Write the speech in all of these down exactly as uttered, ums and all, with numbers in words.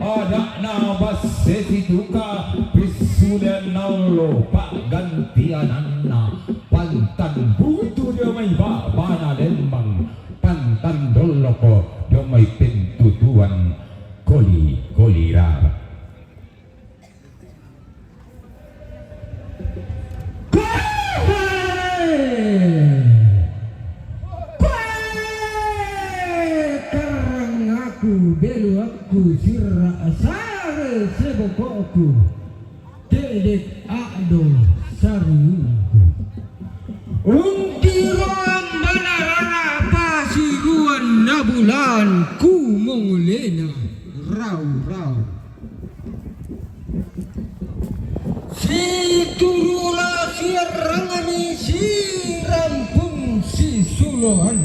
Ada'na basse situka, pissulean nallo pa'gantiananna, pantan butu dio mai ba'bana lembang, pantan dolloko dio mai pentutuan koli-koli rara. Koe! Koe! Karangakku, beluakku, sirra sare sebokokku, te'de a'do sarungku. Untiro ambana rara pasiruanna bulan, kumongolena rau-rau. Siturula siarrangani sirampung sisuloan.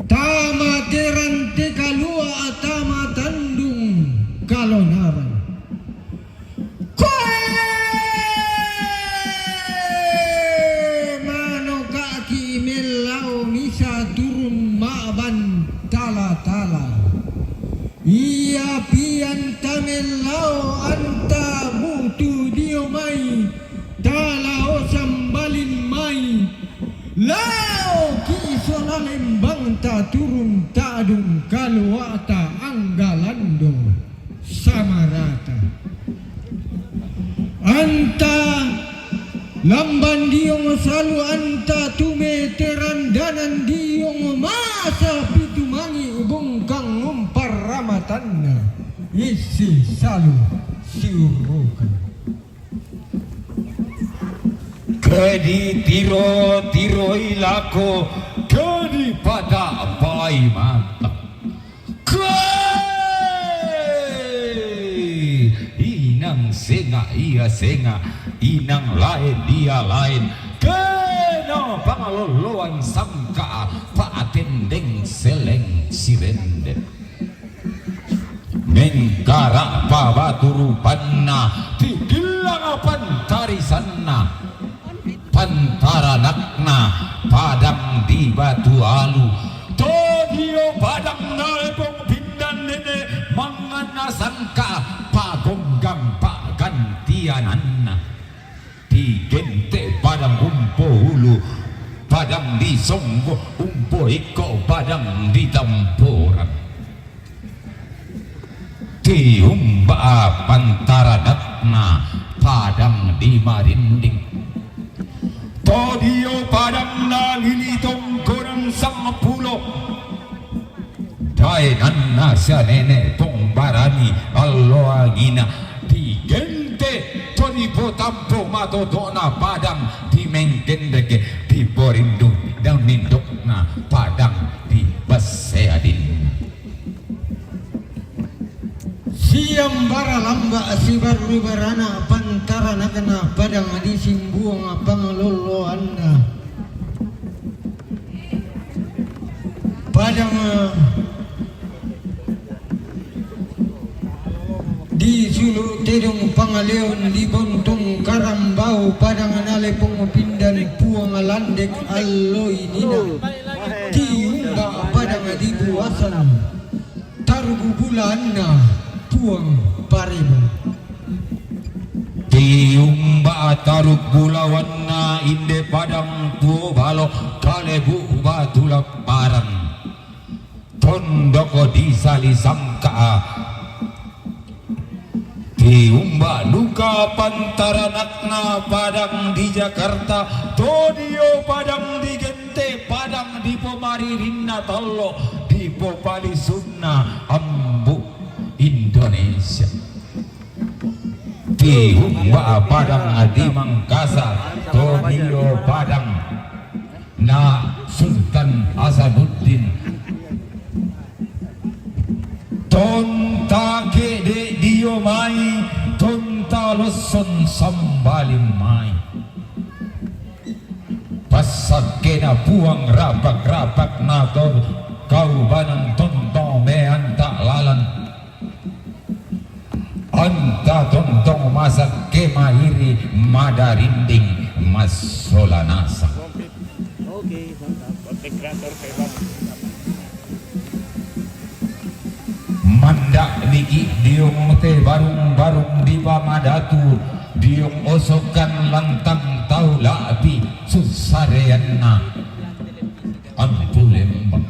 Tama terante kalua tama tandung kalonaran. Koe! Manokaki mellao misa turun ma'ban tala-tala. Iya pianta mellao anta butu dio mai, talao sambalin mai, laoki sola lembangta turun ta'dung kaluata anggalando samarata. Anta lamban diong salu anta tumeteran danan diong masa pitu mangi bungkang umpar ramatanna isi salu siurukan. Ke ditiro-tiroi lako, ke dipata'pai mata. Koe! Inang senga ia senga, inang laen ia laen. Kena pangaloloan sangka, pa'tendeng seleng sirenden. Mengkara'pa batu rupanna, titillang pantarisanna, pantaranakna padang di Batu Alu, to dio padang na lepong pindan nene manganna sangka pagonggang pa'gantiananna. Digente padang umpo ulu, padang di Songgo, umpo ikko padang di Tamporan. Tiumba pantaranakna padang di Marinding. To dio padang na lili tongkonan sangpulo. Daenanna sia nene Pong Barani allo angina, digente to dipotampo matoto'na padang di Mengkendeke, diporindu dan nindokna padang di Basseadinna. Siambara lamba sibarru barana pantaranakna padang di Simbuang pangaloloanna. Padang di Sulu Tedong Pangaleon di Bontong Karambau, padang na lepong pindan Puang Landek allo inina. Tiumba padang di Buasan, taruk bulaanna Puang Parebo. Tiumba taruk bulaanna inde padang Tuo Balo, kalebu Batu Lapparan. Tondoko di Salisangka. Tiumba duka pantaranakna padang di Jakarta, to dio padang di Gente, padang di pomaririnna tallo, di popalisunna ambu Indonesia. Tiumba padang di Mangkasa, to dio padang na Sultan Hasanuddin. Tonta kede dio mai, tonta losson sambalin mai. Passakkena Puang rapak-rapak nato kau banang tontong meanta lalan. Anta tontong masakke mairi madarinding massola nasang. Oke, mantap. Konten kreator saya, Bang. Mandak diki diong te barung-barung di pamadatu, diong osokan lantang tau labi susareanna Ampu Lembang.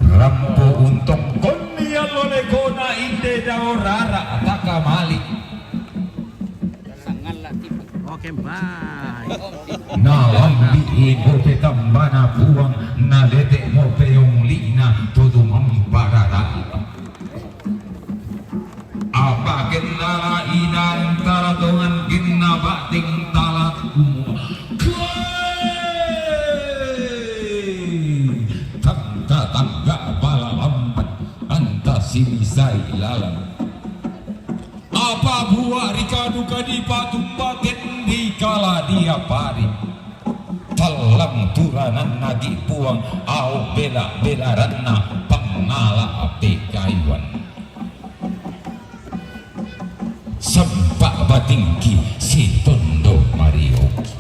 Rampo untong konni allo lekona inde dao rara takamali. Oke, bye. Nalambi iko petambana Puang, nalete mo peong lina tutu mamparara. Apa kennala inang taratongan kenna bating talatku. Tangga-tangga pala lambat, anta sinisai lalang. Apa buah rika duka dipatumba tendi kala dia pari. Tallang turananna gi Puang, au bela-belaranna pangala pekaiwan. Sempa batingki sitondo marioki.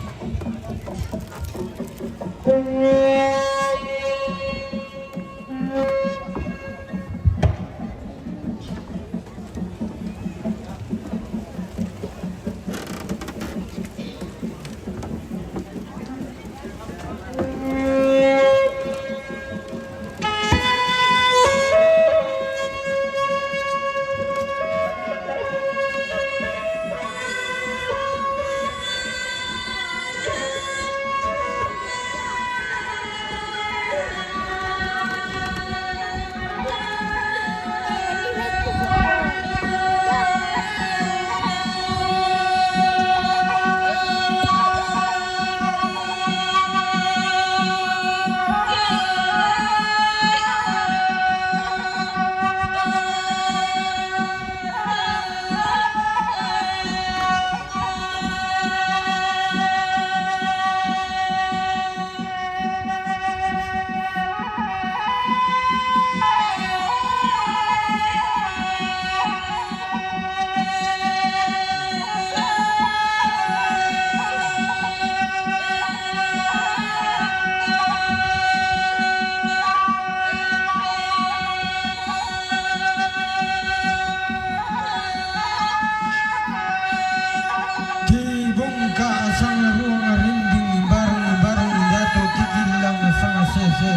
Dibungka sangaruang rinding bareng-bareng dato kikillang sangasese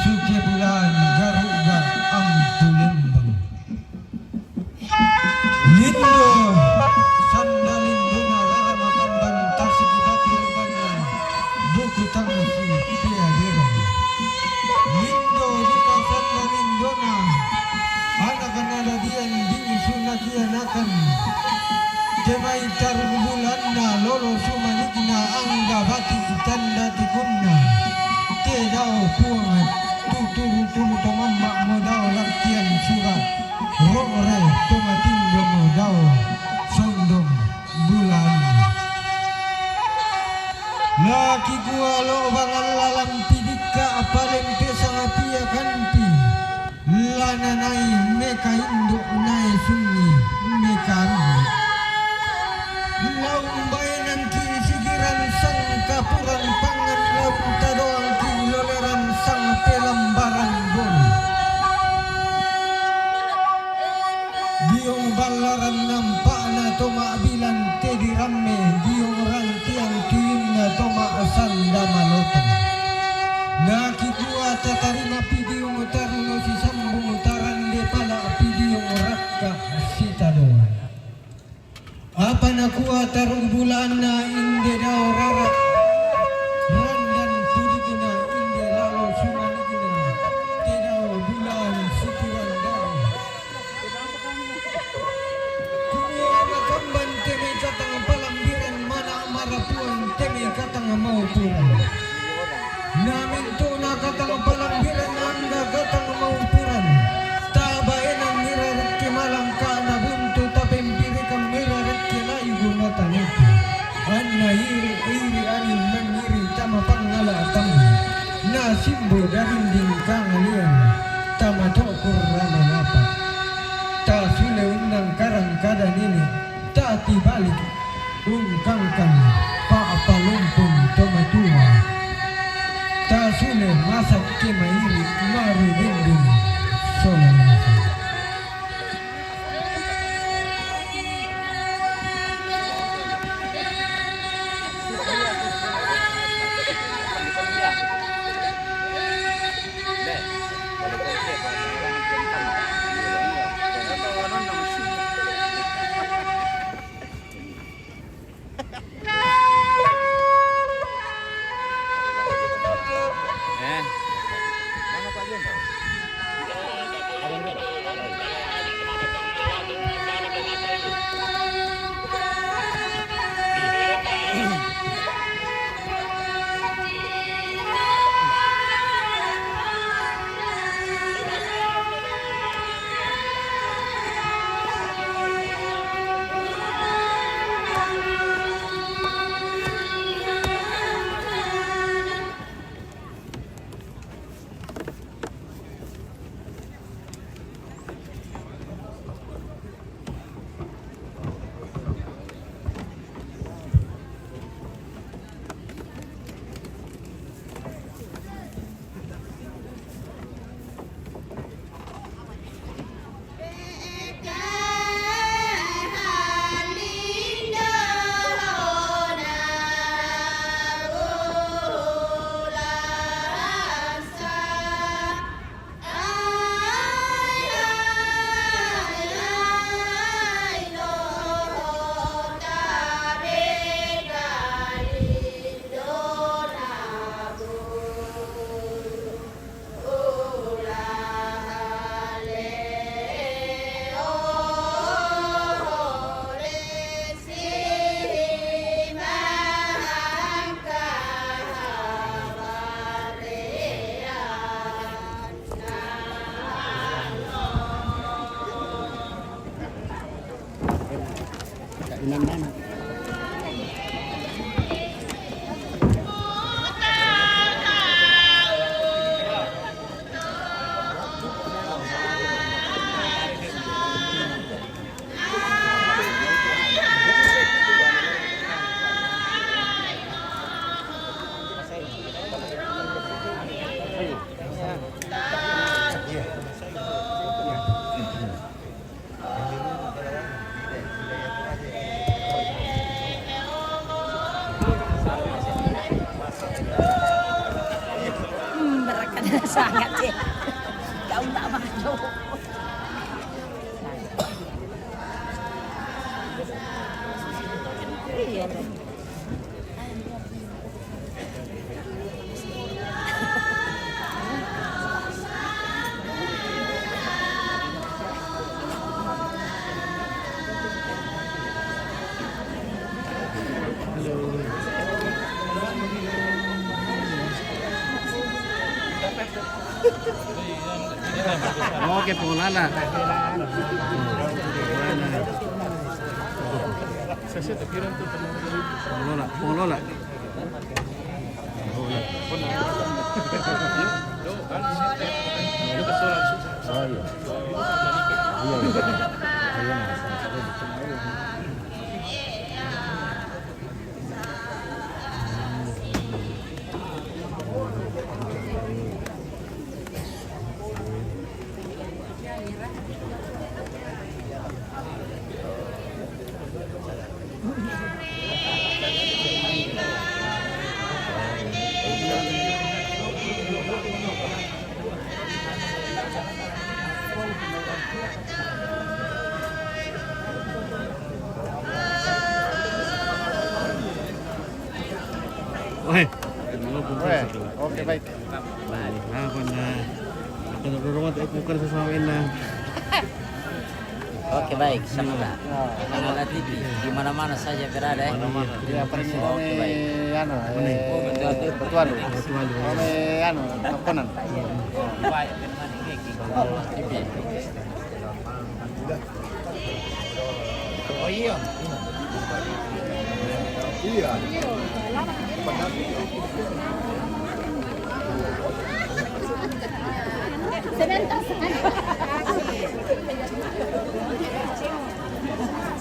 suke bulan garuga Ampu Lembang. Lindo sanda lindona rara makamban tasik batu rupanya buku tangsi pia dirang. Lindo duka sanda lindona anak nadadian bingsu nakianakan. Temai tarung bulanna lolo sumanikna angga bati tanda tikunna. Te dao Puang tuturu-turu to mamma modao lakkian sura. Rore to matinggo modao sondong bulan. Laki kualo bangal lalampi dikka palempe sangapia kanpi. Lananai meka induk nae sungi meka ambi. Laung baenangki sigiran sangkapuran pangan laung tadoangki loleran sangpelambaran bolu. Diong ballaran nampa'na to ma'bilang te diramme, diong rantiang tuyunna to ma'sanda malotong. Nakikua tatarima pidiong taruno sisambung tarande pala pidiong rakka sitadoan. Apa nakua tarung bulanna inde dao rara randan pudikna inde lalo sumanikna te dao bulan sitirandao. Kumua makamban te mai katang palambiran mana marapuan te mai katang maupuran. Namintu'na katang palambiran angga katang maupuran. Tabaenang ira rekke malangka nabuntu tapempirikan ira rekke laibu natanete. Anna iri-iri angin mangiri tama pangala tammu. Nasimbo darinding kangalian tama tokur rama napa. Tasule unnang karang kada nini tati balik. Ungkangkang pa'palumpun to matua. Tasule masakke mairi maru dinding. Hmm, berat sangat, ya. Kau tak masuk. Iya. Oke, pengelola. Pengelola, pengelola. Oh, iya. Iya, iya. Iya, iya. Oke, oke, baik. Ah, kung, ah, kung narurungan tayo, kung kan sa mga ina. Oke, baik, sama. Ya. Kanal T V, di mana-mana saja berada, ya. Mana-mana. Ya, paling kami, anu, eh, Betualu. Betualu. Kami, anu, Takonan. Baik. Oh, iya. Iya.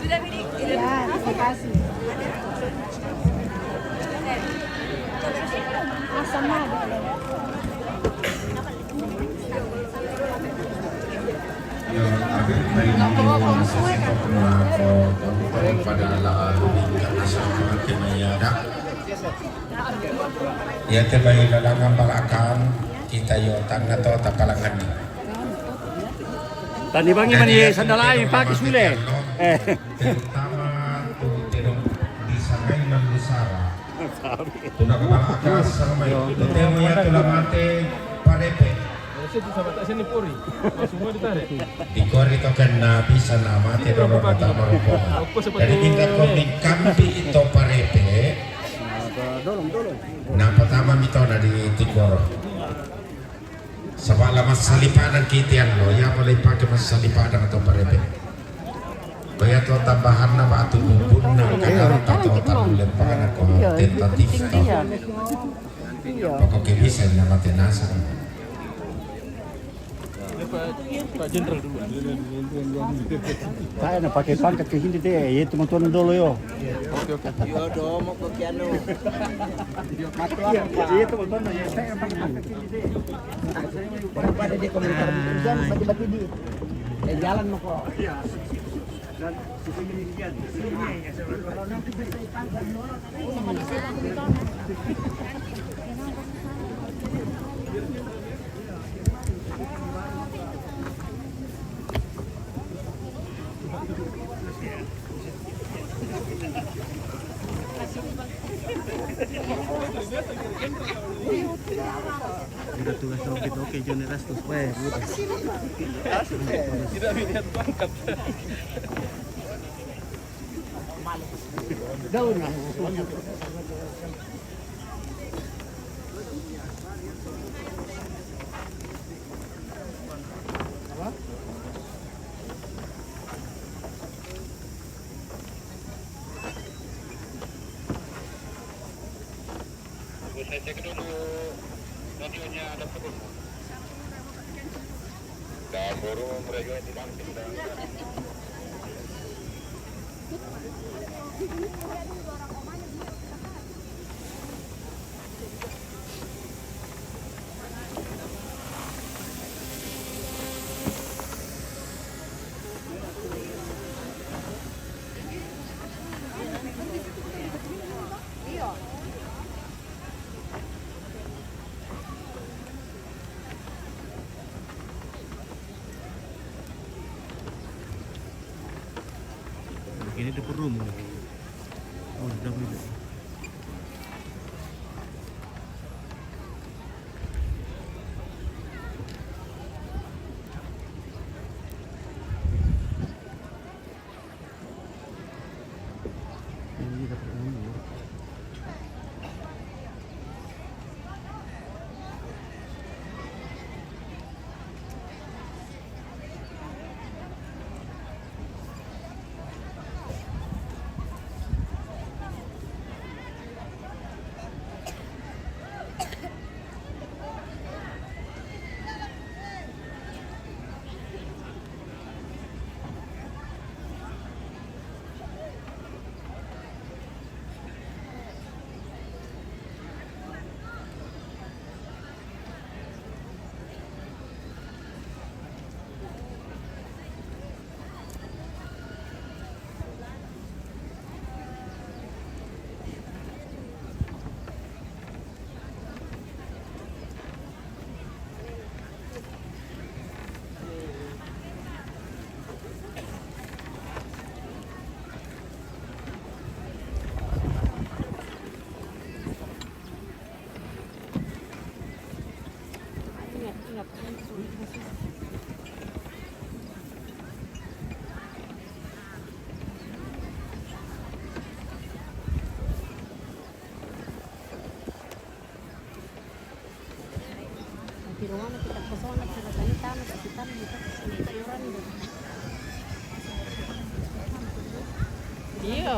Sudah, Bini? Iya, terima kasih. Asam ada. Yo, a ver, pada la international ke mayada. Ya, te bai lalangan balakang, kita yo tanda to tapalangan ni. Tani bangi mani sandal ai pake sule. Eh. Terutama tu tedong di sangai nan lusara. Tuna kepala akas sama mai. Yo. Tutemu ya tula mate parepe. Saya tu sama tak sini pori. Semua ditarik. Di kori to kan na bisa na mate doro kota marupo. Jadi minta ko mi kampi ito parepe. Dolong, dolong. Na pertama mito na di Tigoro. Sabab la massali padang kite anu lo, ya boleh pake massali padang atau parepe. Ko ya to tambahanna batu bubunna, kadang tato talu lempana ko tentatif to. Pokoknya bisa na mate nasang. Pak, Pak Jenderal dulu. Saya na pake pangkat ke sini deh, ya itu motor dulu yo. Oke, oke. Yo, domo ko kiano. Iya, iya, itu motor ya. Saya pangkat ke sini deh. Daripada dia komentar, "Hujan, mati-mati di, eh, jalan mau kok." Iya. Dan sesuai demikian. Kalau nanti bisa ditangkap, Mira, tú ves lo que toque, yo en el resto, pues, puta. Mira, mira, tú, Cek dulu radionya ada belum. Dan burung radionya tidak aktif. Ini di room. Oh, sudah boleh. Ini dapat umum. Di rumah kita kosong, kita tani tanah, kita tanah, kita sayuran. Iya.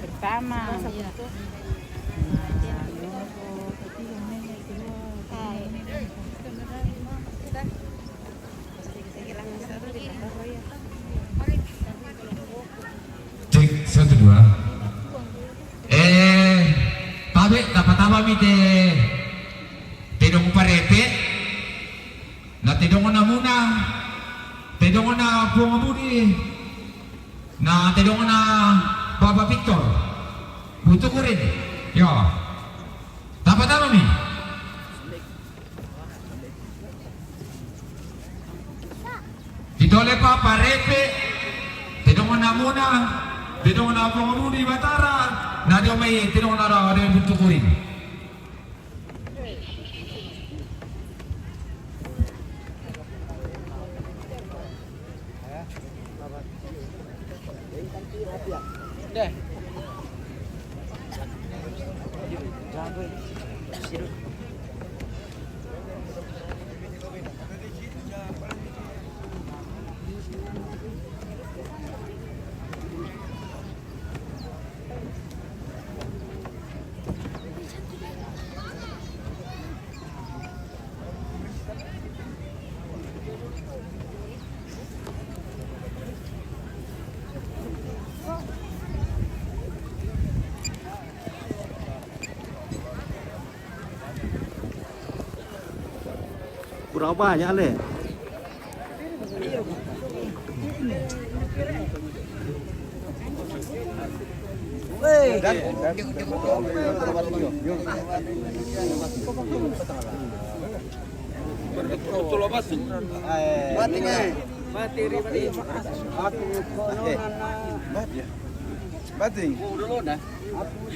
Pertama. Iya. Nah, Cek, satu, dua. Eh, tabe, tapa-tapa mi te, tedong parepe. Na tedong na muna, tedong na Puang Budi, na tedong na Papa Victor. Butukurin. Yo. Tapa-tapa mi. Titole Papa repe, tedong na muna, tedong na Puang Budi Batara, na dio mai, tedong na ra, dio butukurin. Kurang banyak le. Bating, eh. Bating. Bating.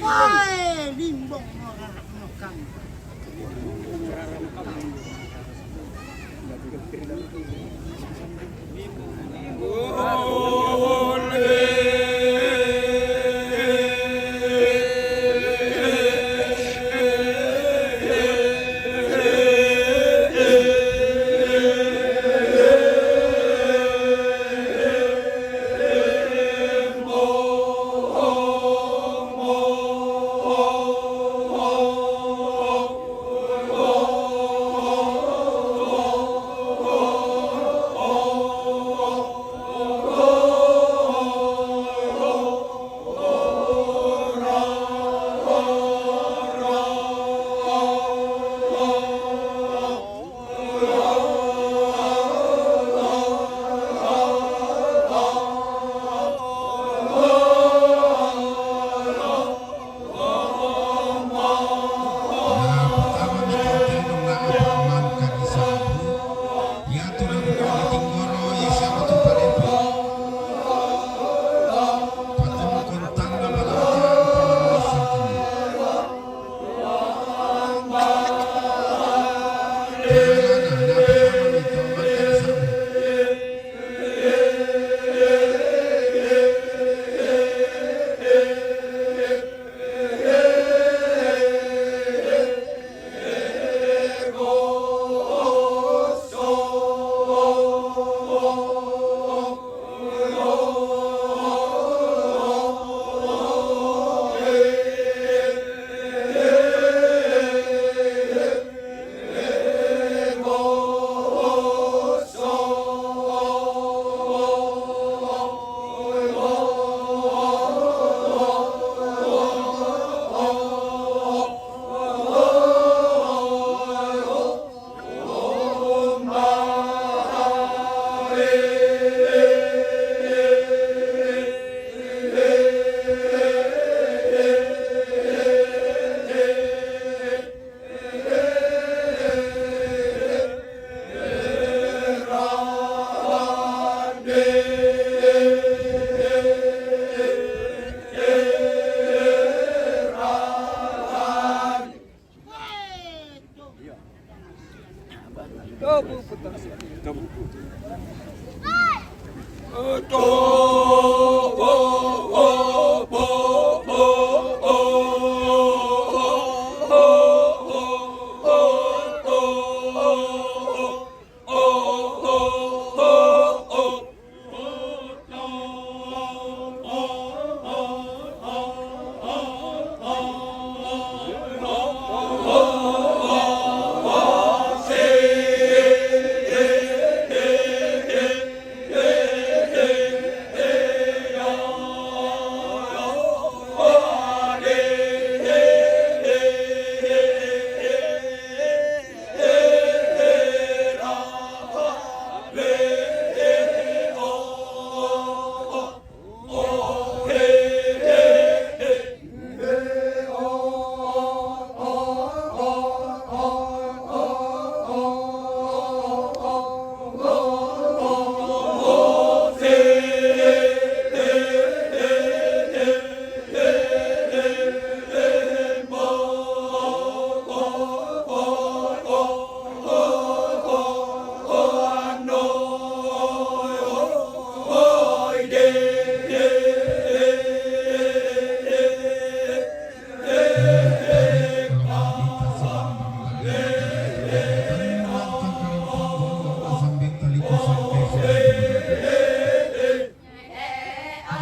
Woi, limbong.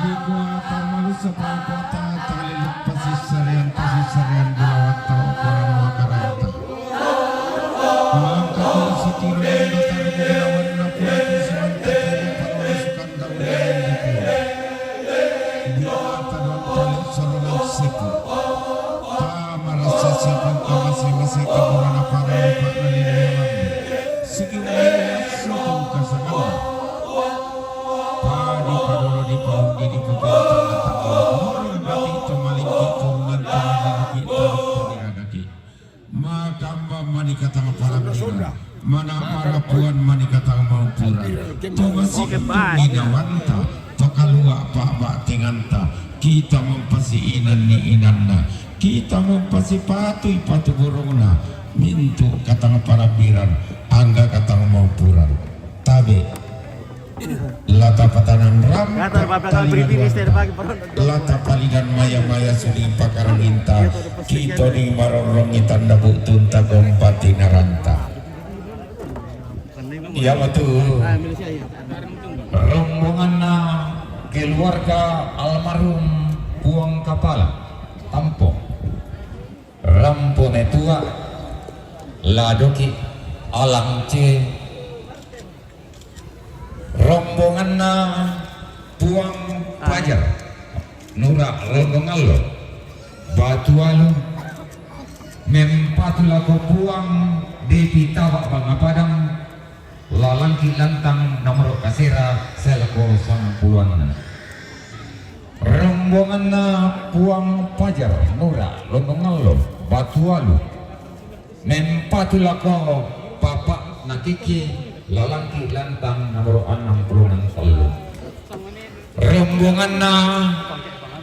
Di kota manusia pangkota, tali lepas sisarian, pasisarian bulawatta, ukuran makaranta. Maka kau sitiro yang datang ke lawan naku itu semanta kiri, pangurus kandang dan di pura. Binata dan tali sorong siku. Marasa siapang ka masing-masing ka burana para lupa na lima lambe. Sigi wali langsung kasakala. Padi padolo di paundi di puti tangga-tangga. Murung bati to malingki turungan tangga di bukit tarap tadi agaki. Makamba mani katang parang. Mana marapuan mani katang maupuran. Tuma si Oke, Pak. Inawanta. Pakalua pa'ba'tenganta, kita mempasi inan ni inanna, kita mempasi patu i patu burungna, mintu katang parabbiran, angga katang maupuran. Tabe, lata patanan ram, Kata Bapak, kalau beri diri, saya pakai, Pak. Lata palidan maya-maya suding pakaranginta, kita di marorong tanda buktunta gompati naranta. Iya, betul. Rombonganna keluarga almarhum Puang Kapala Tampo. Rampo metua ladoki alang C. Rombonganna Puang Pajar Nura Londongallo Batu Alu. Mempatu lako Puang Depi Taba Bangapadang, lalangki lantang nomoro kasera selko sangpuluanna. Rombonganna Puang Pajar Nura Londongallo Batu Alu. Mempatu lako Papa Nakiki, lalangki lantang nomoro annang pulunan tellu. Rombonganna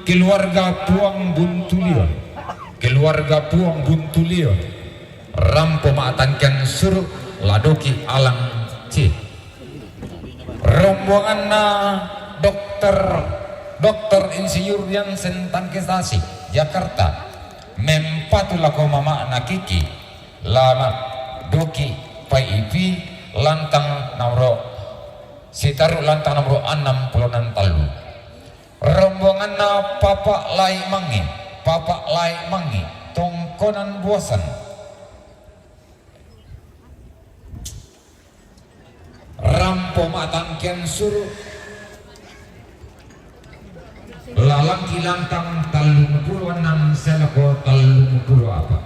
keluarga Puang Buntulion, keluarga Puang Buntulion, rampo ma'tangkian suru ladoki alang C. Rombonganna dokter, dokter Insinyur Yansen Tangkesasi, Jakarta, mempatu lako mama'na Kiki, lama doki paipi lantang nomoro sitaru lantang nomoro annang pulunan tallu. Rombonganna Papa Lai Mangi, Papa Lai Mangi, Tongkonan Buasan. Rampo ma'tangkian suru, lalangki lantang tallumpulo annang selko tallumpulo apa.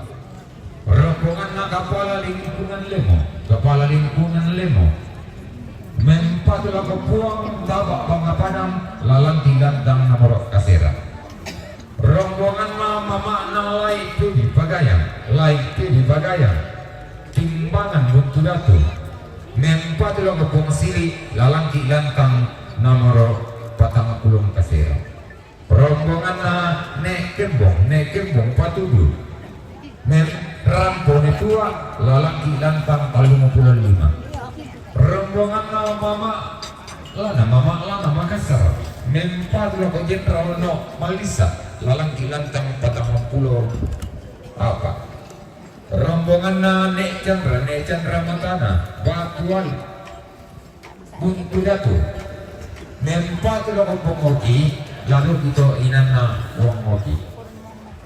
Rombonganna Kapala Lingkungan Lemo, Kapala Lingkungan Lemo. Mempatu lako Puang Taba Bangapadang, lalangki lantang nomoro kasera. Rombonganna mama'na Lai Pedi Pagayang, Lai Pedi Pagayang, Timbangan Buntu Datu. Mempatu lako Puang Sili, lalangki lantang nomoro patang puluh kasera. Rombonganna Nek Kembong, Nek Kembong Patudu. Mem-, rampo metua, lalangki lantang tallumpulo lima. Rombonganna Mama Lana Mama Lana Makassar, mempatu lako Jenderal No Malisa, lalangki lantang patangpulo a'pa. Rombonganna Ne' Chandra, Ne' Chandra Matana, Batualu, Buntu Datu, mempatu lako Puang Oki, lalu ito inanna Puang Oki.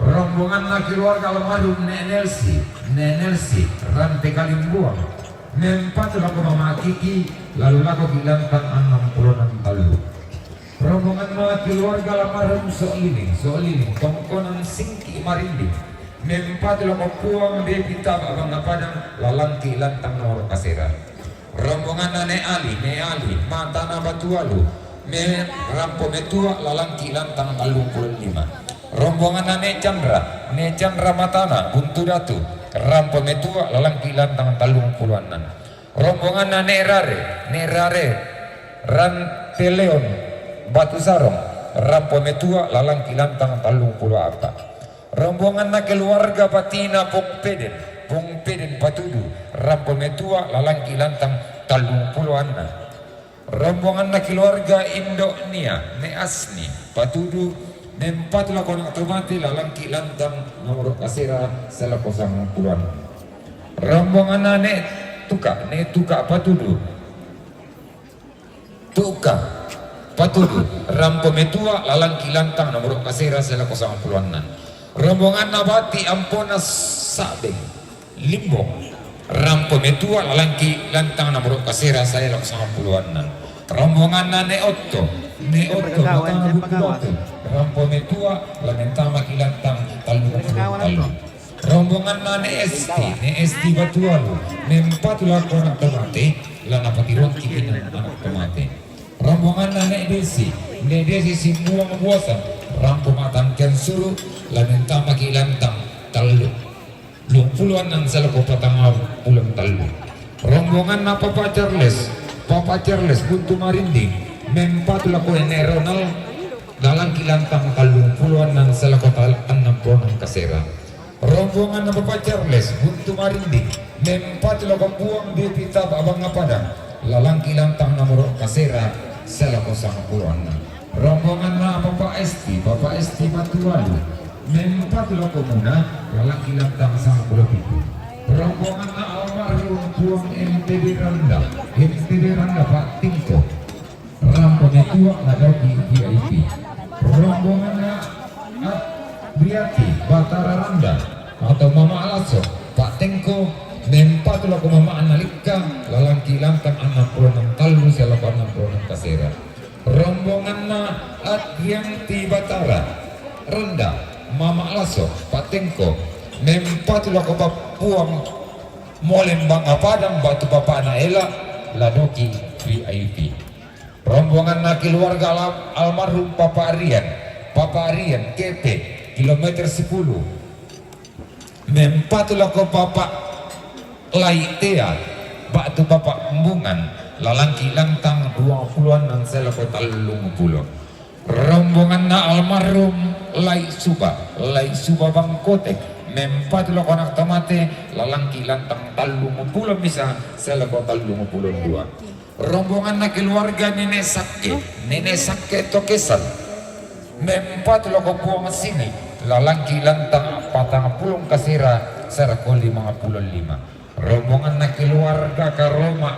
Rombonganna keluarga almarhum Ne' Nelsi, Ne' Nelsi, Rante Kalimbuang, mempatu lako Mama Kiki, lalu lakoki lantang annang pulo tallu. Rombonganna keluarga almarhum So'lining, So'lining, tongkonan Singki Marinding, mempatu lako Puang Depi Taba Bangapadang, lalangki lantang nomoro kasera. Rombonganna Ne' Ali, Ne' Ali, Matana Batualu, me-, rampo metua, lalangki lantang tallung pulo lima. Rombonganna Ne' Chandra, Ne' Chandra Matana, Buntu Datu, rampo metua, lalangki lantang tallung pulo annang. Rombonganna Ne' Rare, Ne' Rare, Ranteleon, Batu Sarong, rampo metua, lalangki lantang tallung pulo a'pa. Rombonganna keluarga Patina Pong Peden, Pong Peden Patudu, rampo metua, lalangki lantang tallung pulo annang. Rombonganna keluarga Indo Nia, Ne' Asni, Patudu, mempatu lako ana' to mate, lalangki lantang nomoro kasera, salako sangpulo annang. Rombonganna Ne' Tuka, Ne' Tuka Patudu, Tuka Patudu, rampo metua, lalangki lantang nomoro kasera, salako sangpulo annang. Rombonganna Bati Ampona Sabeng, Limbong, rampo metua, lalangki lantang nomoro kasera, salako sangpulo annang. Rombonganna Ne' Otto, Ne' Otto, Matana Buntu Datu, rampo metua, lalangki lantang tallung pulo tallu. Rombonganna Ne' Esti, Ne' Esti Batualu, mempatu lako ana' to mate, lana patiroki inang ana' to mate. Rombonganna Ne' Desi, Ne' Desi Simbuang Buasan, rampo ma'tangkian suru, lalangki lantang tallung pulo annang, salako patangpulo tallu. Rombonganna Papa Charles, Papa Charles Buntu Marinding, mempatu lako Ne' Ronald, lalangki lantang tallung pulo annang, salako tal-, annang pulo annang kasera. Rombonganna Papa Charles Buntu Marinding, mempatu lako Puang Depi Taba Bangapadang, lalangki lantang nomoro kasera, salako sangpulo annang. Rombonganna Papa Esti, Papa Esti Batualu, mempatu lako Muna, lalangki lantang sangpulo pitu. Rombonganna almarhum Puang M T B Randa, M T B Randa Pak Tingko, rampo metua, ladoki V I P. Rombonganna Adriati Batara Randa atau Mama Lasso, Pak Tengko, mempatu lako Mama Analika, lalangki lantang annang pulo tallu, salako annang pulo kasera. Rombonganna Adrianti Batara Randa, Mama Lasso, Pak Tengko, mempatu lako Puang Molembang Apadang, ba'tu Papa Naela, ladoki V I P. Rombonganna keluarga al-, almarhum Papa Rian, Papa Rian Kepe, kilometer sepuluh, mempatu lako Papa Laitea, ba'tu Papa Embungan, lalangki lantang dua pulo annang, salako tallung pulo. Rombonganna almarhum Lai Suba, Lai Suba Bangkotek, mempatu lako ana' to mate, lalangki lantang tallung pulo misa, salako tallung pulo dua. Rombonganna keluarga Nene Sakke, Nene Sakke Tokesan, mempatu lako Puang Sini, lalangki lantang patangpulo kasera, salako limangpulo lima. Rombonganna keluarga Karoma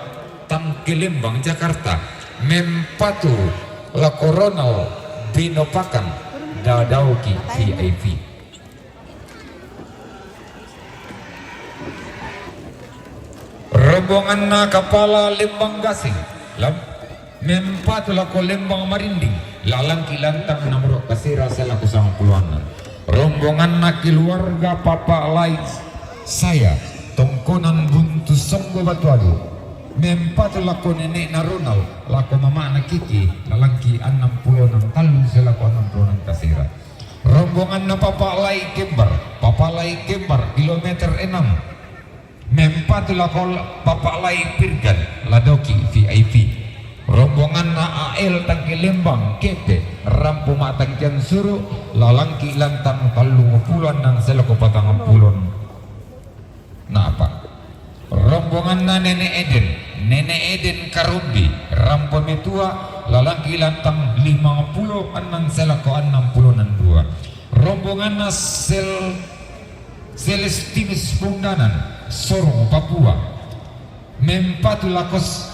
Tangke Lembang Jakarta, mempatu lako Ronald Binopakan, ladoki V I P. Rombonganna kapala Lembang Gasing, lam-, mempatu lako Lembang Marinding, lalangki lantang nomoro kasera, salako sangpulo annang. Rombonganna keluarga Papa Lai Saya, tongkonan Buntu Songgo Batualu, mempatu lako nene'na Ronald, lako mama'na Kiki, lalangki annang pulo tallu, salako annang pulo kasera. Rombonganna Papa Lai Kembar, Papa Lai Kembar, kilometer enam, mempatu lako Papa Lai Pirgan, ladoki V I P. Rombonganna A L Tangke Lembang Kepe, rampo ma'tangkian suru, lalangki lantang tallung pulo annang, salako patangpulo a'pa. Rombonganna Nenek Eden, Nenek Eden Karumbi, rampo metua, lalangki lantang lima puluh annan selako annang puluh nan dua. Rombonganna Sel-, Celestinus Pundanan, Sorong, Papua, mempatu lakos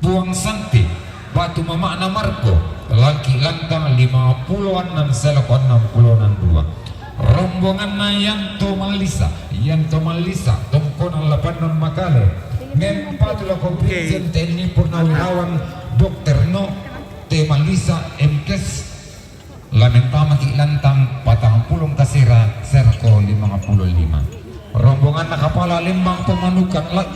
Puang Santi, batu mama'na Marko, lalangki lantang lima puluh annan selako annang puluh nan dua. Rombonganna Yanto Mallisa, Yanto Mallisa, tongkonan Lapannon Makale, mempatu lako Brigjen T N I Purnawirawan, Dokter No T Mallisa, M Kes, lamentamaki lantang patang pulong kasera, selako lima puluh lima. Rombonganna kapala lembang pamanukan la-,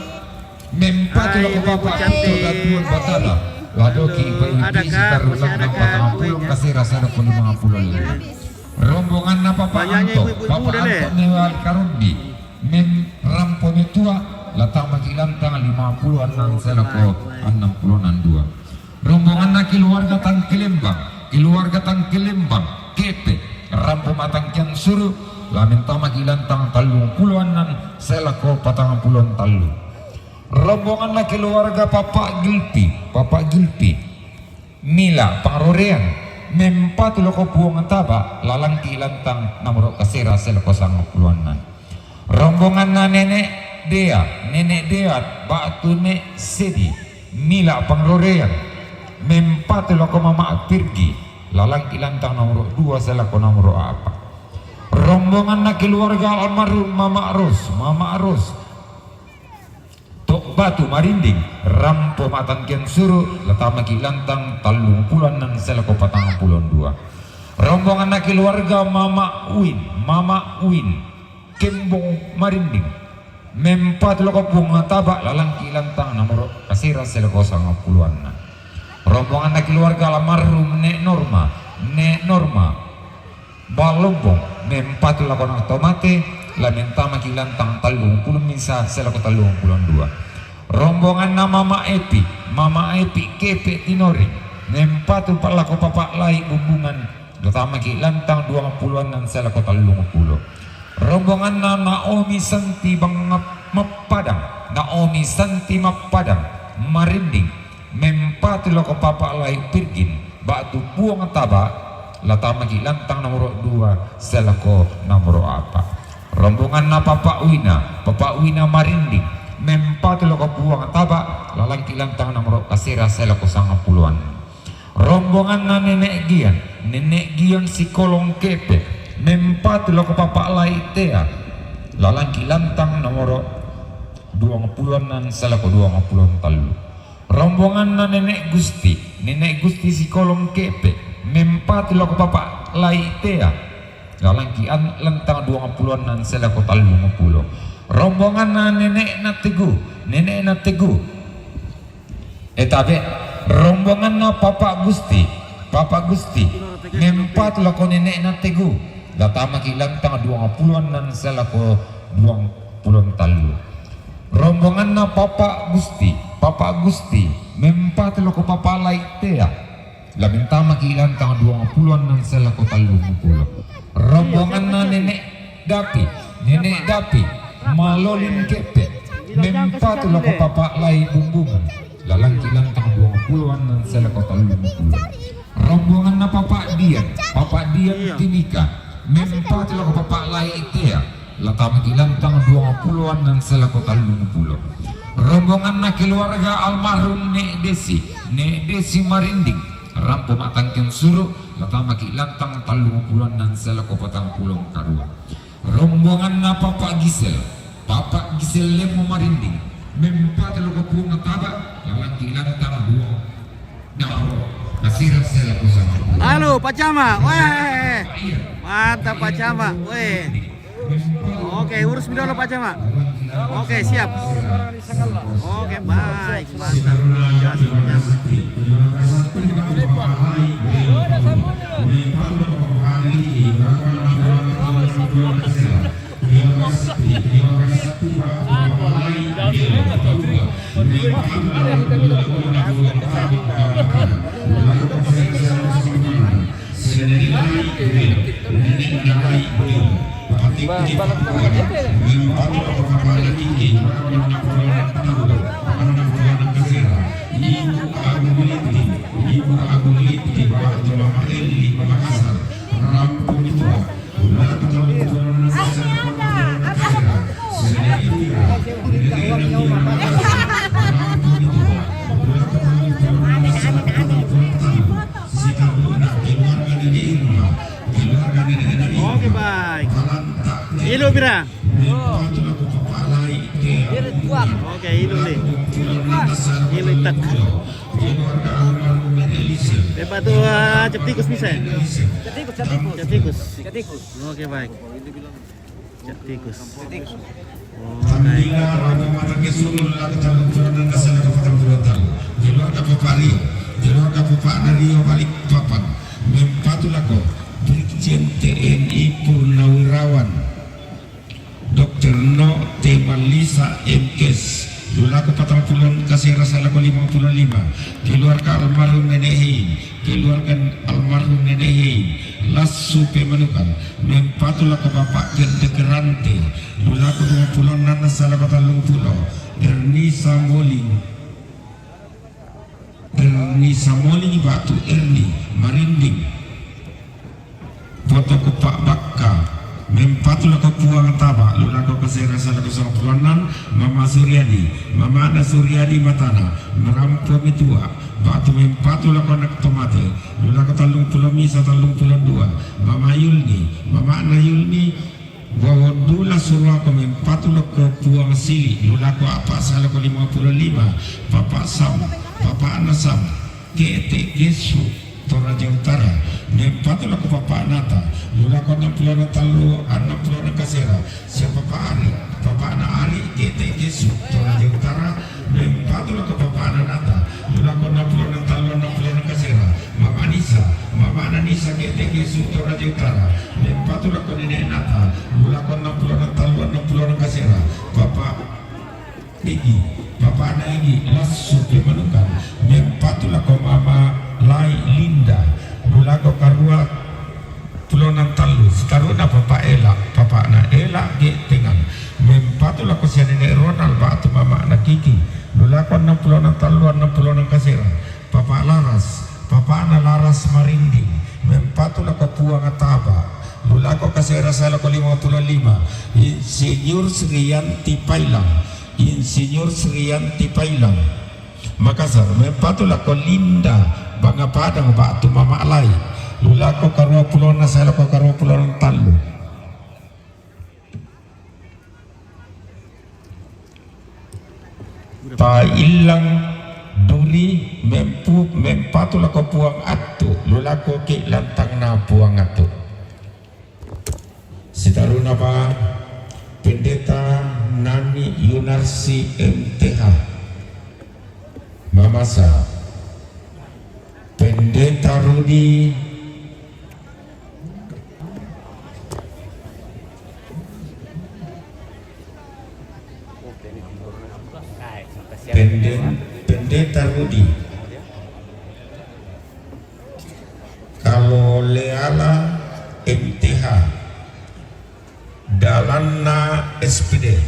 mempatu lako Bapak Anto Datuan Batara, ladoki Ibu Isi Tarulanggang, patang pulong kasera, selako lima puluh lima. Rombonganna Bapak Anto, Bapak Anto Newal Karumbi, mem-, rampo metua, latamaki lantang lima puluh annan selako annang puluh nan dua. Rombonganna keluarga Tangkelembang, keluarga Tangkelembang, Kepe, rampo matangkian suru, lamentamaki lantang tallung puluh annan selako patang puluh tallu. Rombonganna keluarga Bapak Gilpi, Bapak Gilpi, Mila Pangrorean, mempatu lako Puang Taba, lalangki lantang nomoro kasera, selako sangang puluh annan. Rombonganna Nenek Dea, Nenek Dea, batu Nek Sedi, Mila Pangrorean, mempatu lako Mama Pirgi, lalangki lantang nomoro dua, selako nomoro apa. Rombonganna keluarga almarhum Mama Ros, Mama Ros, Tok Batu Marinding, rampo matangkian suru, latamaki lantang tallung puluh annan selako patang puluh dua. Rombonganna keluarga Mama Uin, Mama Uin, Kembong Marinding, mempatu lako Puang Taba, lalangki lantang nomoro kasera, selako sangang puluh annan. Rombonganna keluarga almarhum Nek Norma, Nek Norma, Balombong, mempatu lako Nang Tomate, lamentamaki lantang tallung puluh misa, selako tallung puluh dua. Rombonganna Mama Epi, Mama Epi Kepe Tinoring, mempatu pa-, lako Papa Lai Bumbungan, latamaki lantang duang puluh annan selako tallung puluh. Rombonganna Naomi Santi Bangap Mappadang, Naomi Santi Mappadang, Marinding, mempatu lako Papa Lai Pirgin, batu Puang Taba, latamaki lantang nomoro dua, selako nomoro apa. Rombonganna Papa Wina, Papa Wina Marinding, mempatu lako Puang Taba, lalangki lantang nomoro kasera, selako sangang puluh annan. Rombonganna Nenek Gian, Nenek Gian Sikolong Kepe, mempatu lako Papa Lai Tea, lalangki lantang nomoro duang puluh annan selako duang puluh tallu. Rombonganna Nenek Gusti, Nenek Gusti Sikolong Kepe, mempatu lako Papa Lai Tea, lalangki an-, lantang duang puluh annan selako tallung puluh. Rombonganna Nenek Nategu, Nenek Nategu, eh, tabe, rombonganna Papa Gusti, Papa Gusti, mempatu lako Nenek Nategu, latamaki lantang duang puluh annan selako duang puluh tallu. Rombonganna Papa Gusti, Papa Gusti, mempatu lako Papa Lai Tea, lamentamaki lantang duang puluh annan selako tallung puluh. Rombonganna Nenek Dapi, Nenek Dapi, Malolin Kepe, mempatu lako Papa Lai Bumbungan, lalangki lantang duang puluh annan selako tallung puluh. Rombonganna Papa Dian, Papa Dian Timika, mempatu lako Papa Lai Tea, latamaki lantang duang puluh annan selako tallung puluh. Rombonganna keluarga almarhum Nek Desi, Nek Desi Marinding, rampo matangkian suru, latamaki lantang tallung puluh annan selako patang puluh karua. Rombonganna Papa Gisel, Papa Gisel Lemmo Marinding, mempatu lako Puang Taba, lalangki lantang duang. Halo, Pak Camat. Weh. Mantap, Pak Camat. Weh. Oke, urus mi dolo, Pak Camat. Oke, siap. Oke, baik. Mantap. Ibu Agung Liti, Ibu Agung Liti, Ibu Agung Liti, Mama Eli, Makassar, Rampo Mitua, Oke, baik. Ilo pira? Oke, ilo ni. Ilo tak. Lepas tu, ah, cap tikus ni, saya. Cap tikus, cap tikus. Cap tikus. Oke, baik. Cap tikus. Cap tikus. Oke. Tandinga Rabu mata ke sulu lagu talu puluh enam dasar ke patang puluh talu. Di luar kapal Rio, di luar kapal Rio balik papan. Mempatu lako Brigjen T N I Purnawirawan. Doktor No Temalisa M Kes. Lulako patang puluh kasih rasa lako lima puluh lima. Keluarga almarhum Nenek Hein. Keluarga almarhum Nenek Hein. Lasu pemanukan. Mempatu lako Bapak Gerde Gerante. Lulako dua puluh enam rasa lako tallung puluh. Erni Samoli. Erni Samoli batu Erni Marinding. Foto Kupak Bakka. Mempatu lako Puang Taba, lulako kasera sala kosong puluh enam, Mama Suryadi, Mama Ana Suryadi Matana, Merampo Mitua, batu mempatu lako anak tomate, lulako tallung puluh misa tallung puluh dua, Mama Yulni, Mama Ana Yulni, Wawondula Surwako mempatu lako Puang Sili, lulako apa sala ko lima puluh lima, Papa Sam, Papa Ana Sam, Kete Gesu, Toraja Utara, mempatu lako Papa Nata, lulako enam puluh enam talu, enam puluh enam kasera, sia Papa Ari, Papa Ana Ari, Kete Gesu, Toraja Utara, mempatu lako Papa Ana Nata, lulako enam puluh enam talu, enam puluh enam kasera, Mama Nisa, Mama Ana Nisa, Kete Gesu, Toraja Utara, mempatu lako Nene Nata, lulako enam puluh enam talu, enam puluh enam kasera, Papa Igi, Papa Ana Igi, lasu pemanukan, mempatu lako Mama Lai Linda, lulako karua puluh enam talu, sitaruna Papa Ela, Papa Ana Ela ge tengan, mempatu lako sia Nenek Ronald, batu Mama Ana Kiki, lulako enam puluh enam talu, enam puluh enam kasera, Papa Laras, Papa Ana Laras Marinding, mempatu lako Puang Taba, lulako kasera sala ko lima puluh lima, Insinyur Srianti Pailang, Insinyur Srianti Pailang. Makassar, mempatu lako Linda, Banga Padang, batu Mama Lai, lulako karua puluh enam sala ko karua puluh enam talu. Taillang Duri mempu, mempatu lako Puang Attu, lulako ki lantangna Puang Attu. Sitaruna pa Pendeta Nani Yunarsi M T H. Mamasa. Pendeta Rudi Penden-, Pendeta Rudi Kaloleala M T H, Dalanna S P D,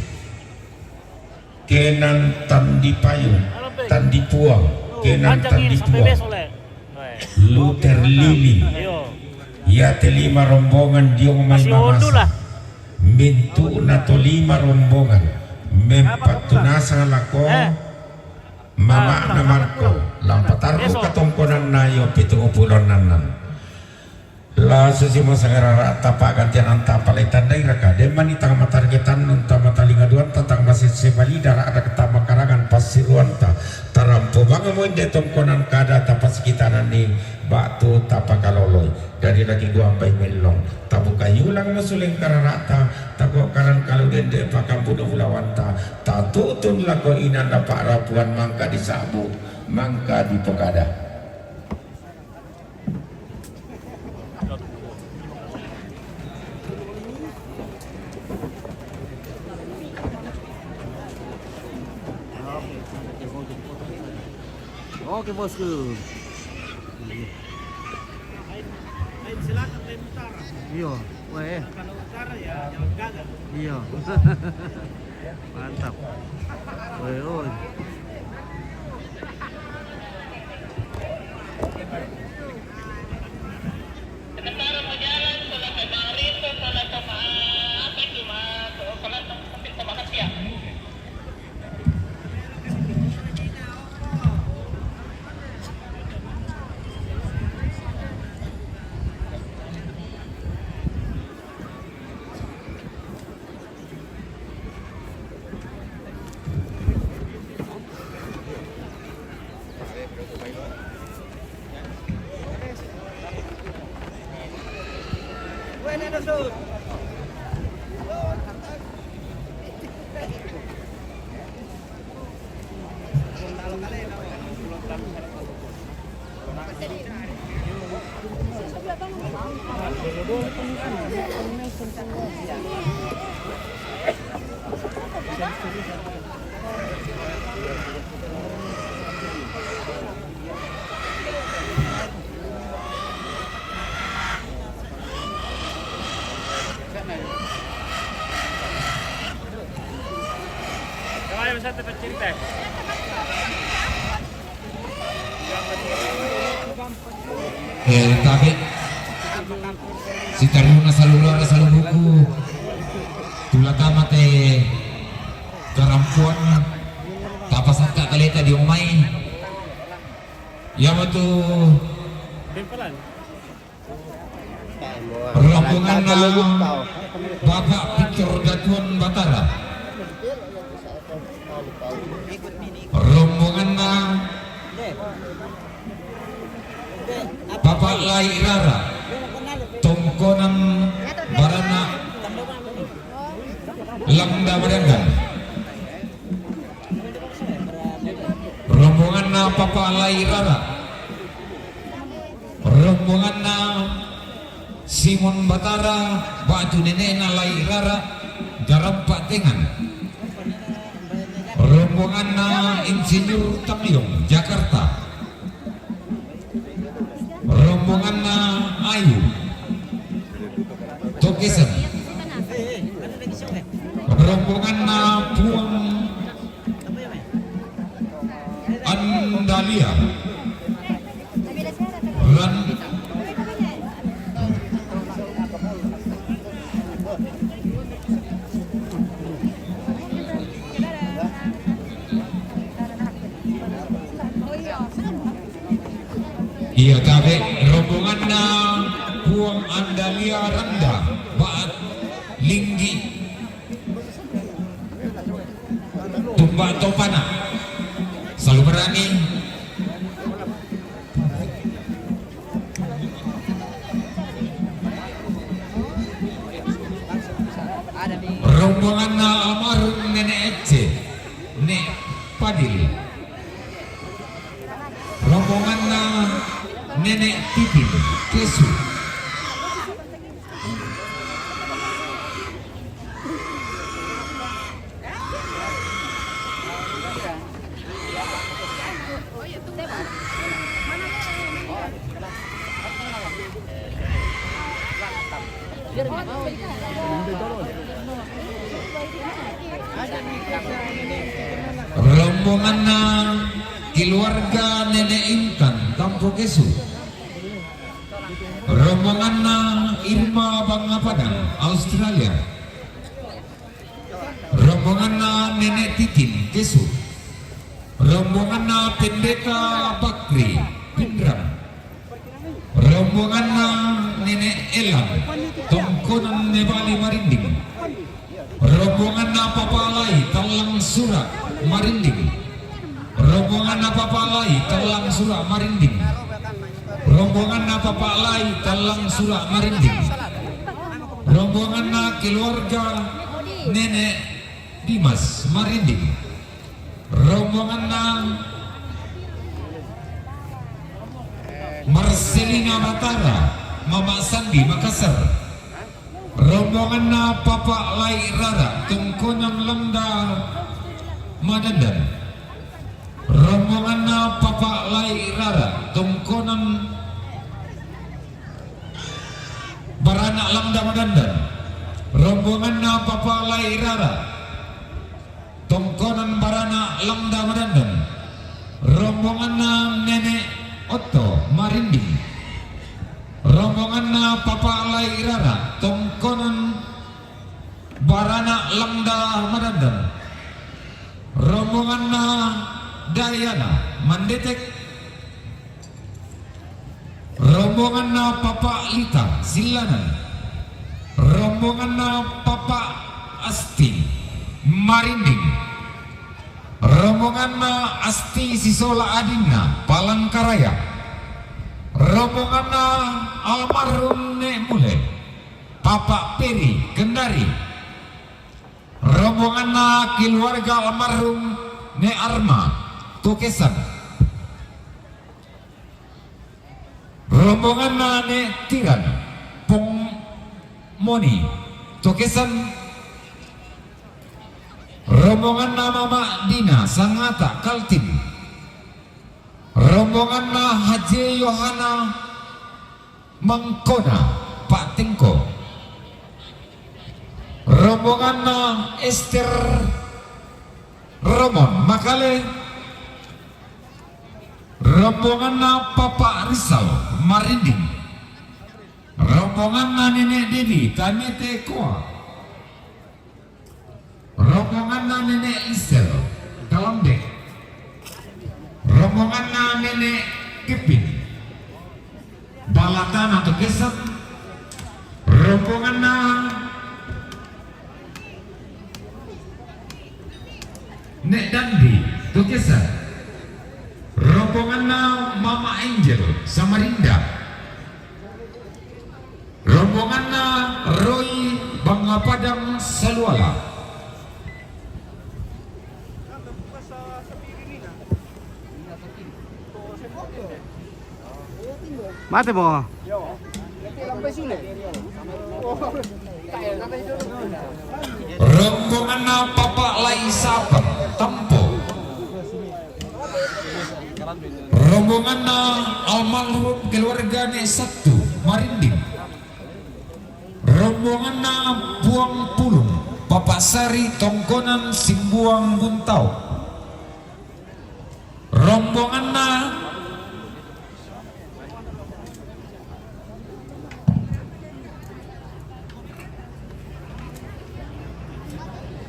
Kenan Tandi Payung, Tandi Puang, Kenan Tandi Puang, Luther Lili, iate lima rombongan diong mai Mamasa. Mintu'na to lima rombongan mempattunasa lako Mama'na Marko, lampa tarru katongkonanna io pitung pulo nannan. La susi masangara ra'ta pa'gantiananta pale tandai raka, demmani tang matarge tannun tang matalinga duanta tang masesse balida ra'da tang makarangan passiruanta, tarampo bangamo inde tongkonan kada tapasikitanan ni ba'tu tapakaloloi. Dari lagi guambai mellong, tabukai ulang masuleng karara'ta, takuakkaran kalu dende pakambuno bulawanta, tatutun lako inanna pa'rapuan mangka disa'bu, mangka dipokada. Oke, bosku. Selatan, lain utara. Iya, weh. Kalau utara ya, Jalan Gagal. Iya. Mantap. Woi, woi. Sementara mau jalan, sholat maghrib, sholat apa itu, Mas? Sholat sampai ke Malaysia. Eh, tabe. Sitaruna salulana salubuku. Tula tamate karampuan. Tapasakka kaleta di omai. Yamatu rombonganna Bapak Victor Datuan Batara. Rombonganna Bapak Lai Rara, tongkonan barana Lamda Madanggan. Rombonganna Bapak Lai Rara. Rombonganna Simon Batara, batu nenekna Lai Rara, Garampa Tengan. Rombonganna Insinyur Tamyong, Jakarta. Rombonganna Ayu, Tokesen. Rombonganna Puang Andalia. Ran- Iya, tabe, rombonganna Puang Andalia Randa, Baat Linggi. Tumba topana. Selalu berani. Rombonganna almarhum Nenek Ece, Nek Padil. Rombonganna Nenek Titin, Kesu. Rombonganna keluarga Nenek Intan, Tampo Kesu. Rombonganna Irma Bangapadang, Australia. Rombonganna Nenek Titin, Kesu. Rombonganna Pendeta Bakri, Pinrang. Rombonganna Nenek Elang, tongkonan Nebali Marinding. Rombonganna Papa Lai, Tallang Sura, Marinding. Rombonganna Papa Lai, Tallang Sura, Marinding. Rombonganna Papa Lai, Tallang Sura, Marinding. Rombonganna keluarga Nenek Dimas, Marinding. Rombonganna Marcelina Batara, Mama Sandi, Makassar. Rombonganna Papa Lai Rara, tongkonan Lamda Madandan. Rombonganna Papa Lai Rara, tongkonan Langda Madandan. Rombonganna Papa Lai Rara. Tongkonan barana Langda Madandan. Rombonganna Nenek Otto Marinding. Rombonganna Papa Lai Rara. Tongkonan barana Langda Madandan. Rombonganna Dayana Mandetek. Rombonganna Papa Lita Sillanan. Rombonganna Papa Asti Marinding. Rombonganna Asti sisola adinna Palangkaraya. Rombonganna almarhum Nek Mule, Papa Peri Kendari. Rombonganna keluarga almarhum Nek Arma, Tukesan. Rombonganna Nek Tiran, Pong Moni, Tukesan. Rombonganna Mama Dina, Sangata, Kaltim. Rombonganna Haji Yohana Mangkona, Pak Tengko. Rombonganna Ester Romon, Makale. Rombonganna Papa Rizal, Marinding. Rombonganna Nenek Dedi, Tamete Koa. Rombonganna Nenek Lisel, Kalambek. Rombonganna Nenek Kepin, Balatana, Tukesan. Rombonganna Nek Dandi, Tukesan. Rombonganna Mama Angel, Samarinda. Rombonganna Roy, Bangga Padang, Saluala. Mate mo. Rombonganna Papa Lai Sapang, Tampo. Rombonganna almarhum keluarga Nek Satu, Marinding. Rombonganna Puang Pulung, Papa Sari, Tongkonan, Simbuang, Buntau. Rombonganna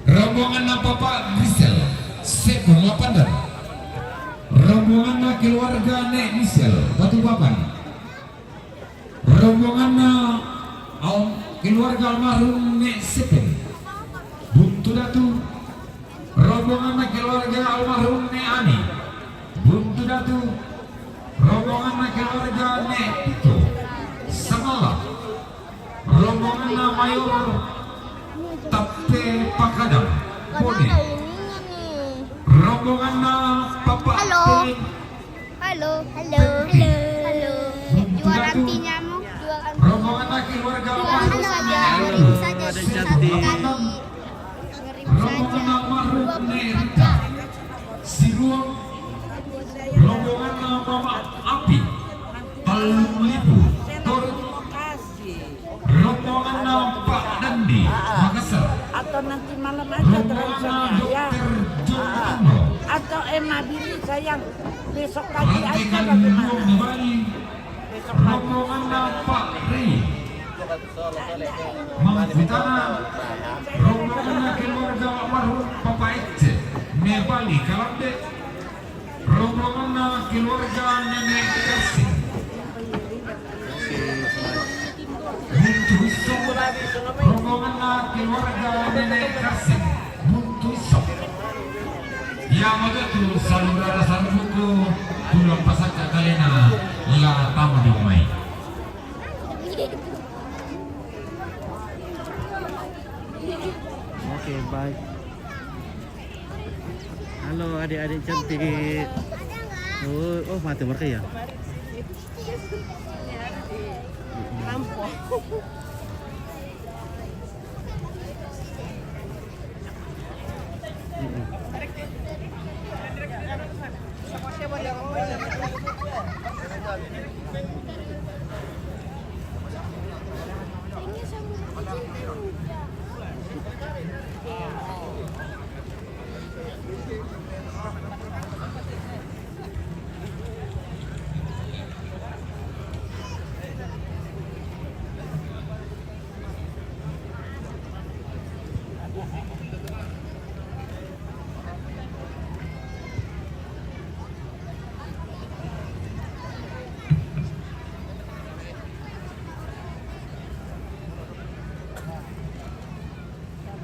Rombonganna Papa Grisel, Sepong, Lapandar. Rombonganna keluarga Nek Misel, Batu Papan. Rombonganna al-, keluarga almarhum Nek Sepeng, Buntu Datu. Rombonganna keluarga almarhum Nek Ani, Buntu Datu. Rombonganna keluarga Nek Pito, Samala. Rombonganna Mayor Tappe Pakadang, Bone. Rombonganna Papa Halo. Halo, halo, halo. Juara anti nyamuk, juara anti. Rombongan laki keluarga almarhum Neni Ayu. Ngeri saja, ngeri saja. Rombongan almarhum Neni Rita Siruang. Rombongan Mama Api Talung Lipu, Turut. Rombongan Pak Dandi, Makassar. Atau nanti malam aja. Rombongan Dokter Jono. Atau Emma Billy, sayang, besok pagi aja bagaimana? Besok pagi. Rombongan Pak Ri. Mangkutana. Rombongan keluarga almarhum Papa Ece, Mebali Kalambe. Rombongan keluarga Nenek Kasih. Buntu Isok. Rombongan keluarga Nenek Kasih, Buntu Isok. Yang ada tu saudara sarbuku tulang pasaka kalena la tama di mai. Oke, bye. Halo adik-adik cantik. Oh, oh, mati mereka ya? Rampok.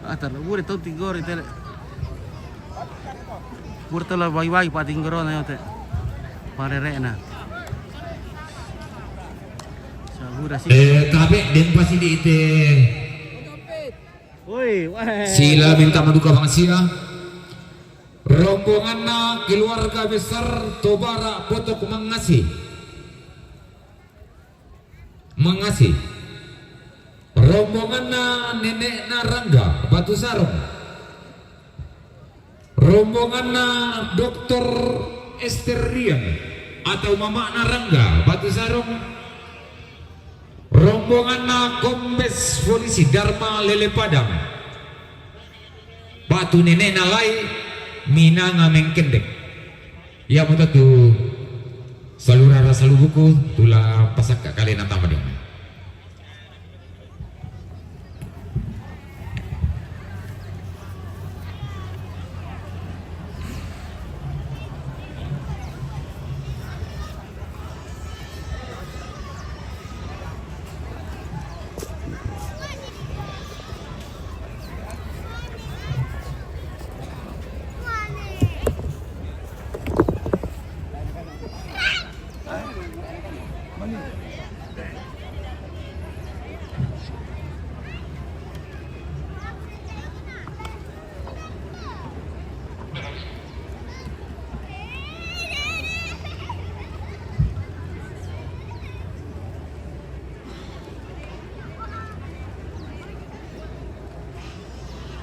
Ah, tala, bure tau tinggori tele. Bure tala bagi-bagi pa tinggorona yo te. Parere'na. Sa bure si. Eh, tabe, den pasi di ite. Woi, wah. Sila minta maduka bang sila. Rombonganna keluarga besar Tobara Potok Mangasi. Mangasi. Rombonganna nenekna Rangga, Batu Sarong. Rombonganna Doktor Ester Rian atau mama'na Rangga, Batu Sarong. Rombonganna Kombes Polisi Darma Lele Padang. Batu nenekna lai minanga mengkendek. Iyamoto tu salurara salubuku tula pasakka kalena tama dengan.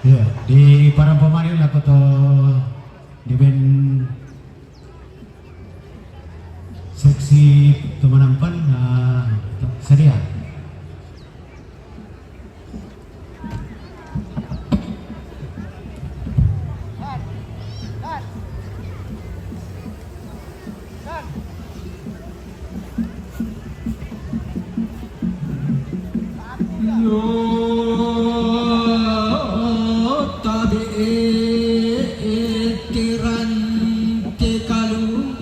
Iya, di parang pamali lako to di ben seksi Tumanampan, ah, sedia. Yo tabe eterante kalu.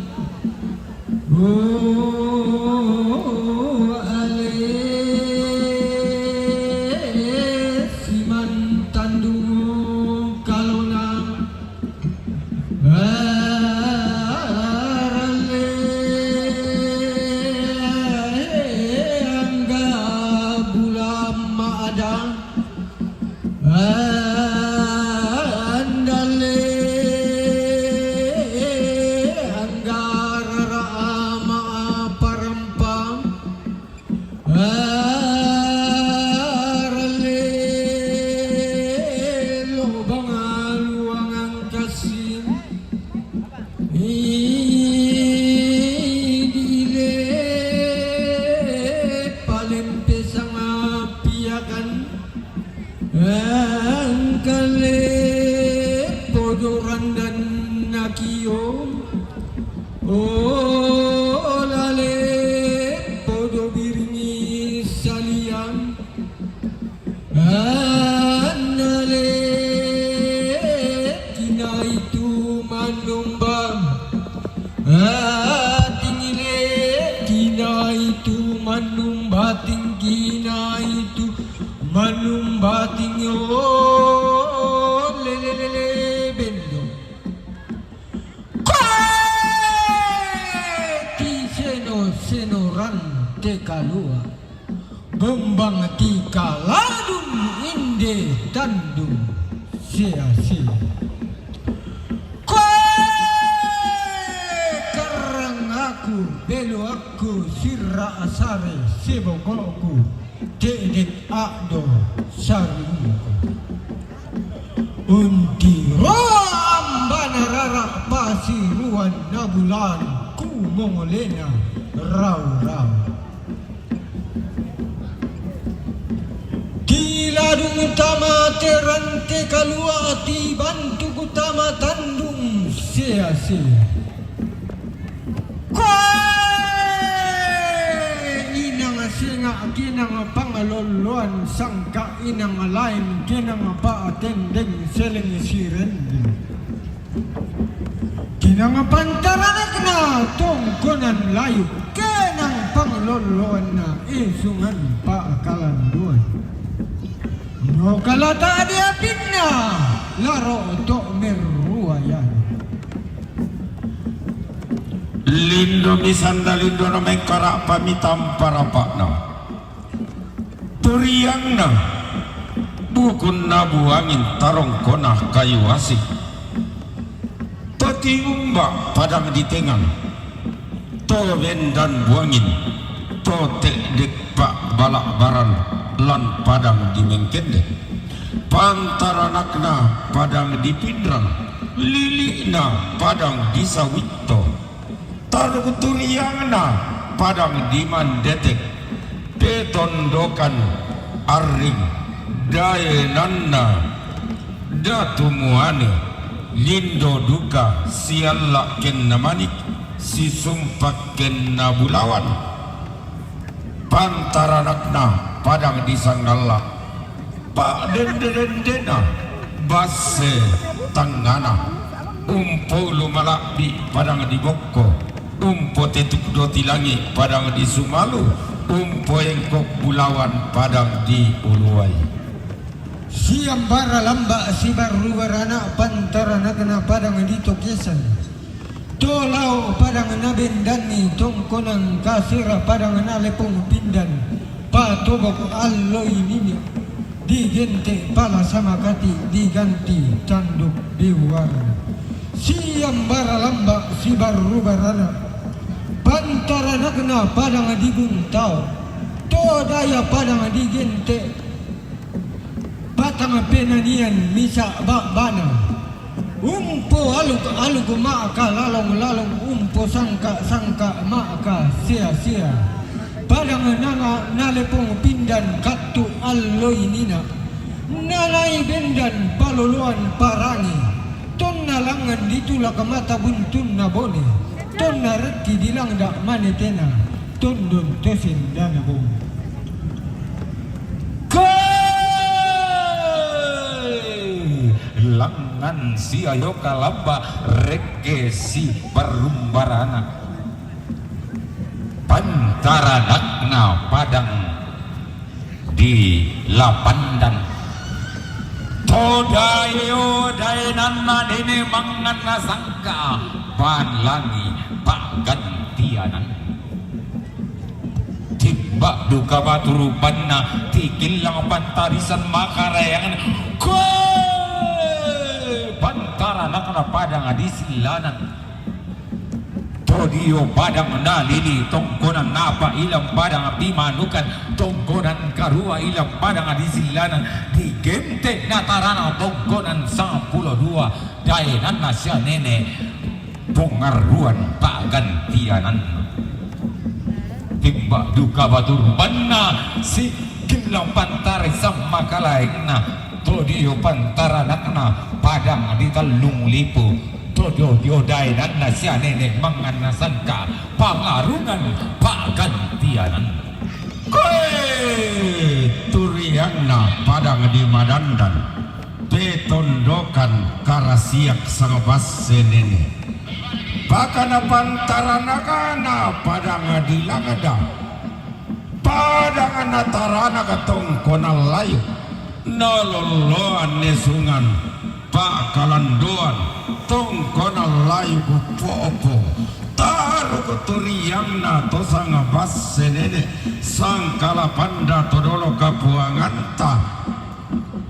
O ale siman tandung kalona. Aralle angga bulan ma'ada. Andalle angga rara ama parempa. Aralle lobang luangang kasih. Idile palempe sangapiakan. Angkale podo randan nakio. O lale podo biringi salian. Annale kinaitu manumba. Atingile kinaitu manumba, tingkinaitu manumba, tingo lelelele bendo. Koe ti seno-senoran te kalua, bembang ti kaladun inde tandung sia-sia. Koe karang aku, belo aku, sirra asare, sebogoku. Te'dek a'do sariuko. Unti roa ambana rara pasiruan na bulan ku mongolena rau-rau. Ti Tama te rante kalua ti bantu ku tama tandung sia-sia. Koe inang singa kinang pangaloloan sangka inang lain kinang pa tendeng seleng sirendeng. Kinang pantaranakna tongkonan layu, kinang pangloloanna isungan pakalanduan. No kalata diapinna laro to meruayan. Lindo misanda lindo na mengkara pamitamparapakna. Turiangna bukunna buangin tarongkona kayu asih. To tiumba padang di tengan. To bendan buangin. To tekdek pa balak baran lan padang di mengkende. Pantaranakna padang di pinrang. Lilikna padang di sawitto. Taruk turiangna padang di mandetek, petondokan arring, daenanna datu muane, lindo duka sialla kenna manik, sisumpak kenna bulawan. Pantaranakna padang di sangalla. Pa'dende-dendena basse tangngana. Umpo lumala'bi padang di bokko. Umpo tetuk doti langi padang di sumalu. Umpo engkok bulawan padang di uluai. Siambara lamba sibarru barana pantaranakna padang di tokesan. To lao padang na bendanni tongkonan kasera padang na lepong pindan, patobok alloi nini, digente pala samakati diganti tanduk biwara. Siambara lamba sibarru barana, pantaranakna padang di buntao, to daya padang digente, batang penanian misa ba'bana. Umpo aluk-aluk ma'ka lalong-lalong, umpo sangka-sangka ma'ka sia-sia. Padang nanga nalepong pindan kattu alloi nina. Nalai bendan paloloan parangi. Tonna langngan ditulak mata buntunna bone. Tonna rekki dilangda manetena. Tondon tosin dana bone. Ke langngan siayo kalabba rekke si barrumbarana. Pantaranakna padang di Lapandan. To daeo daenanna nene manganna sangka, panlangi pa'gantianan. Timba duka batu rupanna, tikillang pantarisan makarayangan. Koe pantaranakna padang di sillanan. Todio padang na lili tongkonan napa ilang padang pimanukan tongkonan karua ilang padang di sillanan digente na tarana tongkonan sampulo dua daenanna sia nene. Pongarruan pa'gantianan. Timba duka batu rupanna, sikillang pantare sammakalaengna, todio pantaranakna padang di Tallung Lipu, todio dio daenanna sia nene manganna sangka, pangarungan pa'gantianan. Koe turiangna padang di Madandan. Petondokan karasiak sangbasse nene. Pakana pantaranakna padang di Langada. Padang na tarana tongkonan layu. Nalolloan nesungan pakalandoan tongkonan layu ku po'po. Taruk turiangna to sangbasse nene sangkala panda to dolo kapuanganta.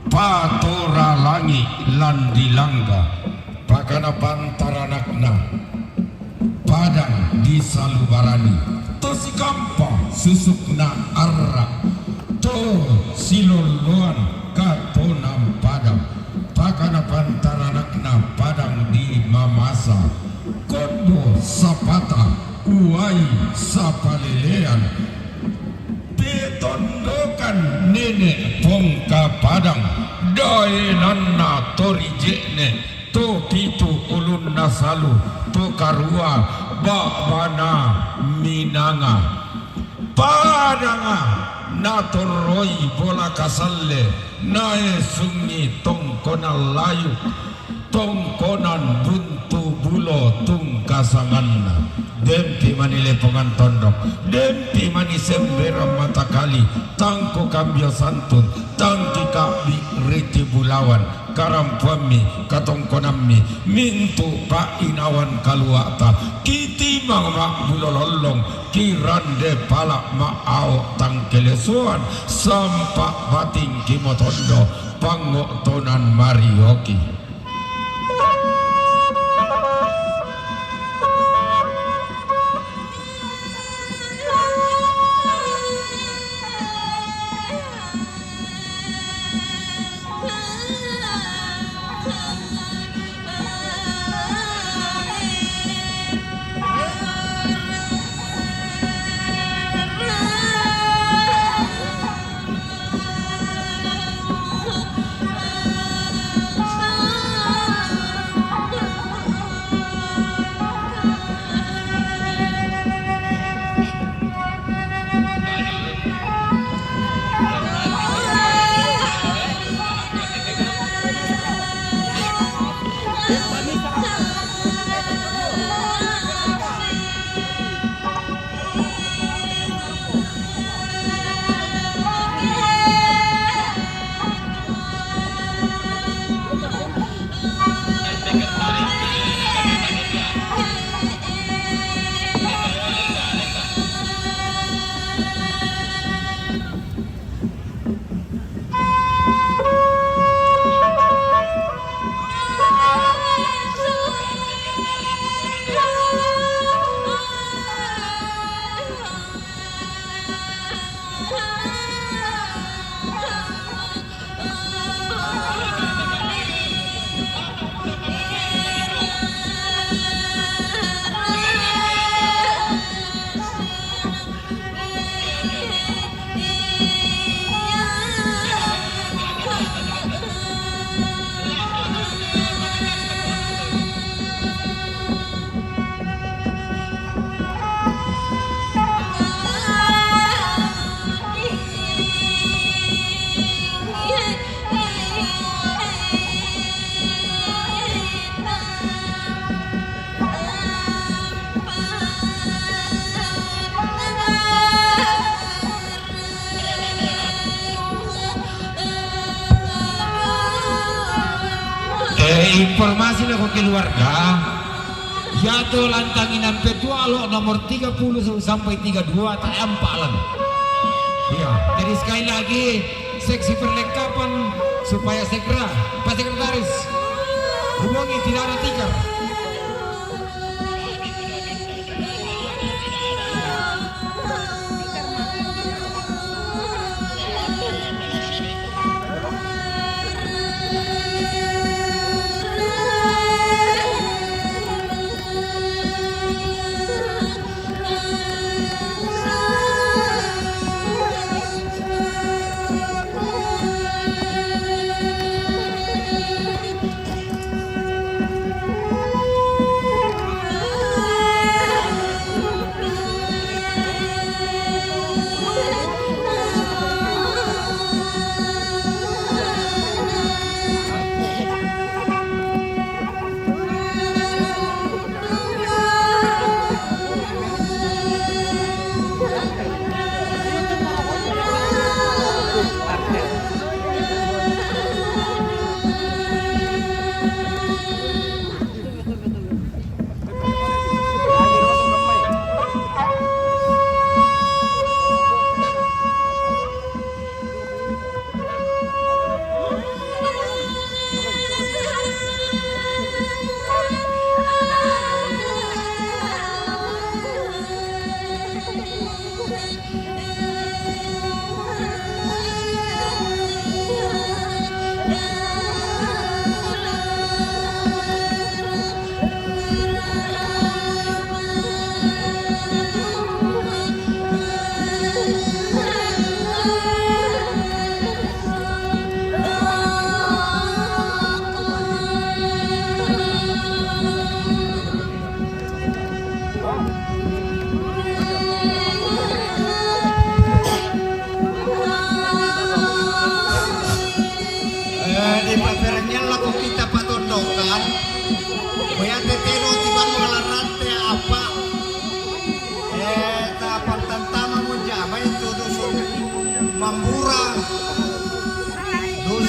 Patora langi lan di Langga, pakana pantaranakna padang di Salubarani, to sikampa susukna arra, to silolloan katonan padang, pakana pantaranakna padang di Mamasa, kondo sapata uai sapalelean, Petondokan nene pongka padang Kaenanna to rije'ne, to pitu ulunna salu, to karua ba'bana minanga. Padanga natorroi bola kasalle, naesungngi tongkonan layu, tongkonan buntu bulo tungkasanganna. Dempi mani lepongan tondok, dempi mani semberang mata kali, tangku kambio santun, tangki kabbi riti bulawan, karampuammi, katongkonammi, mintu pa'inawan kalua'ta, kitimang ma'bulo lollong, kirande pala ma'ao tangkelesoan, sampa bating kimotondo, pango'tonan marioki. Eh, informasi lako keluarga, yatu lantang inang petua lo nomor tiga puluh sampai tiga dua, tak empat lan. Iya, jadi sekali lagi, seksi perlengkapan supaya segera, Pak Sekretaris, hubungi, tidak ada tikar.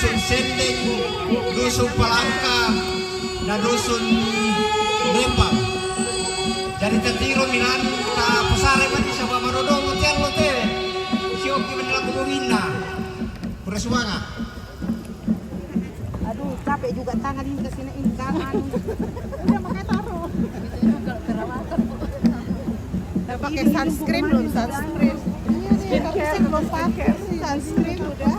Dusun Sendeng, Dusun Palangka, dan Dusun Lembang. Jadi tatiro minan, ta pasare mani saba madodo motel motel. Sioki mani laku murinna. Pura sumanga. Aduh, capek juga tangan ini ke sini, ini kan anu. Udah pakai taruh. Udah pakai sunscreen belum, sunscreen? Iya, nih, tapi saya belum pakai sunscreen udah.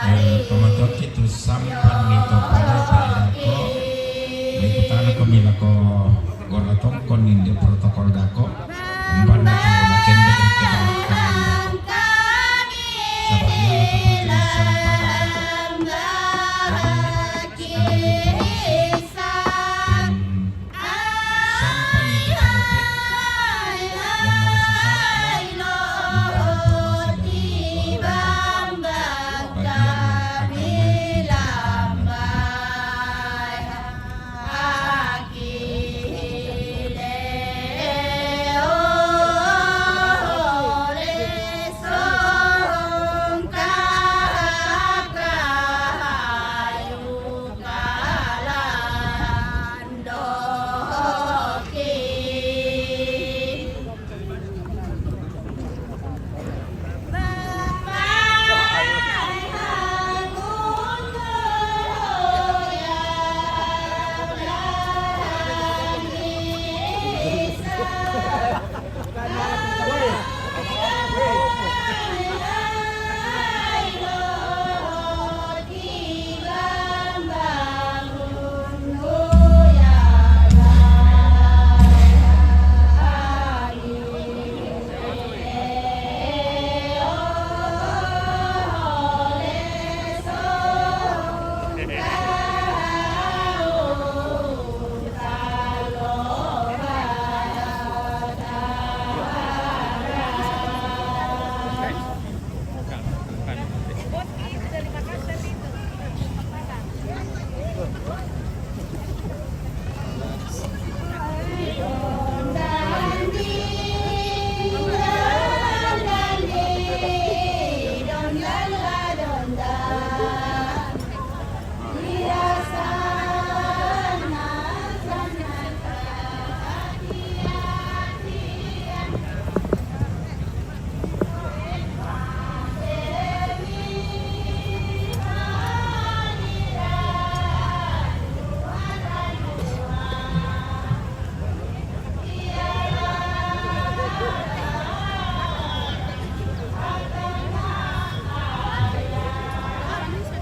Eh, pamatoki tu sampan ni to pada dako. Ikutana ko mila ko gora tongkon ni de protokol dako. Umpan na ko na kende ke dako. Sabab ia na tapakai sampan dako. Jadi,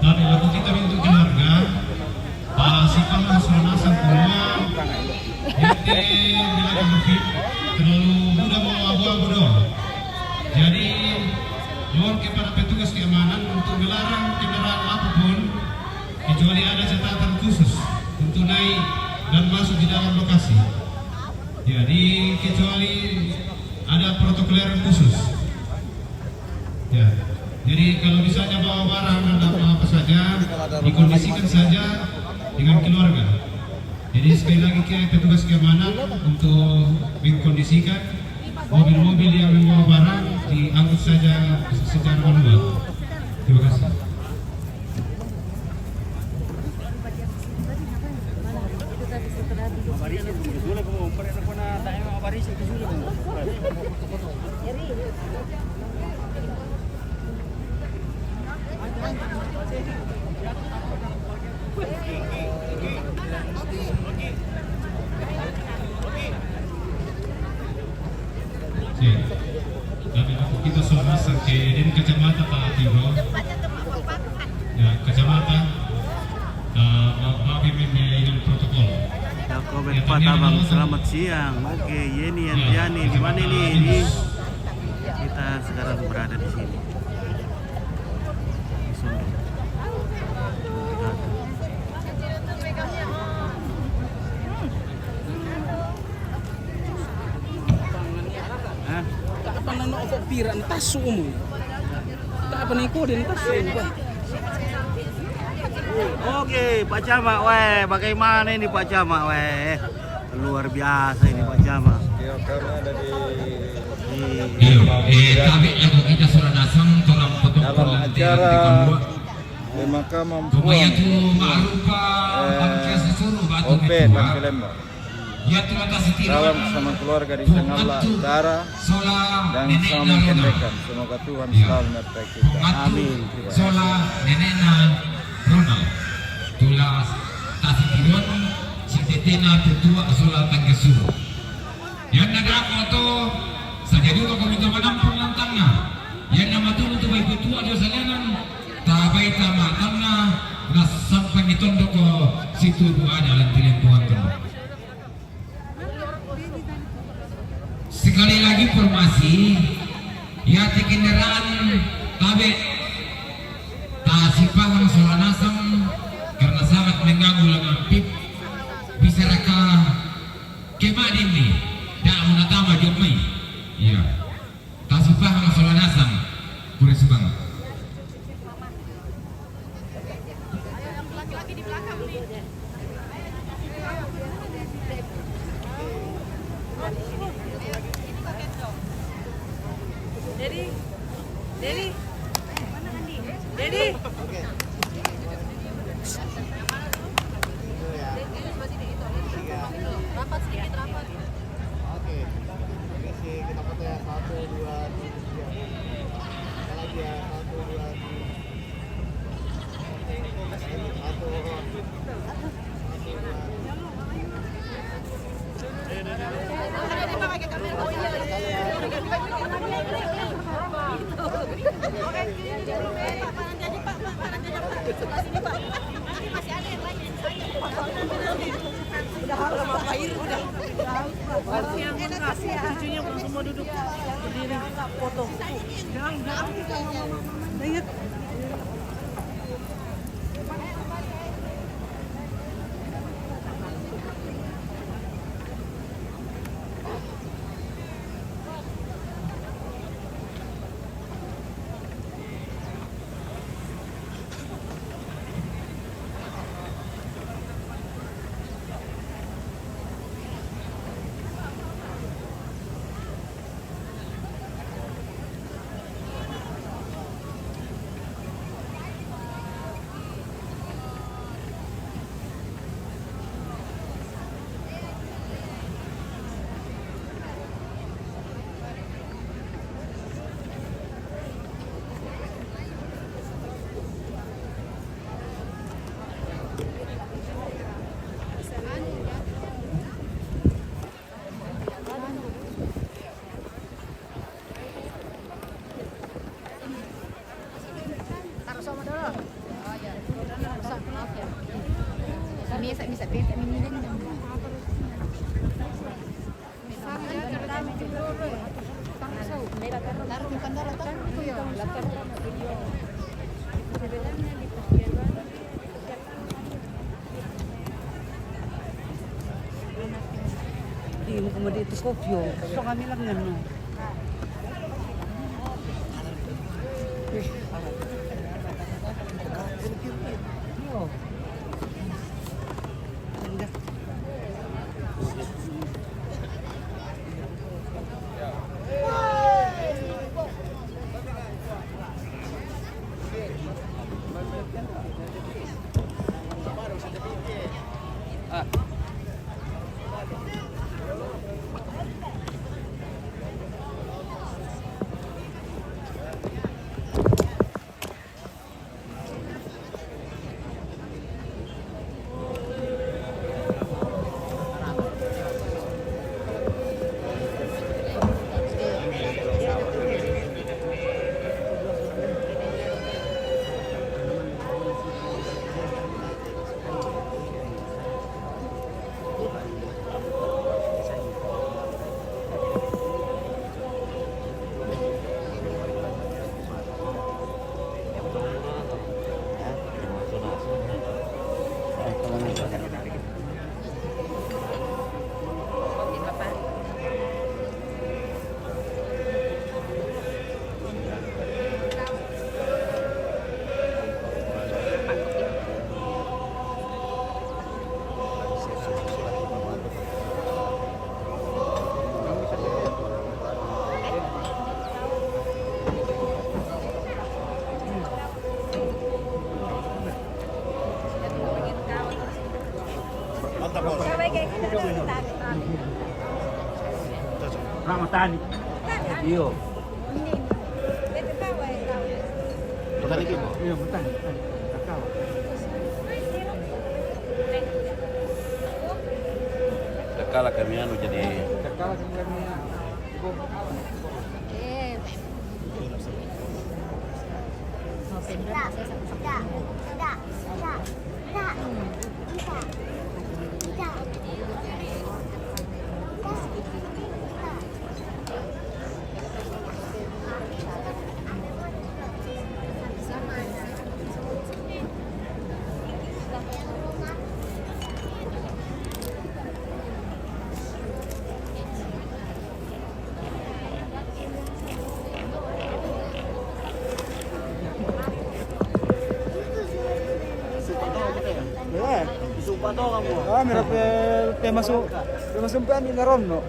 Tapi laku kita bentuk keluarga, pa sipa harus manasan keluar, ente bilang ke Covid, terlalu mudah mau abu-abu doang. Jadi, mohon kepada petugas keamanan untuk melarang kendaraan apapun, kecuali ada catatan khusus untuk naik dan masuk di dalam lokasi. Jadi, kecuali ada protokoler khusus. Ya. Jadi, kalau misalnya bawa barang dan apa-apa saja, dikondisikan saja dengan keluarga. Jadi, sekali lagi ke petugas keamanan untuk mengkondisikan mobil-mobil yang membawa barang diangkut saja secara manual. Terima kasih. Iya. Tapi kita sudah masuk ke, ini kacamata, Pak Tiro. Ya, kacamata. Eh, Pak Pimpin, eh, ini protokol. Ya, komen. Ya, Pak Tabang, selamat siang. Oke, Yeni Yantiani, di mana ini? Ini kita sekarang berada di sini. Di Sunduk. Hah? Tak apa nang no kok pira, entah sumu. Tak apa nang kode, entah sumu. Oke, Pak Camat, weh, bagaimana ini, Pak Camat, weh? Luar biasa ini, Pak Camat. Iya, kami ada di, di Iya, eh, tapi lagu kita sudah nasang, torang potong dalam acara pemakaman Puang, eh, Ope Tangke Lembang. Salam sama keluarga di Sangalla Utara dan sama Kendekan. Semoga Tuhan selalu menyertai kita. Amin. Terima kasih. Sola nenekna Ronald. Tulas Tasitiruan, si tetena tetua sola Tangke Suru. Yang na dako to, saja dulu kami to manampung lantangna. Yang na matumu tu bai petua dio saliangan, tabai tama tanna, na sampai ni tondoko situ dua ada lantiran Tuhan tondoko. Sekali lagi informasi, ya, di kendaraan tabe tasipahang sola nasang karena sangat mengganggu lengan pip. Bisa raka kemah dini, dak mau natama jok mai. Iya. Tasipahang sola nasang, kure subang. Jadi, jadi, jadi. Rapat sedikit, rapat. Oke, oke, si kita foto ya, satu, dua, tiga. Kita lagi ya, satu, dua, tiga. Satu. Udah harus sama Pak Iri, udah. Kasihan, Bang, kasihan. Cucunya belum semua duduk berdiri. Foto. Jangan, jangan kita sama mama. Ingat. Taruh sama dulu. Oh, iya. Bisa, maaf ya. Bisa, bisa, bisa, bisa. Taruh, taruh, taruh. Taruh, taruh. Di, mo kuma di tu kopio. So kami lang na, no? Yo. Ramatani. Iyo. Matani ki mo? Iyo, matani, matani. Dakala kami anu jadi. Dakala kami anu. Ya. Ah, mira pe, pe masu, pe masu pe ani na ronno.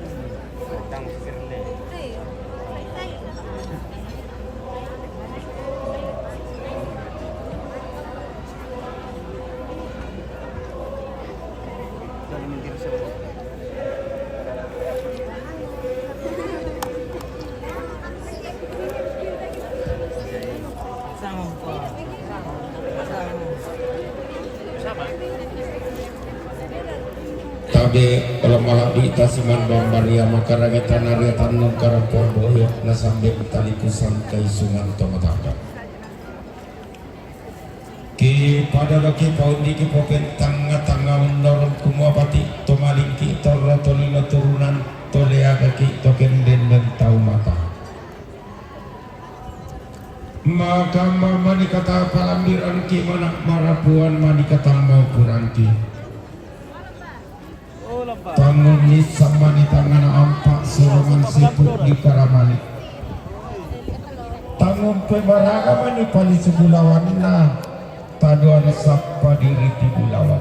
Tabe, kalau malah di tasiman bambaria, maka ragi tanaria tanung karampuan boyo, nasambe taliku sangkai sungan tomataka. Ki pada baki paundi ki popen tanga-tanga unor kumua pati, tomalingki torro tolino turunan, toleagaki tokenden tau mata. Maka ma-, mani kata palambiran ki mana marapuan mani kata mau kurang ki. Tangun ni samani tangana ampa sulungan sipu di karamani. Tangun pe baraga mani pali sebulawanna taduan sappa diri ti bulawan.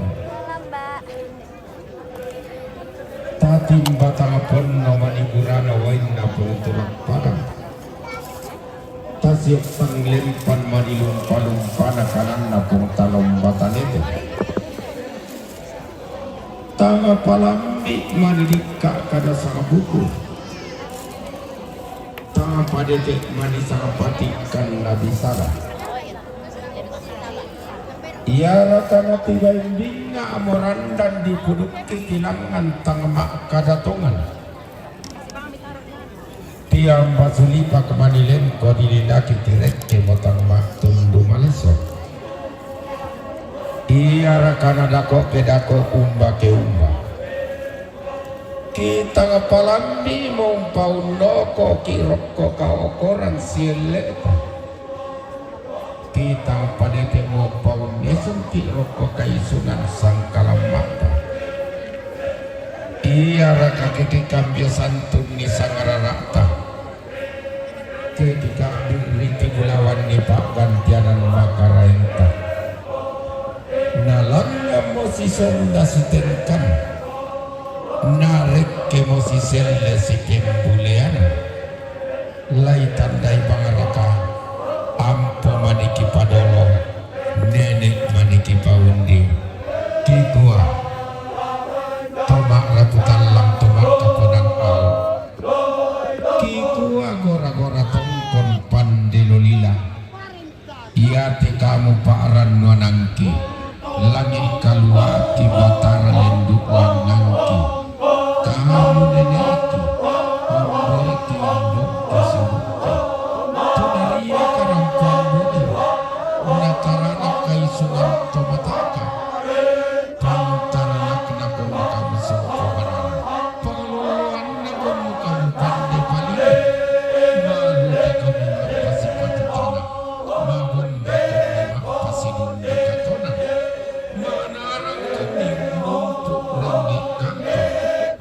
Tatimba tangapon no mani burana wainna pun tulak padang. Tasiok tanglempan mani lumpa-lumpana kananna pun talombatan itu. Tanga palambi mani dikka kada sangabuku. Tanga padete mani sangapati kan nabi sala. Iara kana tiba imbinga morandan di pudukki tilangan tang makkadatongan. Tiamba sulipak mani lengko dililaki tirekke motang mattundu maleso. Iara kana dako ke dako umba ke umba. Kitang palambi mo umpaunnoko ki rokko kaokoran sielleta. Kitang padete mo paunnesungki rokko kaisunan sangkalammata. Iaraka keke kambio santunni sangararata. Ketika riti bulawanni paggantianan makaraenta. Nalangngammo sisonda sitengkan. Narekkemo siselle sikembuleana. Laitandai bangaraka, ampo maniki padolo, nenek maniki paundi. Kikua, tomak ratu tallang tomak kaponang au. Kikua gora-gora tongkon pandelo lila. Iate kamu pa'rannuanangki, langit kaluati batara lendu wangangki, kamu neneki, amboeki ambo kasibuke. Tunaria karampuan budu, natarana kaisungan tomataka. Pantaranakna gommu kamu sungkobanan. Pangaloloanna gommu kamu pande paling. Maluka kamu mappasipatu tana. Magomba kamu mappasidundi katona. Manarang kamu rumpu rengge kanto.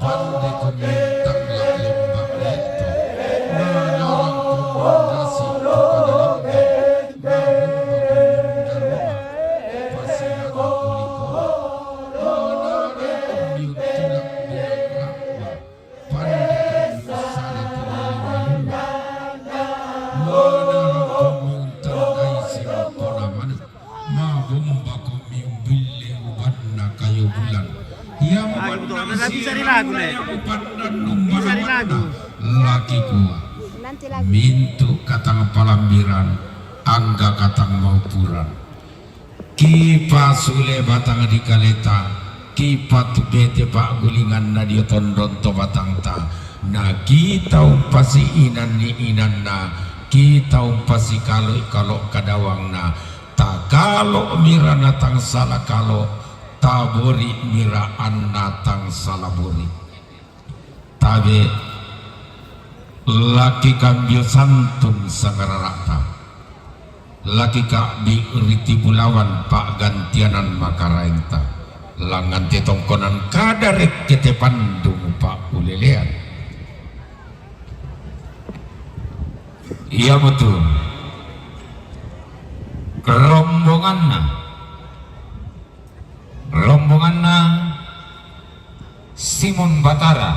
Pande kamu tangla lemba leto. Manarang kamu nasi kepada lemba. Magomba kamu daruma. Pasinaka Bisa dilagu, Le. Bisa dilagu. Laki kua. Mintu katang palambiran, angga katang maupuran. Kipa sule batang di kaleta, kipa tu bete paggulingan na dio tondon to batangta. Na kita umpasi inan ni inanna, kita umpasi kalo kalo kadawangna. Takalo mirana tang sala kalo, tabori miraanna tang sala bori. Tabe, laki kambio santun sangararata, laki ka di riti bulawan paggantianan makaraengta, langan te tongkonan kadarek kete pandung paulelean. Ia mutu rombonganna. Rombonganna Simon Batara,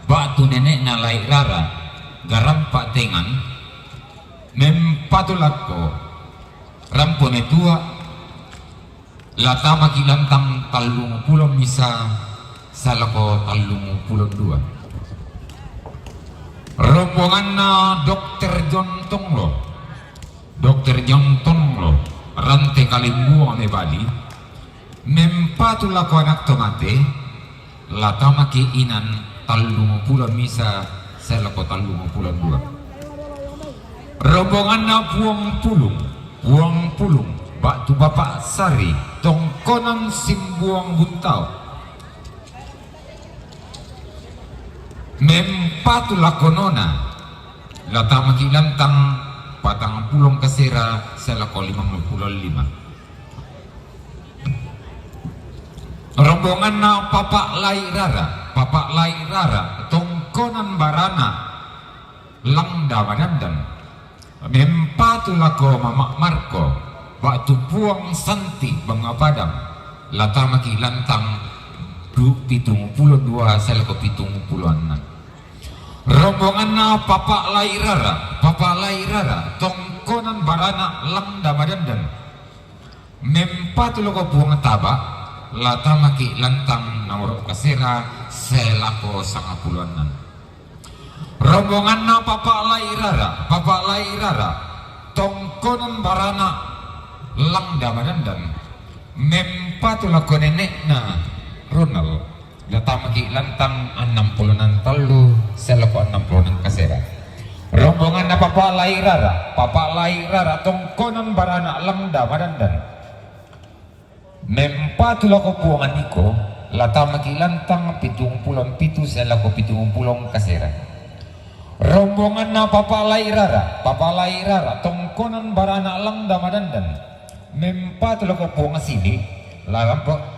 batu nenekna Lai Rara, garampa tengan, mempatu lako rampo netua, latamaki lantang tallung pulo misa salako tallung pulo dua. Rombonganna dokter Jontong lo, dokter Jontong lo, rante kalimbuang me Bali, mempatu lako anak to mate, latamaki inan tallung pulo misa salako tallung pulo dua. Rombonganna Puang Pulung, Puang Pulung, batu Bapak Sari, tongkonan Simbuang Buntao. Mempatu lako nona, latamaki lantang patang pulo kasera salako limang pulo lima. Rombonganna Papa Lai Rara, Papa Lai Rara, tongkonan barana Langda Madandan. Mempatu lako Mama Marko, batu Puang Santi Banga Padang, latamaki lantang du pitung pulo dua salako pitung pulo annan. Rombonganna Papa Lai Rara, Papa Lai Rara, tongkonan barana Langda Madandan. Mempatu lako Puang Taba, latamaki lantang naoro kasera salako sanga pulo annan. Rombonganna Papa Lai Rara, Papa Lai Rara, tongkonan barana Langda Madandan, mempatu lako nenekna Ronald, latamaki lantang annang pulo nan tallu salako annang pulo nan kasera. Rombonganna Papa Lai Rara, Papa Lai Rara, tongkonan barana Langda Madandan, mempatu lako Puang Niko, latamaki lantang pitung pulo pitu salako pitung pulo kasera. Rombonganna Papa Lai Rara, Papa Lai Rara, tongkonan barana Langda Madandan, mempatu lako Puang Sili,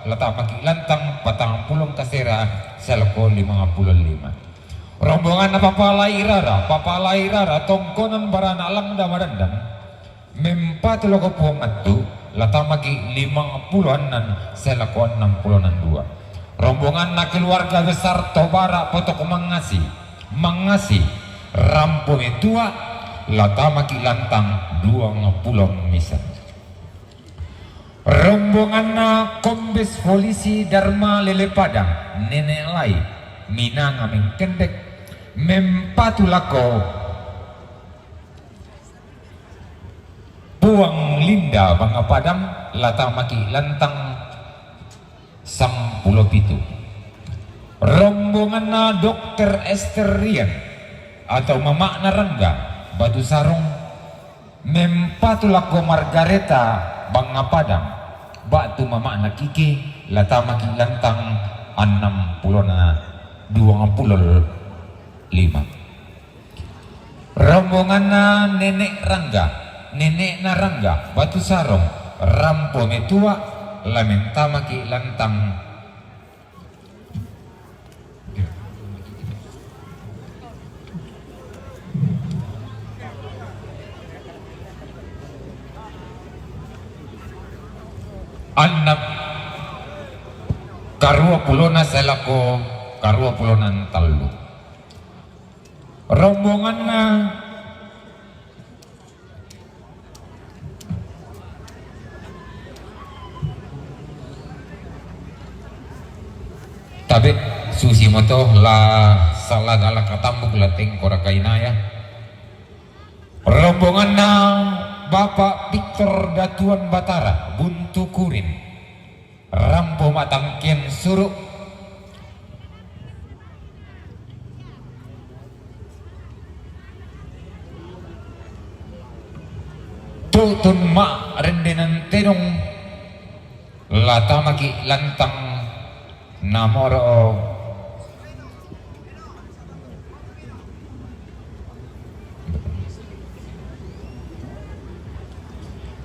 latamaki lantang patang pulo kasera salako limang pulo lima. Rombonganna Papa Lai Rara, Papa Lai Rara, tongkonan barana Langda Madandan, mempatu lako Puang Attu, latamaki limang pulo annan salako annang pulo nan dua. Rombonganna keluarga besar Tobara Potok Mangasi, Mangasi, rampo metua, latamaki lantang duang pulo misa. Rombonganna Kombes Polisi Darma Lelepadang, Nenek Lai, minanga mengkendek, mempatu lako Puang Linda Banga Padang, latamaki lantang sampulo pitu. Rombonganna Dokter Ester Rian atau Mamana Rangga, Batu Sarong, mempatu lako Margareta Banga Padang, batu Mamana Kiki, latamaki lantang annang pulona duang pulo lima. Rombonganna Nenek Rangga, Nenekna Rangga, Batu Sarong, rampo metua, lamentamaki lantang annang karua pulona salako karua pulona tallu. Rombonganna Tabe', susimoto la sala gala katambuk la tengko rakainaya. Rombonganna Bapak Victor Datuan Batara, Buntu Kurin. Rampo matangkian suru'. Tu'tun ma' rendenan tedong, la tamaki' lantang nomoro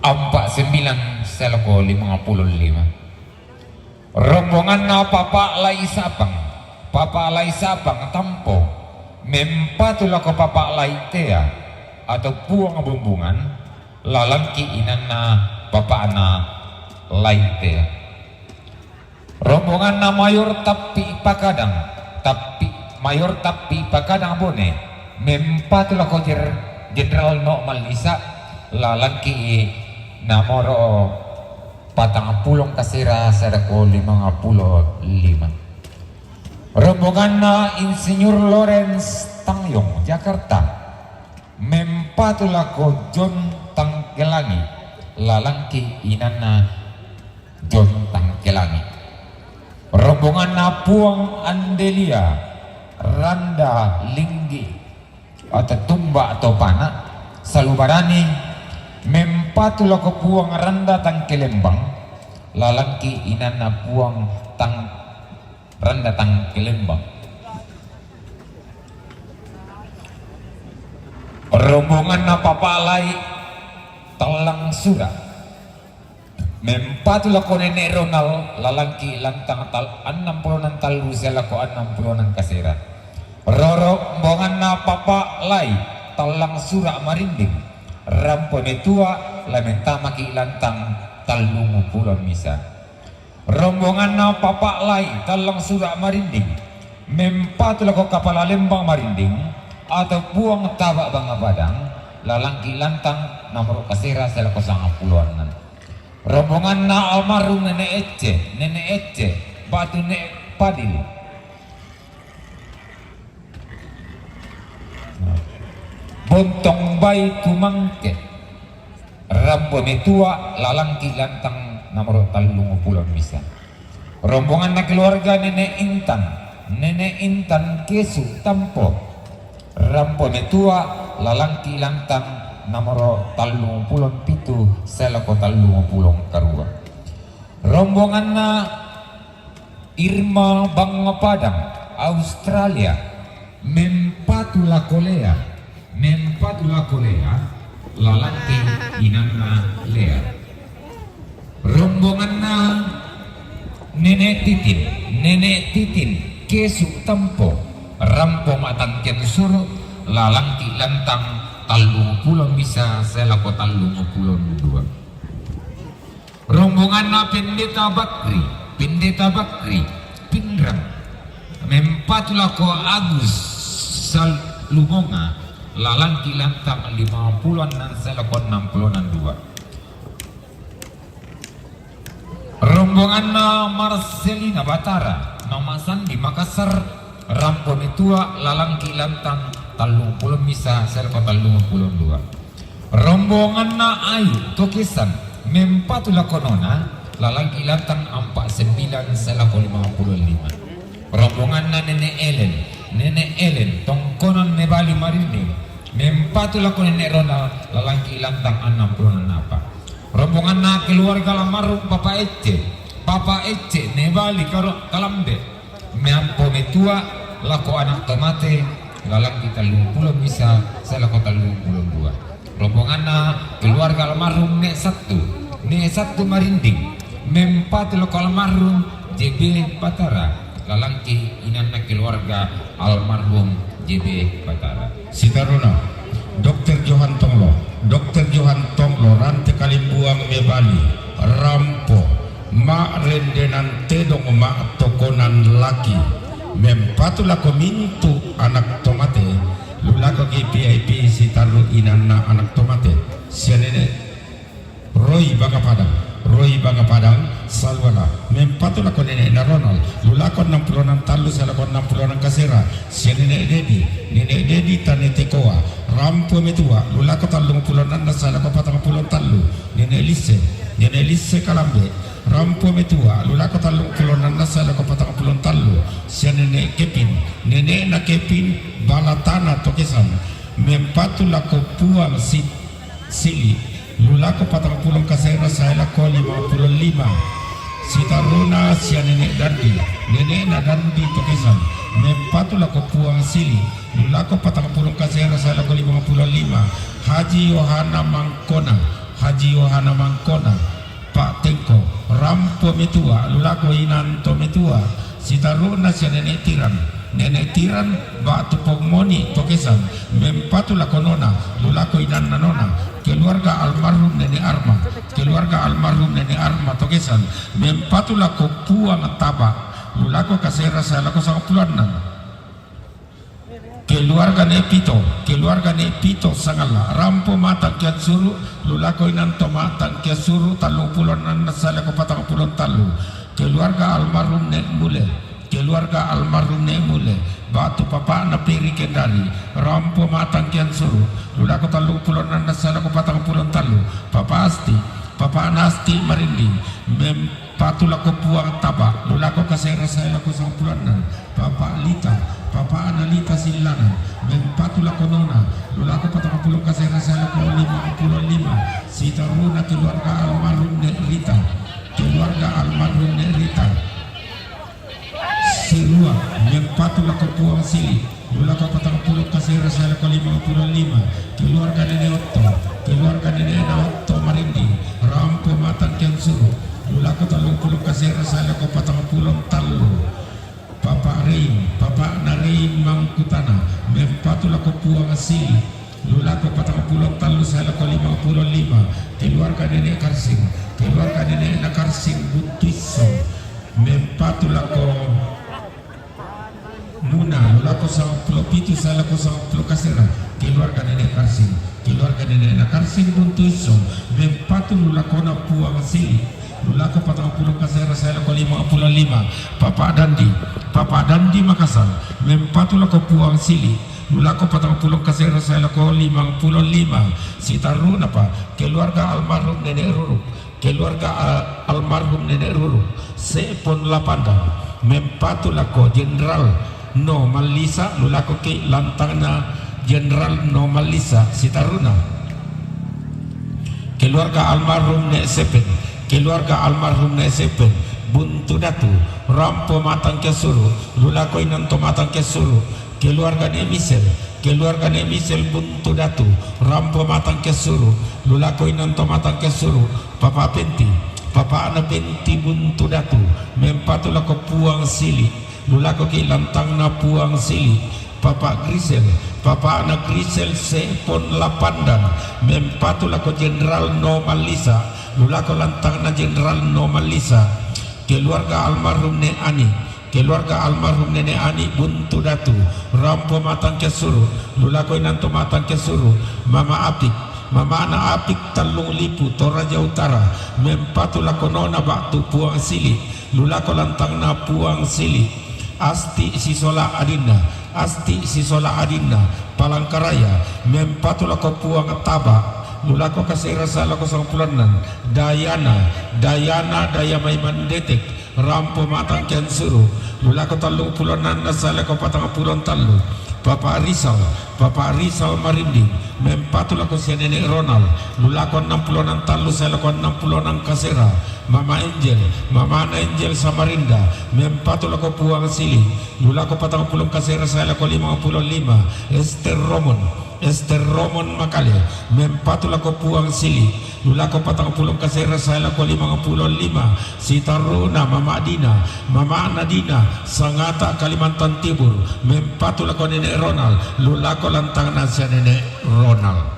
empat sembilan selako lima puluh lima. Rombonganna Papa' Lai Sapang, Papa' Lai Sapang Tampo, mempatu lako Papa' Lai Tea atau Puang Bumbungan, lalangki' inanna papa'na Lai Tea. Rombonganna Mayor Tappi Pakadang, Tappi, Mayor Tappi Pakadang Bone, mempatu lako Jer-, Jenderal No Mallisa, lalangki' nomoro patang pulong kasera sadako lima puluh lima. Rombonganna Insinyur Lawrence Tangyong, Jakarta, mempatu lako John Tangkelangi, lalangki' inanna John Tangkelangi. Rombonganna Puang Andelia Randa Linggi, atau Tumba atau Pana, Salubarani, mempatu lako Puang Randa Tangkelembang, lalangki' inanna Puang Tang-, Randa Tangkelembang. Rombonganna Papa' Lai Tallang Sura', mempatu lako Nene' Ronald, lalangki' lantang tal-, annang pulonang tallu selako annang pulonang kasera. Rombonganna Papa' Lai Tallang Sura' Marinding, rampo metua, la mentamaki' lantang tallung pulo misa. Rombonganna Papa' Lai Tallang Sura' Marinding, mempatu lako Kapala Lembang Marinding atau Puang Taba Banga Padang, lalangki' lantang nomoro kasera selako sanga pulo annang. Rombonganna almarhum Nene' Ecce, Nene' Ecce, batu Ne' Padil. Bontong Bai Tumangke, rampo metua, lalangki' lantang nomoro tallung pulo misa. Rombonganna keluarga Nene' Intan, Nene' Intan Kesu Tampo, rampo metua, lalangki' lantang nomoro tallung pulo pitu selako tallung pulo karua. Rombonganna Irma Banga Padang, Australia, mempatu lako Lea, mempatu lako Lea, lalangki' inanna Lea. Rombonganna Nene' Titin, Nene' Titin Kesu Tampo, rampo matangkian suru', lalangki' lantang tallung pulo misa selako tallung pulo dua. Rombonganna Pendeta Bakri, Pendeta Bakri Pinrang, mempatu lako Agus Salumonga, lalangki' lantang lima pulo annang selako annang pulo dua. Rombonganna Marcelina Batara, Mama Sandi Makassar, rampo metua, lalangki' lantang tallung pulo misa selako tallung pulo dua. Rombonganna Ayu Tokesan, mempatu lako Nona, lalangki' lantang empat sembilan selako lima puluh lima. Rombonganna Nene' Elen, Nene' Elen Tongkonan Ne' Bali Marinding, mempatu lako Nene' Ronald, lalangki' lantang annang pulo napa. Rombonganna keluarga almarhum Papa Ecce, Papa Ecce Ne' Bali Karo-, Kalambe, rampo metua lako anak tomate, lalangki' tallung pulo misa selako tallung pulo dua. Rombonganna keluarga almarhum Ne' Sattu, Ne' Sattu Marinding, mempatu lako almarhum J B Batara, lalangki' inanna keluarga almarhum J B Batara. Sitaruna, Dokter Johan Tonglo, Dokter Johan Tonglo, Rante Kalimbuang Ne' Bali, rampo, ma'rendenan tedong ma'tokonan laki, mempatu lako mintu' anak tomate, lu lako ki V I P sitarru' inanna anak tomate, sia Nene' Roy Banga Padang, Roy Banga Padang, Salwala, mempatu lako nene'na Ronald, lu lako ennang pulo ennang tallu sae lako ennang pulo ennang kasera, sia nene' Dedi, nene' Dedi Tane Tekoa, rampo metua, lu lako tallung pulo ennang sae lako patang pulo tallu, nene' Lisse, nene' Lisse Kalambe, rampo metua, lu lako tallung pulo ennang sae lako patang pulo tallu, sia nene' Kepin, nene'na Kepin Balatana Tokesan, mempatu lako Puang Sit Sili, lu lako patang pulo kasera sae lako lima pulo lima. Sitaruna sia nene' Dandi, nene'na Dandi Tokesan, mempatu lako Puang Sili, lu lako patang pulo kasera sae lako lima pulo lima. Haji Yohana Mangkona, Haji Yohana Mangkona, Pak Tengko, rampo metua, lu lako inang to metua, sitaruna sia nene' Tiran, nene' Tiran, batu Pong Moni Tokesan, mempatu lako nona, lu lako inanna nona, keluarga almarhum nene' Arma, keluarga almarhum nene' Arma Tokesan, mempatu lako Puang Taba, lu lako kasera sae lako sangpulo ennang. Keluarga ne' Pito, keluarga ne' Pito Sangalla, rampo matang kiansuru, lu lako inang to matang kiansuru, tallung pulo ennang sae lako patang pulo tallu. Keluarga almarhum ne' Mule, keluarga almarhum ne' Mule, batu papa'na Peri Kendari, rampo matang kiansuru, lu lako tallung pulo ennang sae lako patang pulo tallu. Papa Asti, papa'na Asti Marinding, mem patu lako Puang Taba, lu lako kasera sae lako sangpulo ennang. Papa Lita, papa'na Lita Sillana, mempatu lako nona, lu lako patang pulo kasera sae lako lima pulo lima. Sitaruna keluarga almarhum ne' Rita, keluarga almarhum ne' Rita. Sirua, mempatu lako Puang Sili, lu lako patang pulo kasera sae lako lima pulo lima. Keluarga nene' Otto, keluarga nene'na Otto Marinding, rampo matang kiansuru, lu lako tallung pulo kasera sae lako patang pulo tallu. Papa Rein, papa'na Rein Mangkutana, mempatu lako Puang Sili, lu lako patang pulo tallu sae lako lima pulo lima. Keluarga nene' Karsing, keluarga nene'na Karsing Buntu Isso, mempatu lako nona, lu lako sangpulo pitu sae lako sangpulo kasera, keluarga nene' Karsing, keluarga nene'na Karsing Buntu Isso, mempatu lu lakona Puang Sili, lu lako patang pulo kasera sae lako lima pulo lima. Papa Dandi, Papa Dandi Makassar, mempatu lako Puang Sili, lu lako patang pulo kasera sae lako lima pulo lima. Sitarunapa, keluarga almarhum nene' Ruru, keluarga a-, almarhum nene' Ruru, Sepon Lapandang, mempatu lako Jenderal No Mallisa, lu lako ki lantangna Jenderal No Mallisa, sitaruna. Keluarga almarhum ne' Sepen, keluarga almarhum ne' Sepen, Buntu Datu, rampo matang kiansuru, lu lako inang to matang kiansuru, keluarga ne' Misel, keluarga ne' Misel Buntu Datu, rampo matang kiansuru, lu lako inang to matang kiansuru. Papa Penti, papa'na Penti Buntu Datu, mempatu lako Puang Sili, lu lako ki lantangna Puang Sili. Papa Grisel, papa'na Grisel Sepon Lapandang, mempatu lako Jenderal No Mallisa, lu lako lantangna Jenderal No Mallisa. Keluarga almarhum ne' Ani, keluarga almarhum nene' Ani Buntu Datu, rampo matang kiansuru, lu lako inang to matang kiansuru. Mama Apik, mama'na Apik Tallung Lipu Toraja Utara, mempatu lako nona batu Puang Sili, lu lako lantangna Puang Sili. Asti sisola adinna, Asti sisola adinna, Palangkaraya, mempatu lako Puang Taba, lu lako kasera sae lako sangpulo ennang. Dayana, Dayana Dayamai Mandetek, rampo matang kiansuru, lu lako tallung pulo ennang sae lako patang pulo tallu. Papa Rizal, Papa Rizal Marinding, mempatu lako sia nene' Ronald, lu lako ennang pulo ennang tallu sae lako ennang pulo ennang kasera. Mama Angel, mama'na Angel Samarinda, mempatu lako Puang Sili, lu lako patang pulo kasera sae lako lima pulo lima. Ester Romon, Ester Romon Makale, mempatu lako Puang Sili, lu lako patang pulo kasera sae lako lima pulo lima. Sitaruna Mama Dina, mama'na Dina, Sangata Kalimantan Timur, mempatu lako nene' Ronald, lu lako lantangna sia nene' Ronald.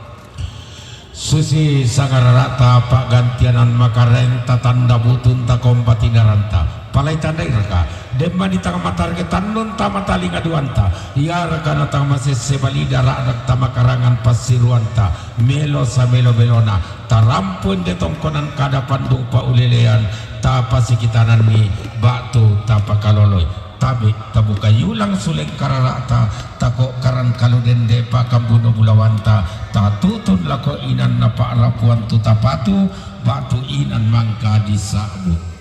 Susi sangarara'ta pa'gantianan makaraengta tanda butunta kompatinaranta. Palai tandai raka, demma di tang matarge tannun tama talinga duanta, ia raka na tang masesse balida ra'rak tama karangan passiruanta, melo samelo-melona, tarampun de tongkonan kada pandung paulelean, tapasikitananni ba'tu tapakaloloi. Tabe, tabuka yulang suleng karara'ta, tako karan kaludende pakambuno bulawanta, tatutun lako inan na pa'rapuan tu tapatu, ba'tu inan mangka disa'bu.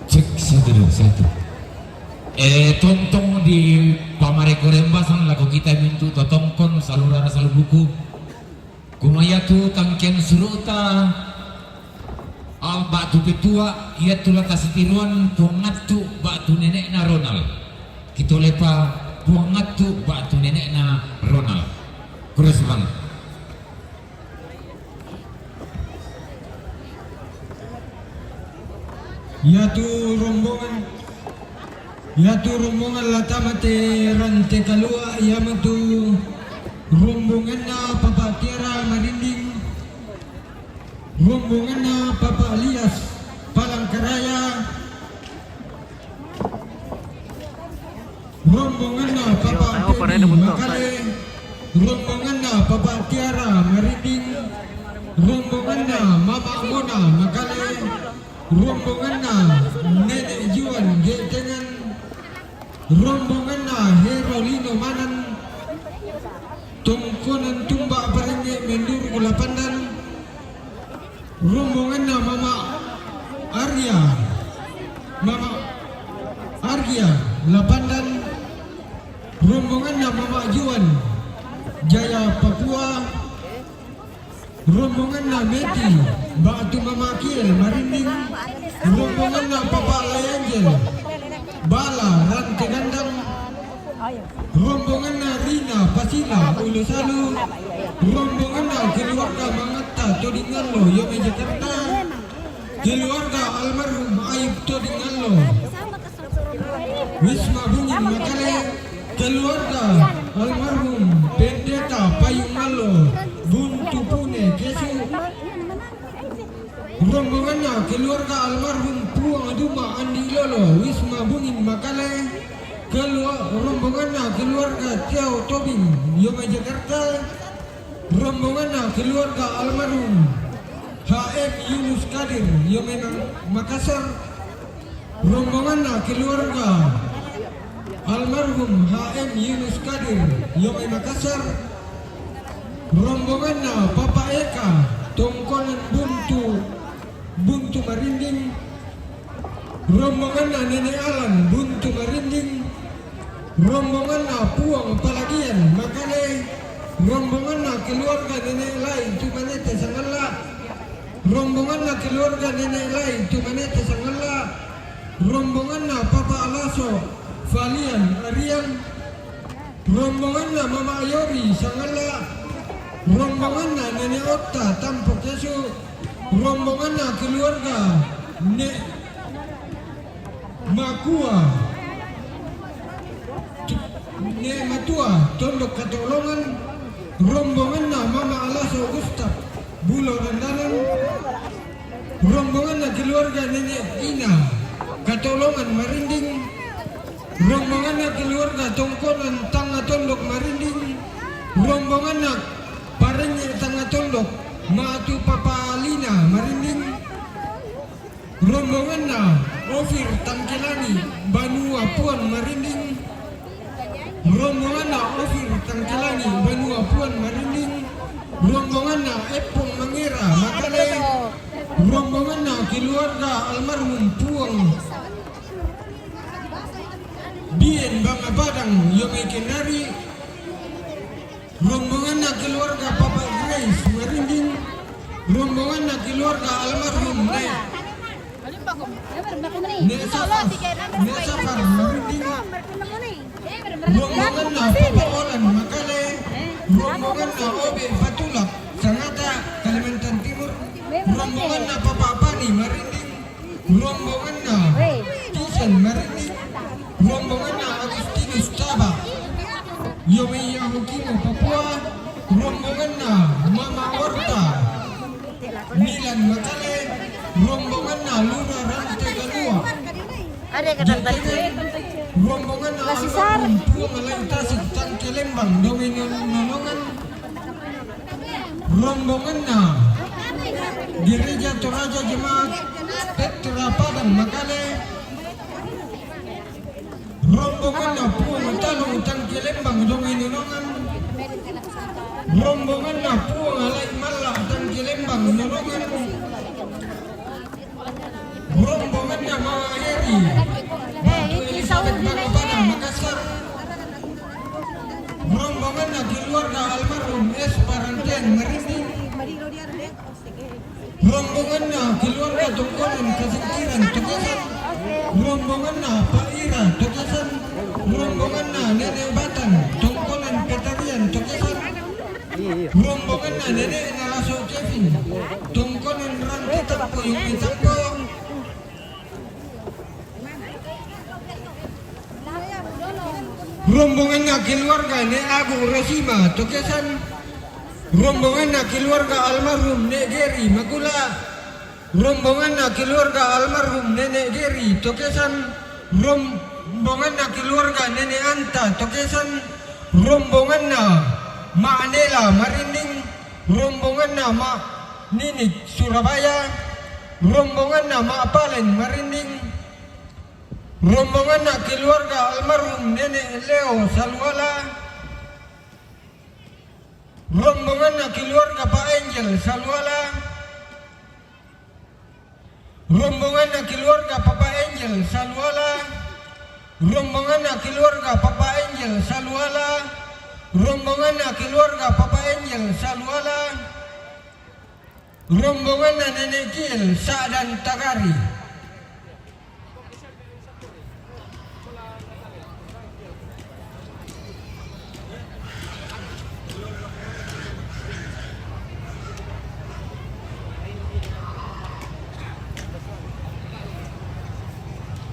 Cek, satu dulu, satu. Eh, tontong di pamareko rembasan lako kita mintu totongkon salurara salubuku. Kumaya tu tangken suruta, ah, ba'tu petua, ia tu lata sitiruan, Puang Attu ba'tu nene'na Ronald. Kitolepa, Puang Attu ba'tu nene'na Ronald. Kurasukan. Iatu rombongan, iatu rombongan la tama te rante kalua, iamatu rombonganna Papa Tiara Marinding, rombonganna Papa Lias Palangkaraya, rombonganna Papa Teddy Makale, rombonganna Papa Tiara Marinding, rombonganna Mama Mona Makale, rombonganna Nenek Juan Getengan, rombonganna Herolino Manan, tongkonan Tumba Parenge Menduruk Lapandan, rombonganna Mama Arya, Mama Arya Lapandan, rombonganna Mama Juan Jaya Papua, rombonganna Meti ba'tu Mama Kiel Marinding, rombonganna Papa Lai Angel Bala Rante Gandang, rombonganna Rina Pasila Ulusalu, rombonganna keluarga Mangatta Todingallo Yome Jakarta, keluarga almarhum Aib Todingallo Wisma Bungin Makale, keluarga almarhum Pendeta Payung Mallo Buntu Pune Kesu, rombonganna keluarga almarhum Puang Duma Andi Lolo Wisma Bungin Makale, kelua-, rombonganna keluarga Tiau Tobing Yome Jakarta, rombonganna keluarga almarhum H M Yunus Kadir Yome Makassar, rombonganna keluarga almarhum H M Yunus Kadir Yome Makassar, rombonganna Papa Eka tongkonan Buntu, Buntu Marinding, rombonganna Nenek Alan Buntu Marinding, rombonganna Puang Palagian Makale, rombonganna keluarga Nenek Lai Tumanete Sangalla, rombonganna keluarga Nenek Lai Tumanete Sangalla, rombonganna Papa Alaso Falian Arian, rombonganna Mama Yori Sangalla, rombonganna Nenek Otta Tampo Kesu, rombonganna keluarga Nek Makua, Nek Matua Tondok Katolongan, rombonganna Mama Alaso Gustaf Bulo Randanan, rombonganna keluarga Nenek Ina Katolongan Marinding, rombonganna keluarga tongkonan Tanga Tondok Marinding, rombonganna Parenge Tanga Tondok, Matu Papalina Marinding, rombonganna Ofir Tangkelangi Banua Puan Marinding, rombonganna Ofir Tangkelangi Banua Puan Marinding, rombonganna Epong Mangera Makale, rombonganna keluarga almarhum Puang Iyan Banga Padang, Yomi Kendari, rombonganna keluarga Papa Grace Merinding, rombonganna keluarga almarhum Nek, Nek Safar, Nek Safar Merinding, rombonganna Papa Olan Makale, rombonganna Obe Patulak, Sangata, Kalimantan Timur, rombonganna Papa Pani Merinding, rombonganna Tisan Merinding, rombonganna Agustinus Taba, Yomi Yahukimo Papua, rombonganna Mama Orta, Milan Makale, rombonganna Lura Rante Kalua, Ada kata J T W, rombonganna almarhum Puang Alai Tasik Tangke Lembang, Domino Nonongan, rombonganna Gereja Toraja Jemaat Petra Padang Makale, rombonganna Puang Talu Tangke Lembang, Domino Nonongan, rombonganna Puang Alai Malla Tangke Lembang, Nonongan, rombonganna Mama Eri, Ratu Elizabeth Banga Padang, Makassar, rombonganna keluarga almarhum S Parantian Merinding, rombonganna keluarga Tongkonan Kasingkiran Tokesan, rombonganna Pak Ira Tokesan, rombonganna Nenek Batan Tongkonan Petarian Tokesan, rombonganna Nenek Nalaso Kevin Tongkonan Rante Tampo Yumi Tampo, rombonganna keluarga Nek Agu Rosima Tokesan, rombonganna keluarga almarhum Nek Geri Makula, rombonganna keluarga almarhum Nenek Geri Tokesan, rombonganna keluarga Nenek Anta Tokesan, rombonganna Mak Nela Merinding, rombonganna Mak Ninik Surabaya, rombonganna Mak Palen Merinding, rombonganna keluarga almarhum Nenek Leo Saluala, rombonganna keluarga Pak Angel Saluala, rombonganna keluarga Papa Angel Saluala, rombonganna keluarga Papa Angel Saluala, rombonganna keluarga Papa Angel Saluala, rombonganna Nenek Kiel Sa'dan Tagari.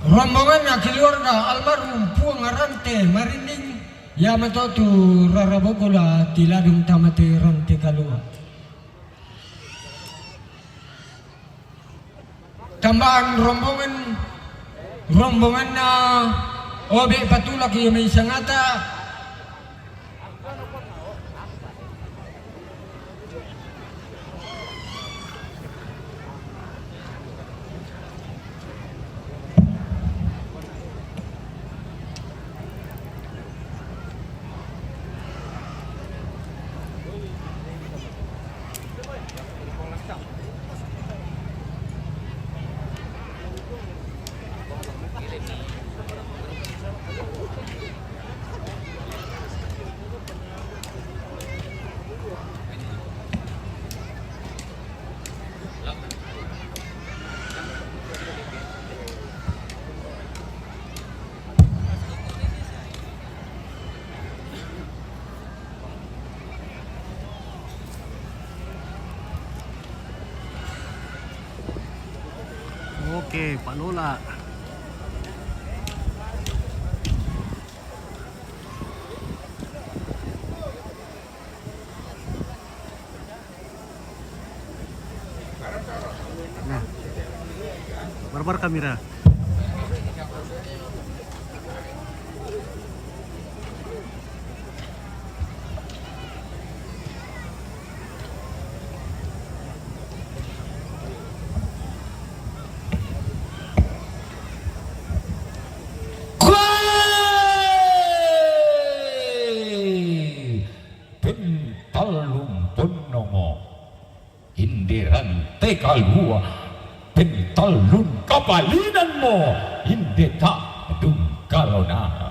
Rombonganna keluarga almarhum Puang Rante Merinding, ia mato tu rara Bogola, Tiladung Tamate Rante Kalua. Tambahan rombongan, rombonganna Obe Patulak Yomi Sangata. Oke, Pak Lola. Nah, barbar kamera. Kue! Pentallung ponnomo, inde rante kalua, pentallung kapalinanmo, inde ta' dungkalona.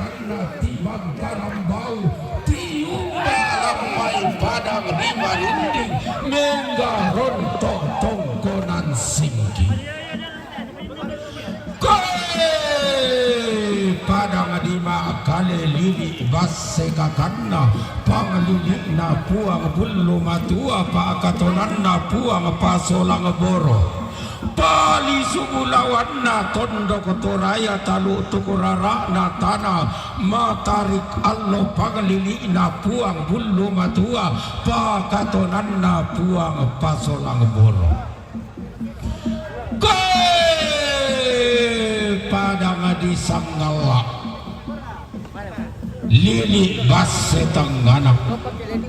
Paranna tiwang karambau, tiumba lammai padang ri marinding, mengga ronto tongkonan singgi. Koe padang di makale lili basse kakanna, panglili'na Puang Bullu Matua, pakatonanna Puang Pasolang Boro. Palisu bulawanna tondok toraya talu tukurara'na tana matarik allo panglili'na Puang Bullu Matua, pakatonanna Puang Pasolang Boro. Koe padang di Sanggalla. Lili basse tangngana.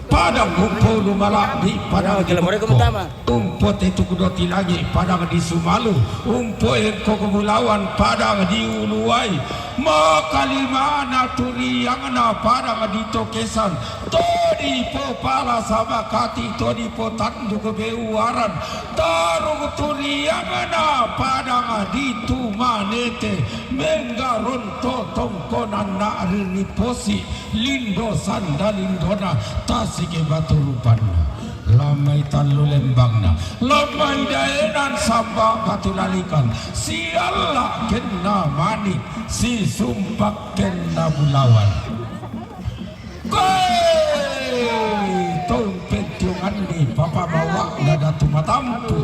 Padang umpo lumala'bi, padang di Assalamualaikum, Bukko. Tama. Umpo tetuk doti langi, padang di Sumalu. Umpo engko kebulawan, padang di Uluwai. Makalimana turiangna padang di Tokesan, to dipopala sabakati, to dipotanduk beuaran, taruk turiangna padang di Tumanete, menggaronto tongkonanna ririposi, lindo sanda lindona, tasik batu rupanna. Lammai tallu lembangna, lammai daenan samba batu lalikan, sialla kenna manik, sisumpak kenna bulawan. Koe tong pentiunganni papa bawakna Datu Matampu,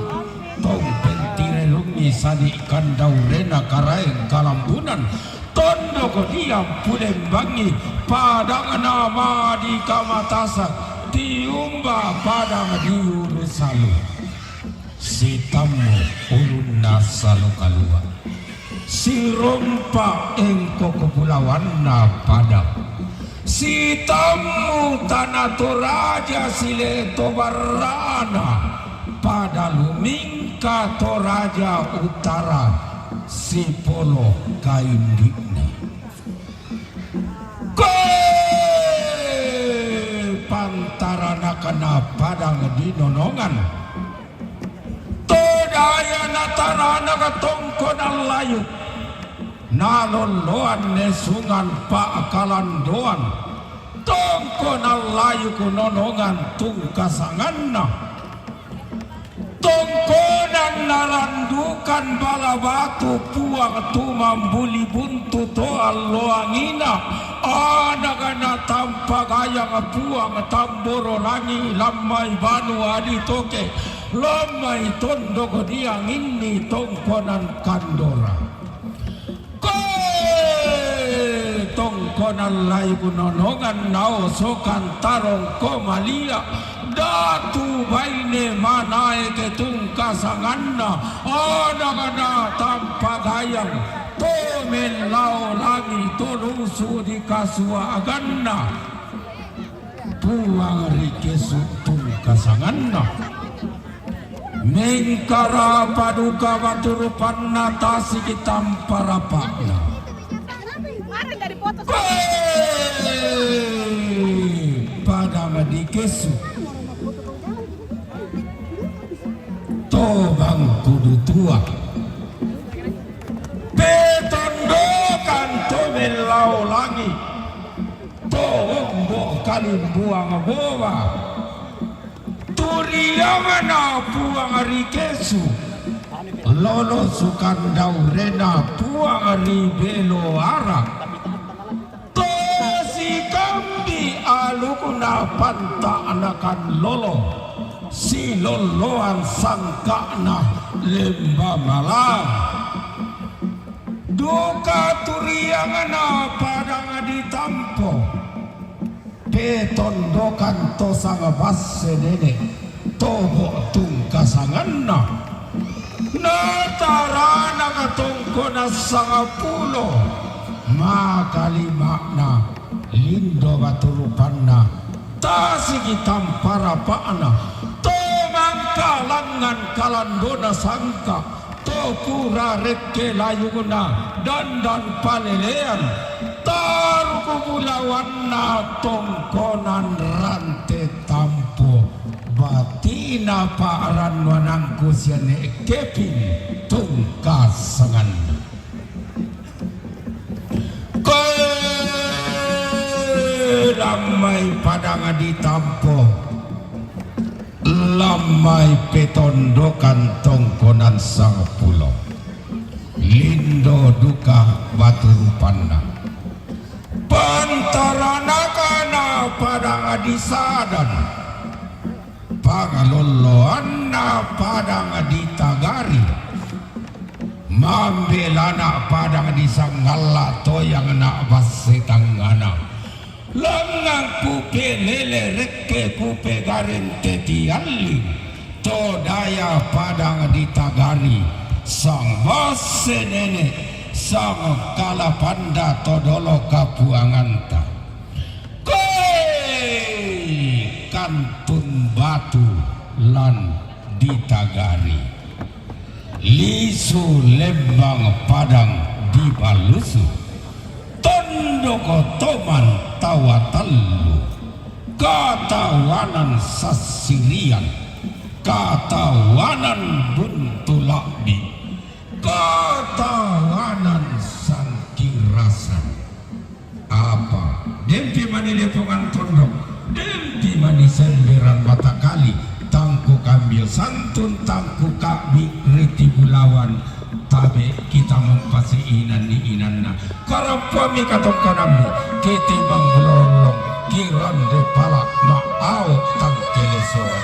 tong pentirelungi sadi kandaurena Karaeng Kalambunan, tondok diang pulembangi padangna Madika Matasak, tiumba padang di Ulu Salu. Sitammu ulunna Salu Kalua, sirompa engko kepulawanna padang. Sitammu Tana Toraja sileto barrana, pada lumingka Toraja Utara, sipolo kaindikna. Koe pantaranakna padang di Nonongan, to daya nataranaka tongkonan layuk, nalolloan nesungan pa'kalandoan, tongkonan layuk Nonongan tungka sanganna. Tongkonan narandukan bala batu Puang tumambuli buntu to alloangina, anakna Tampa Gayang Puang Tamboro Langi, lammai banua di Toke, lammai tondok dianginni tongkonan Kandora. Koe tongkonan layuk Nonongan, naosokan tarongko malia, datu baine manaeke tungka sanganna, anakna Tampa Gayang, to mellao langi, to lusu di kasuaganna. Puang ri kesu tungka sanganna. Mengkarapa duka batu rupanna, tasik tampa rapa'na. Koe padang di kesu, to Mangkudu Tua, petondokan to mellao langi, to ombo kalimbuang boba. Turiangna Puang ri kesu, lolo sukandaurena Puang ri beloara. To sikambi alukna panta'nakan lolo, silolloan sangka'na lemba malang. Duka turiangna padang ditampo, petondokan to sanga basse nene, tobo tungka sanganna. Nataranaka tongkonan sangapulo, makalima'na lindo batu rupanna, tasik tampa rapa'na, to mangkalangan kalandona sangka, to pura rekke layukna dandan palelean, taruk bulawanna tongkonan rante tampo, batina pa'rannuanangku sia ne'e keping tungka sanganna. Koe lammai padang ditampo, lammai petondokan tongkonan sangpulo, lindo duka batu rupanna. Pantaranakana padang disadan, pangalolloanna padang ditagari, mambelana padang disangalla toyangna basse tangngana. Langngan kupelele rekke kupegarente tialli, to daya padang ditagari, sang basse nene, sang kalapanda to dolo kapuanganta. Koe kantun batu lan ditagari. Lisu lembang padang dibalusu, Kotoman tawatellu, katawanan sassirian, katawanan buntula'bi, katawanan sangkirasan. Apa? Dempi mani lepongan tondok, dempi mani semberan batakali, tangku kambio santun, tangku kabbi riti bulawan, tabe kita mempasi inan ni inanna. Karappuammi katongkonammu, kitimbang lollong, kirande pala, ma'ao tangkelesoan.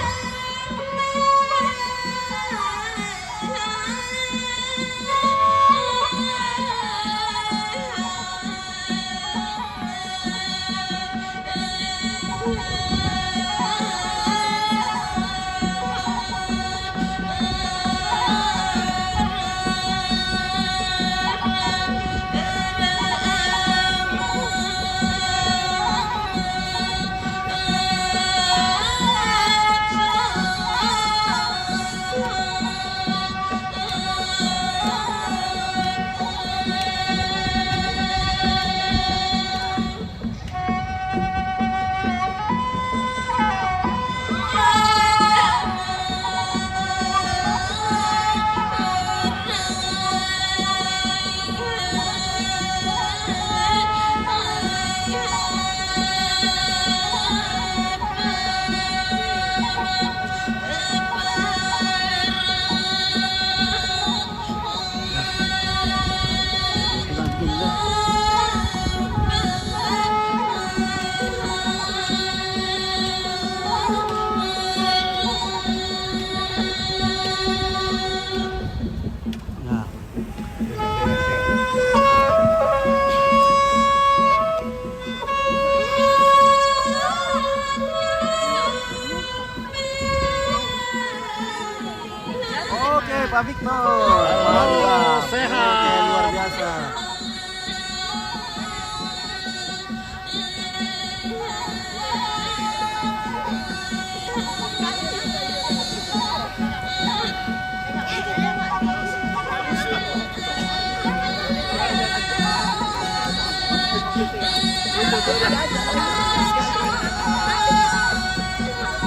Oke, Pak Victor. Halo, mantap. Sehat. Oke, luar biasa.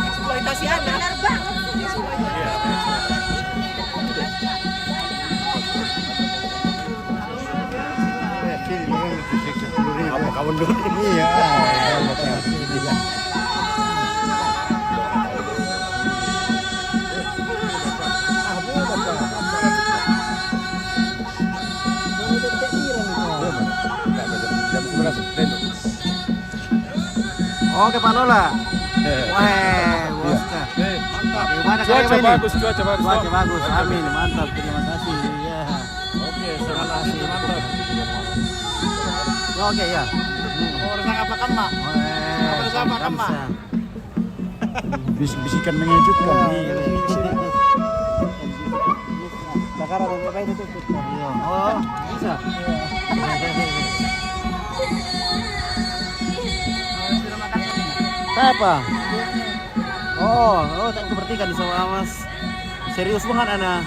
Eksploitasi anak. Apa kawan dulu? Iya. Jam sebelas. Oke, Pak Lola. Wah, bosku. Mantap. Gimana, cuaca bagus, cuaca bagus. Cuaca bagus. Amin, mantap. Terima kasih. Iya. Oke, terima kasih. Mantap. Ya, oke, ya. Apa sama Kemma? Apa sama Kemma? Bisik-bisikan mengejutkan. Iya. Iya. Oh, bisa. Apa? Oh, oh, tak seperti kan sama Mas. Serius banget, Ana.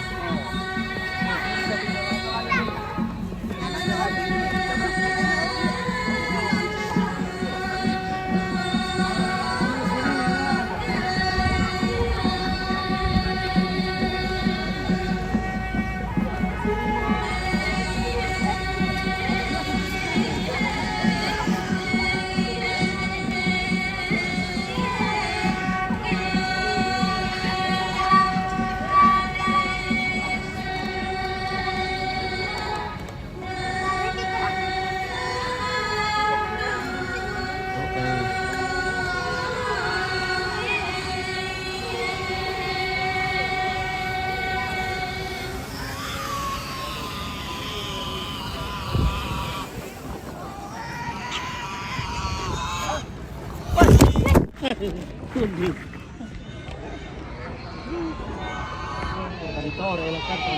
Traditore, la carta.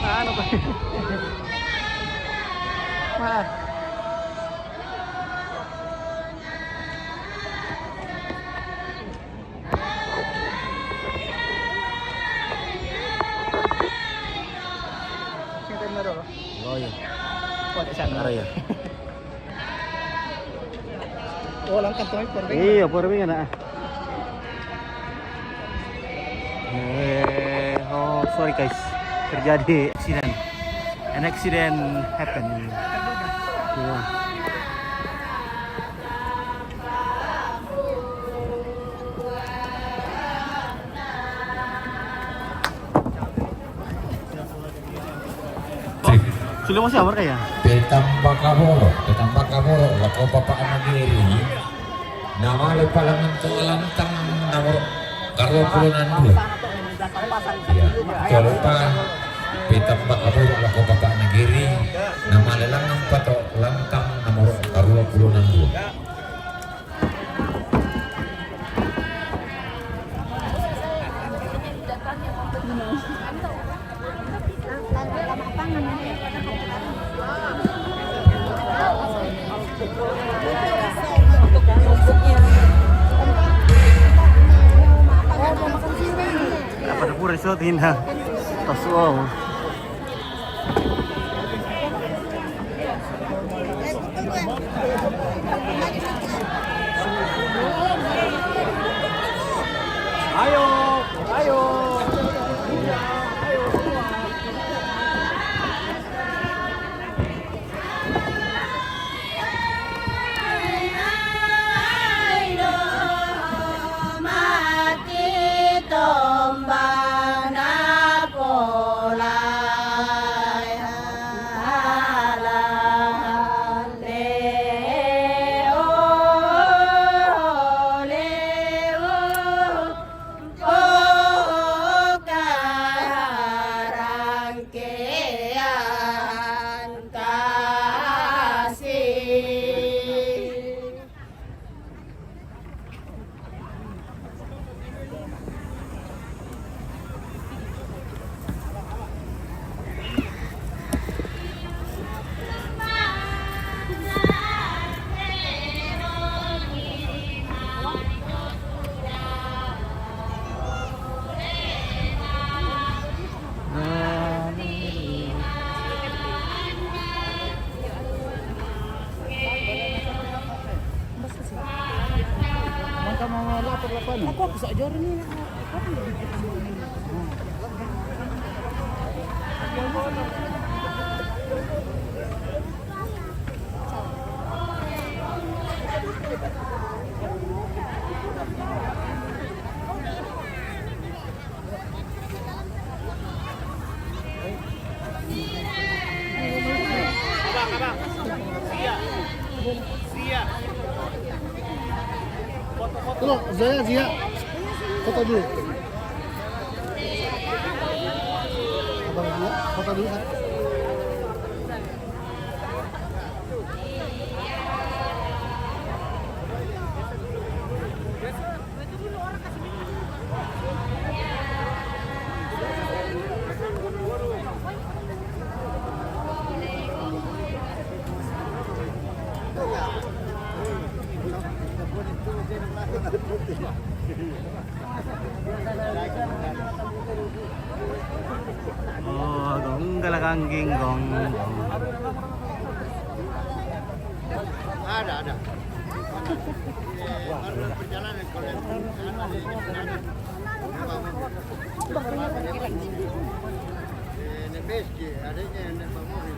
Ah, no. Ma Sino tayo na rin? Loyo. Pwede siya na. Araya. Oh, langkah tuh, por venga. Iya, por venga, nak. Eh, oh, sorry guys, terjadi accident. An accident happened. Iya. Sudah masih amar kaya? Petamba kaboro, petamba kaboro, lako papa anagiri. Nama lepa laman to lantang nomor karua puluh enam dua. Ya, coba petamba kaboro, lako papa anagiri. Nama lelang pato lantang nomor karua puluh enam dua. Apa dapur resort ini? Pas wow. Ayo, ayo. Aku, aku sa jor ni. Abang, abang. Zia. Zia. Foto, foto. Tolong, Zia, Zia. Foto dulu. Abang Zia, foto dulu, kan? Oh, gong galagang ging gong gong. Ada, ada. Eh, kalau perjalanan, kalau yang perjalanan, eh, naik B S G, adanya yang naik mobil.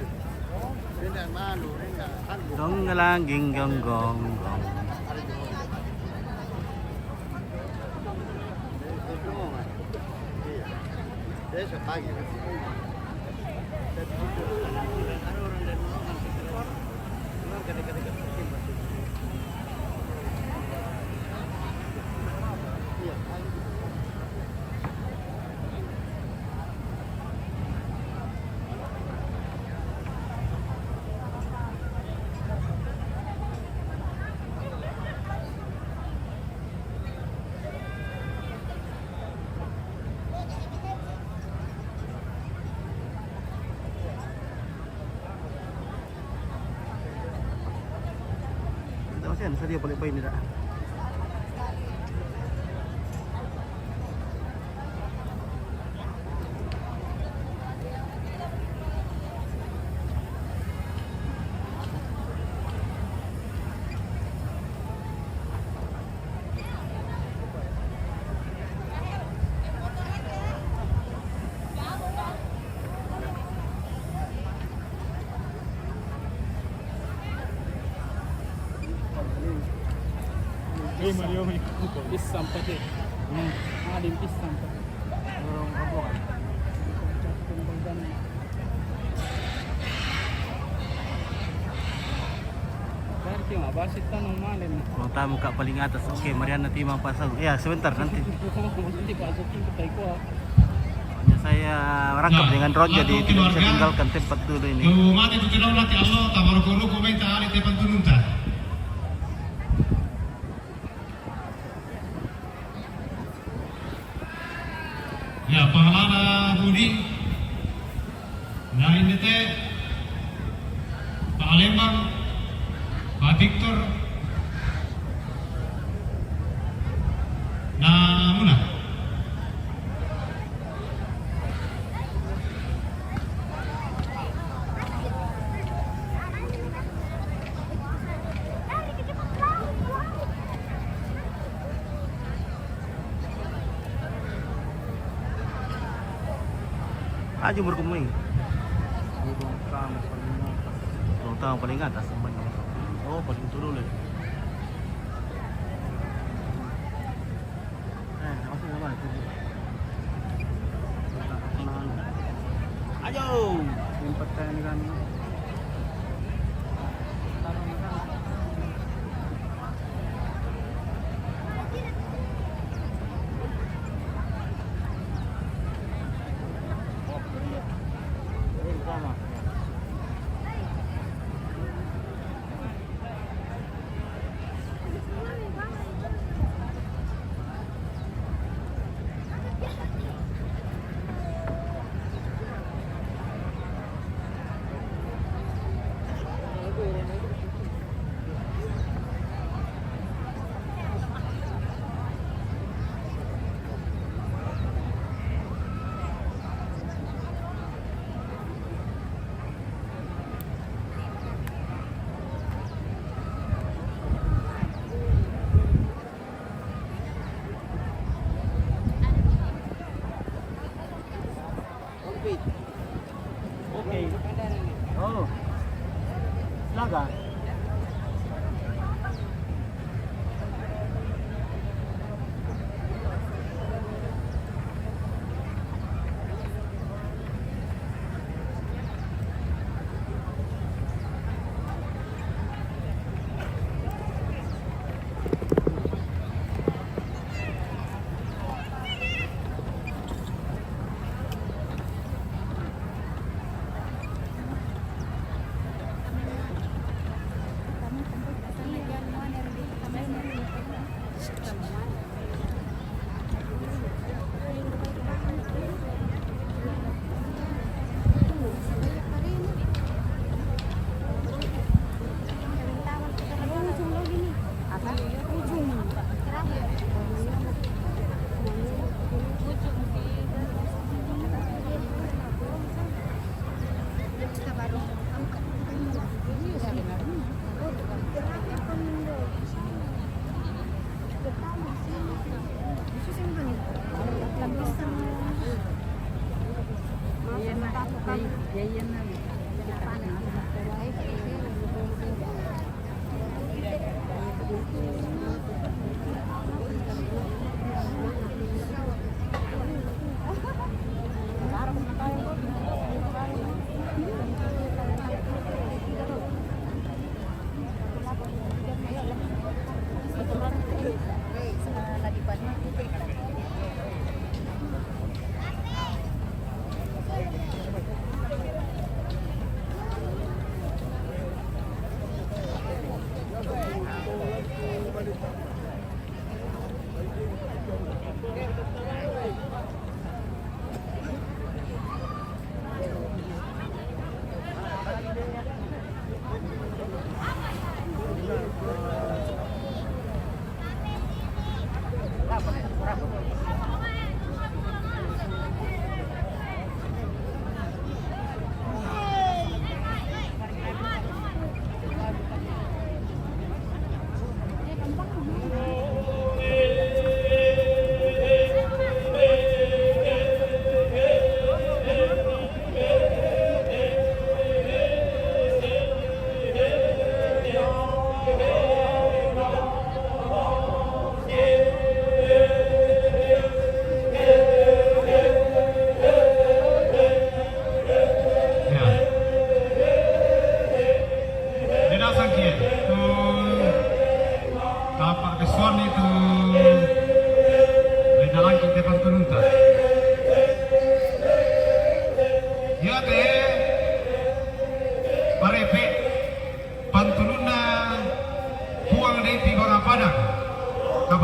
Dia naik malu, dia naik angkut. Gong galang ging gong gong gong. Ada juga. Dari Sotong, Mas. Iya. Saya Sotong, ya. Ada orang dari Nuangan, saya kira. Nuangan dekat-dekat Sotong, Mas. Iya. Tahu saya, saya dia balik bayi ni dah. Pisang pati. Hmm. Adin pisang pati. Urang kabuan. Berarti mah basit tanong malin na. Kung tamo ka paling atas, okay, marihan na ti mga pasang. Yeah, sebentar, nanti. Nanti pasukin kita ko. Hanya saya rangkap dengan drone, jadi tidak bisa tinggalkan tempat dulu ini. Mati tu tinaw na ti Allah, tabaroko-roko may taali ti pantununta. Ya, pangalana Budi. Na indete, Pak Lembang, Pak Victor. Na muna. Aja umur kumui. Di bawah kamu paling atas. Bawah kamu paling atas, teman. Oh, paling turun, ya. Eh, masuk apa itu? Ayo. Empat kali kan. Okay. Oh. Laga.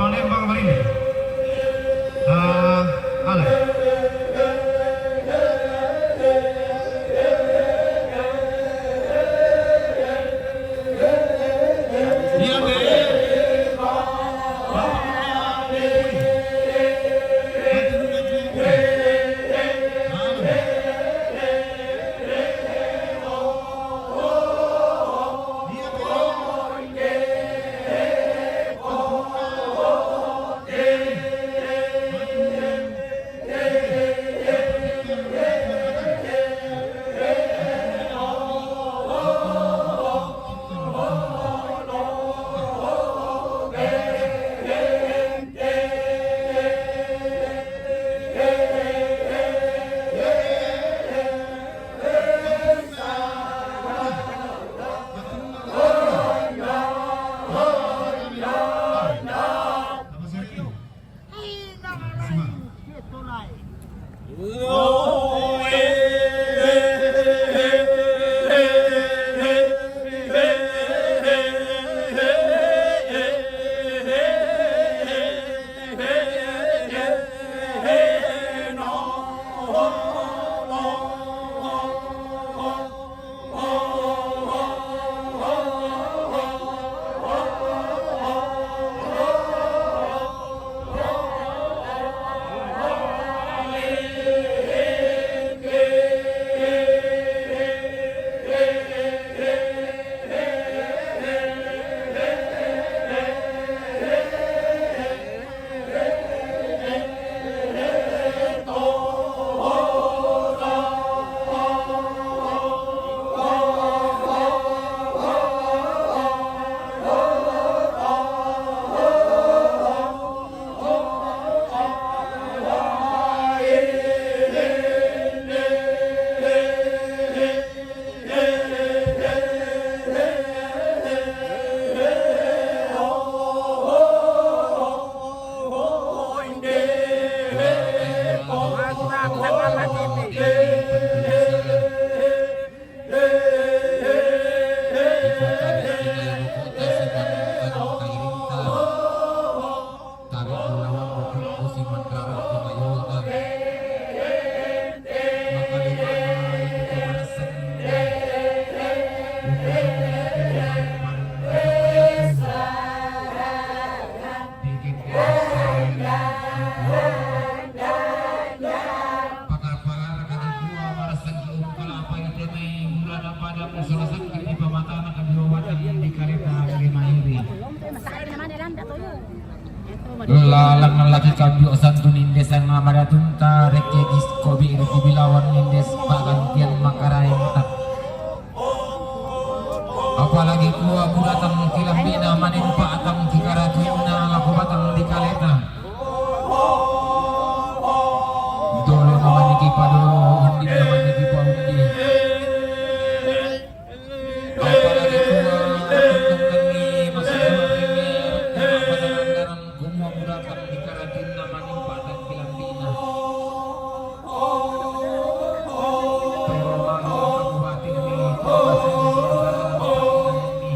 Palembang Marine. Ah, ale. Iya, Be. Pakar-pakar kata dua, marasaki umpala apa yang temai, mula na pada musuh rasaki di pamatana kedua batang di kareta lima iri. Lalang laki kambio santun indes ang madatunta, reke giskobi riki bilawan indes pagantian makarainta. Apalagi kua buratang kilambina manin patang kikaratuinna lako batang di kaleta. Dolo namaniki padolo, undi namaniki paundi. Apalagi kua tuntung kengi masuk dua ringi, kena pasangan garam kumua buratang di karatin namangi patang kilambina. Pero malu kabupaten ni kabupaten ni.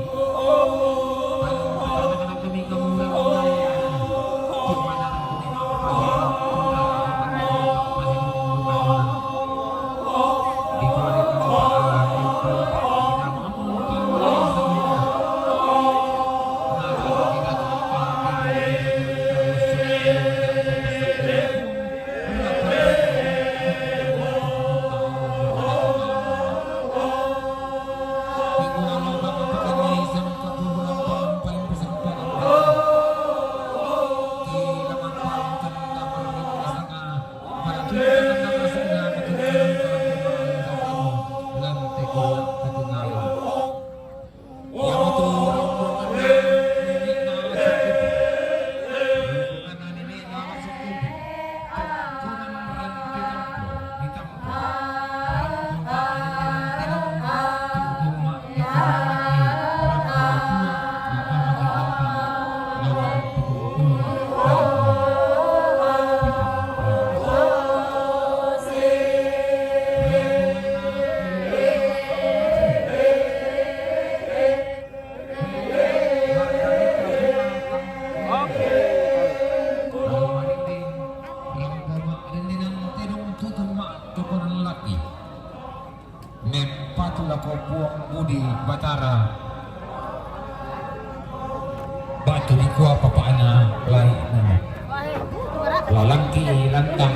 Langki lantang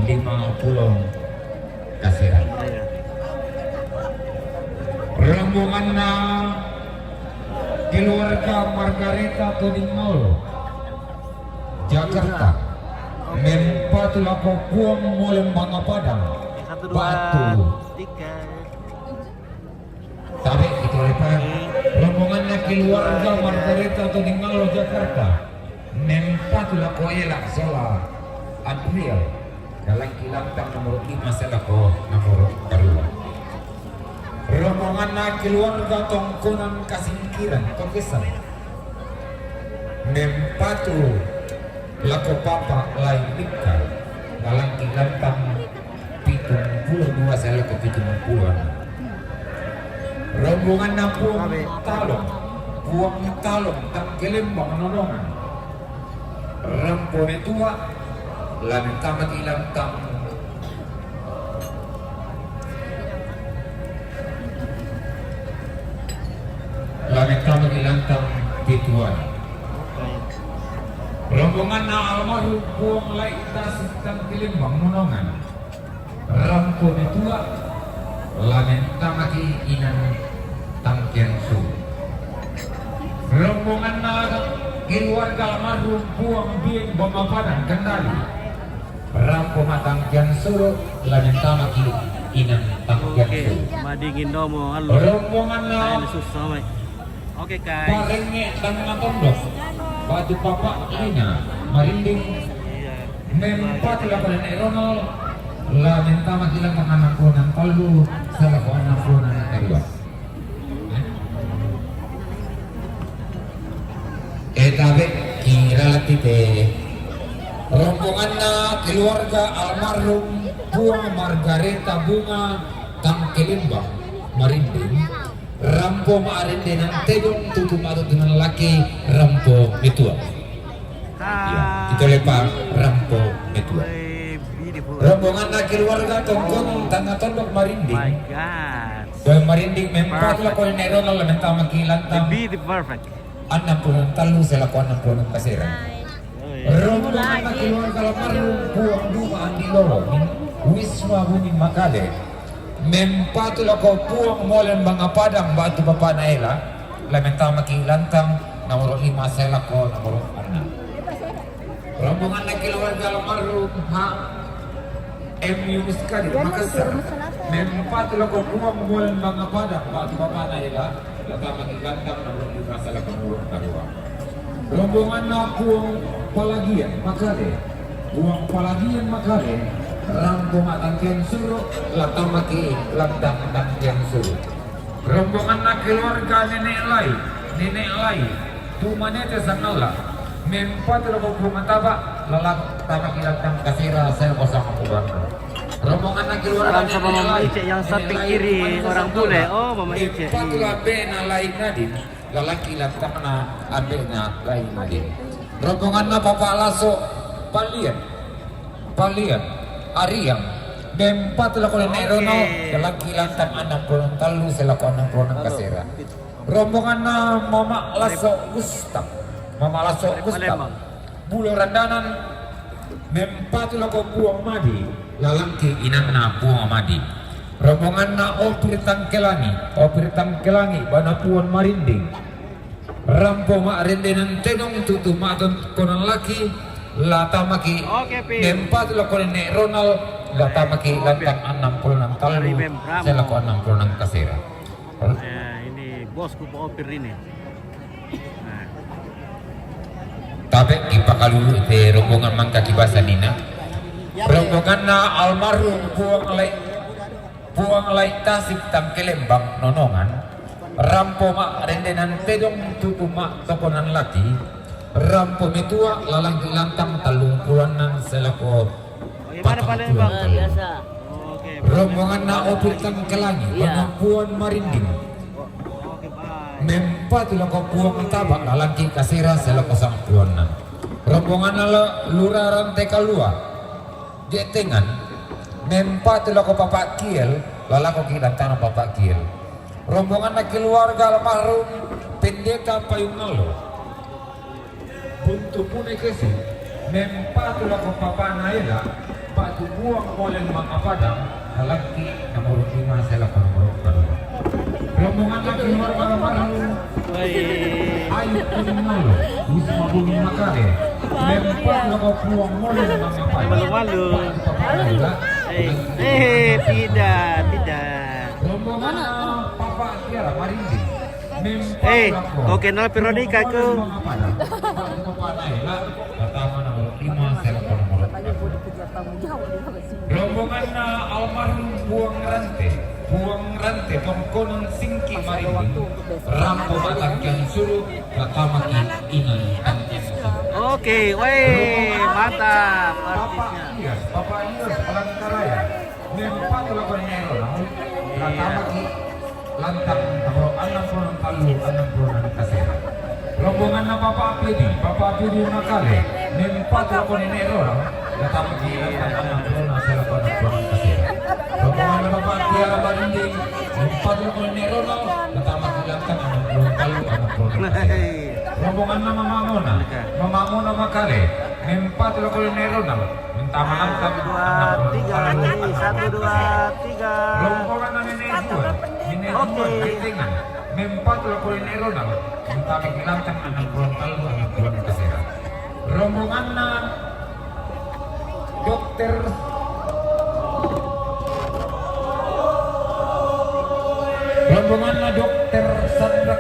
lima puluh kasera. Rombonganna keluarga Margareta Todingolo, Jakarta, mempatu lako Puang Molem Banga Padang, batu tabe itu lepa. Rombonganna keluarga Margareta Todingolo, Jakarta, mempatu lako Ela Sola Andriel, lalaki lantang nomor lima selaku nomor kedua. Rombonganna keluarga Tongkonan Kasingkiran, Tokesang, mempatu lako Papa Lai Mikka, lalaki lantang pitung puluh dua selaku pitung puluh. Rombonganna Puang Talong, Puang Talong, Tangkelembang nonongan. Rampo metua, la mentamaki lantang, la mentamaki lantang pituan. Rombonganna almarhum Puang Lai Tasik Tangkelembang nonongan. Rampo metua, la mentamaki inan tangkian su. Rombonganna keluarga almarhum Puang Bien Bama Padang Kendari. Rampo ma tangkian su, la mentamaki inan tangkian su. Madingin domo allo. Rombonganna susah mai. Oke, guys. Parenge tanna tondok. Batu Papa Lina Marinding. Mempatu lako Nenek Ronald, la mentamaki lantang anang puanan tallu selaku anang puanan kedua. Etabe kira latite. Rombonganna keluarga almarhum Puang Margareta Bunga Tangkelembang Marinding. Rampo ma arendenan tedong tutu ma tuntunan laki rampo metua. Ya, itu lepa rampo metua. Rombonganna keluarga Tongkon tanna tondok Marinding. Marinding mempatu lako Nenek Ronald la mentamaki lantang. Annang puanan tallu selaku annang puanan kasera. Rombonganna keluarga almarhum Puang Duma Andi Lolo, Wisma Bumi Makale. Mempatu lako Puang Molem Banga Padang batu bapana Ela, la mentamaki lantang nomor lima selaku nomor annang. Rombonganna keluarga almarhum H M Yunus Kadir, Makassar. Mempatu lako Puang Molem Banga Padang batu bapana Ela, la mentamaki lantang nomor lima selaku nomor kedua. Rombonganna Puang Palagian Makale, Puang Palagian Makale, rampo ma tangkian suru, la mentamaki lantang tangkian suru. Rombonganna keluarga Nenek Lai, Nenek Lai, Tumanete Sangalla, mempatu lako Puang Taba, la mentamaki lantang kasera selaku sangpuanna. Rombonganna keluarga Nenek Lai, yang satu kiri orang bule. Oh, Mama Ice. Mempatu lako Nenek Lai Nadin, lalaki lantangna ambe'na Lai Nadin. Rombonganna Papa Laso Palian, Palian Ariang, mempatu lako Nenek Ronald, lalaki lantang annang puanan tallu selaku annang puanan kasera. Rombonganna Mama Laso Gustaf, Mama Laso Gustaf, Bulo Randanan, mempatu lako Puang Madi, lalaki inanna Puang Madi. Rombonganna Opir Tangkelangi, Opir Tangkelangi, bana Puang Marinding. Rampo ma arendenan tedong tutu ma tuntunan laki, la mentamaki, mempatu lako Nenek Ronald, la mentamaki lantang annang puanan tallu selaku annang puanan kasera. Eh, ini bosku Pak Opir ini. Nah. Tabe kipakalu te rombongan mangka kibasa nina. Rombonganna almarhum Puang Lai, Puang Lai Tasik Tangkelembang nonongan. Rampo ma arendenan tedong tutu ma tuntunan laki. Rampo metua la mentamaki lantang tallung puannan selaku patang puanan. Rombonganna Opir Tangkelangi, bana Puang Marinding. Mempatu lako Puang Taba, la mentamaki kasera selaku sangpuanna. Rombonganna Lurah Rante Kalua, Jetengan. Mempatu lako Papa Kiel, la mentamaki lantang Papa Kiel. Rombonganna keluarga almarhum Pendeta Payung Allo, Buntu Pune Kesi. Mempatu lako papa'na Ela, ba'tu Puang Moleng Mangkapadang, lalaki nomoro lima, selaku nomoro dua. Rombonganna keluarga almarhum Ayu Kuninolo, Wisma Bumi Makale, mempatu lako Puang Moleng Mangkapadang, ba'tu papa'na Ela, eh, tidak, tidak. Rombonganna Papa Tiara Marindi. Eh, kau kenal Veronica ke? Rombonganna almarhum Puang Rante, Puang Rante, tongkonan Singki Marinding, rampo batang kian suru, ratamaki inan. Oke, weh, mantap. Papa Ias, Papa Ias, Palangkaraya. Mempatu lako Nenek Ronald, ratamaki lantang nomoro annang pulo tallu, annang pulo kasera. Rombonganna Papa Pedi, Papa Pedi Makale, mempatu lako Nenek Ronald, ratamaki lantang annang pulo selaku annang pulo kasera. Rombonganna Papa Tiara Marinding, mempatu lako Nenek Ronald, ratamaki lantang annang pulo tallu, annang pulo kasera. Rombonganna Mama Mona, Mama Mona Makale, mempatu lako Nenek Ronald, Minta maaf, dua, tiga, nih, satu, dua, tiga. Rombongan Nenek Juan, Nenek Juan, Betengan. Mempatu lako Nenek Ronald, minta maaf, annang pulo tallu, annang pulo kasera. Rombonganna Dokter, Rombonganna Dokter Sandra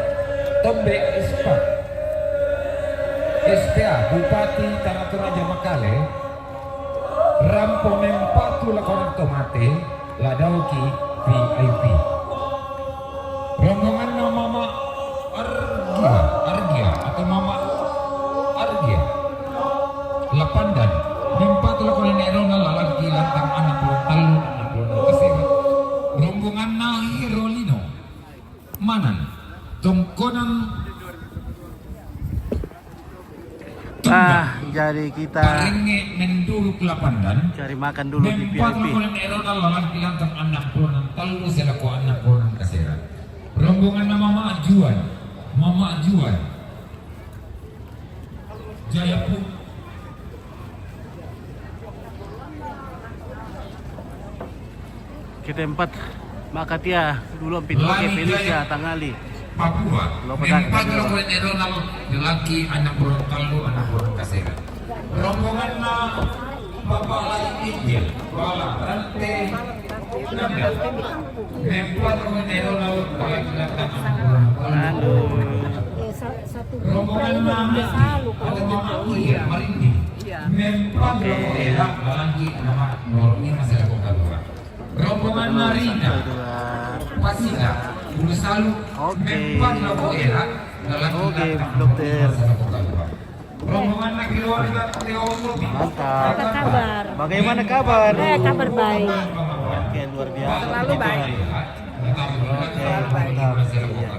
Tombe, S P A, S P A, Bupati Tana Toraja Makale, rampo mempatu lako to mate, la dauki V I P. Rombonganna Mama Argia, Argia atau Mama Argia, Lapandan, mempatu lako Nenek Ronald, lalaki lantang annang pulo tallu, annang pulo kasera. Rombonganna Herolino, Manan, tongkonan Ah, jadi kita Parenge menduruk Lapandan, cari makan dulu di V I P. Mempatu lako Nenek Ronald, lalaki lantang annang pulo tallu selaku annang pulo kasera. Rombonganna Mama Juan, Mama Juan. Jayapura. Kita empat, Makatia, dulu Pinoke, Felicia, Tangali. Papua. Mempatu lako Nenek Ronald, lalaki annang pulo tallu, annang pulo kasera. Rombonganna Bapak Lai Injil, Bala Rante. Aduh. Rombongan Mama, ada Mama Iya, Marindi. Mempatu lako Ela, lalaki nomoro lima selaku kedua. Rombongan Marina, Pasila, Bulu Salu. Oke. Mempatu lako Ela, lalaki nomoro lima selaku kedua. Rombongan keluarga Teosofi. Mantap. Apa kabar? Bagaimana kabar? Eh, kabar baik. Oke, luar biasa. Selalu baik. Oke, mantap. Iya.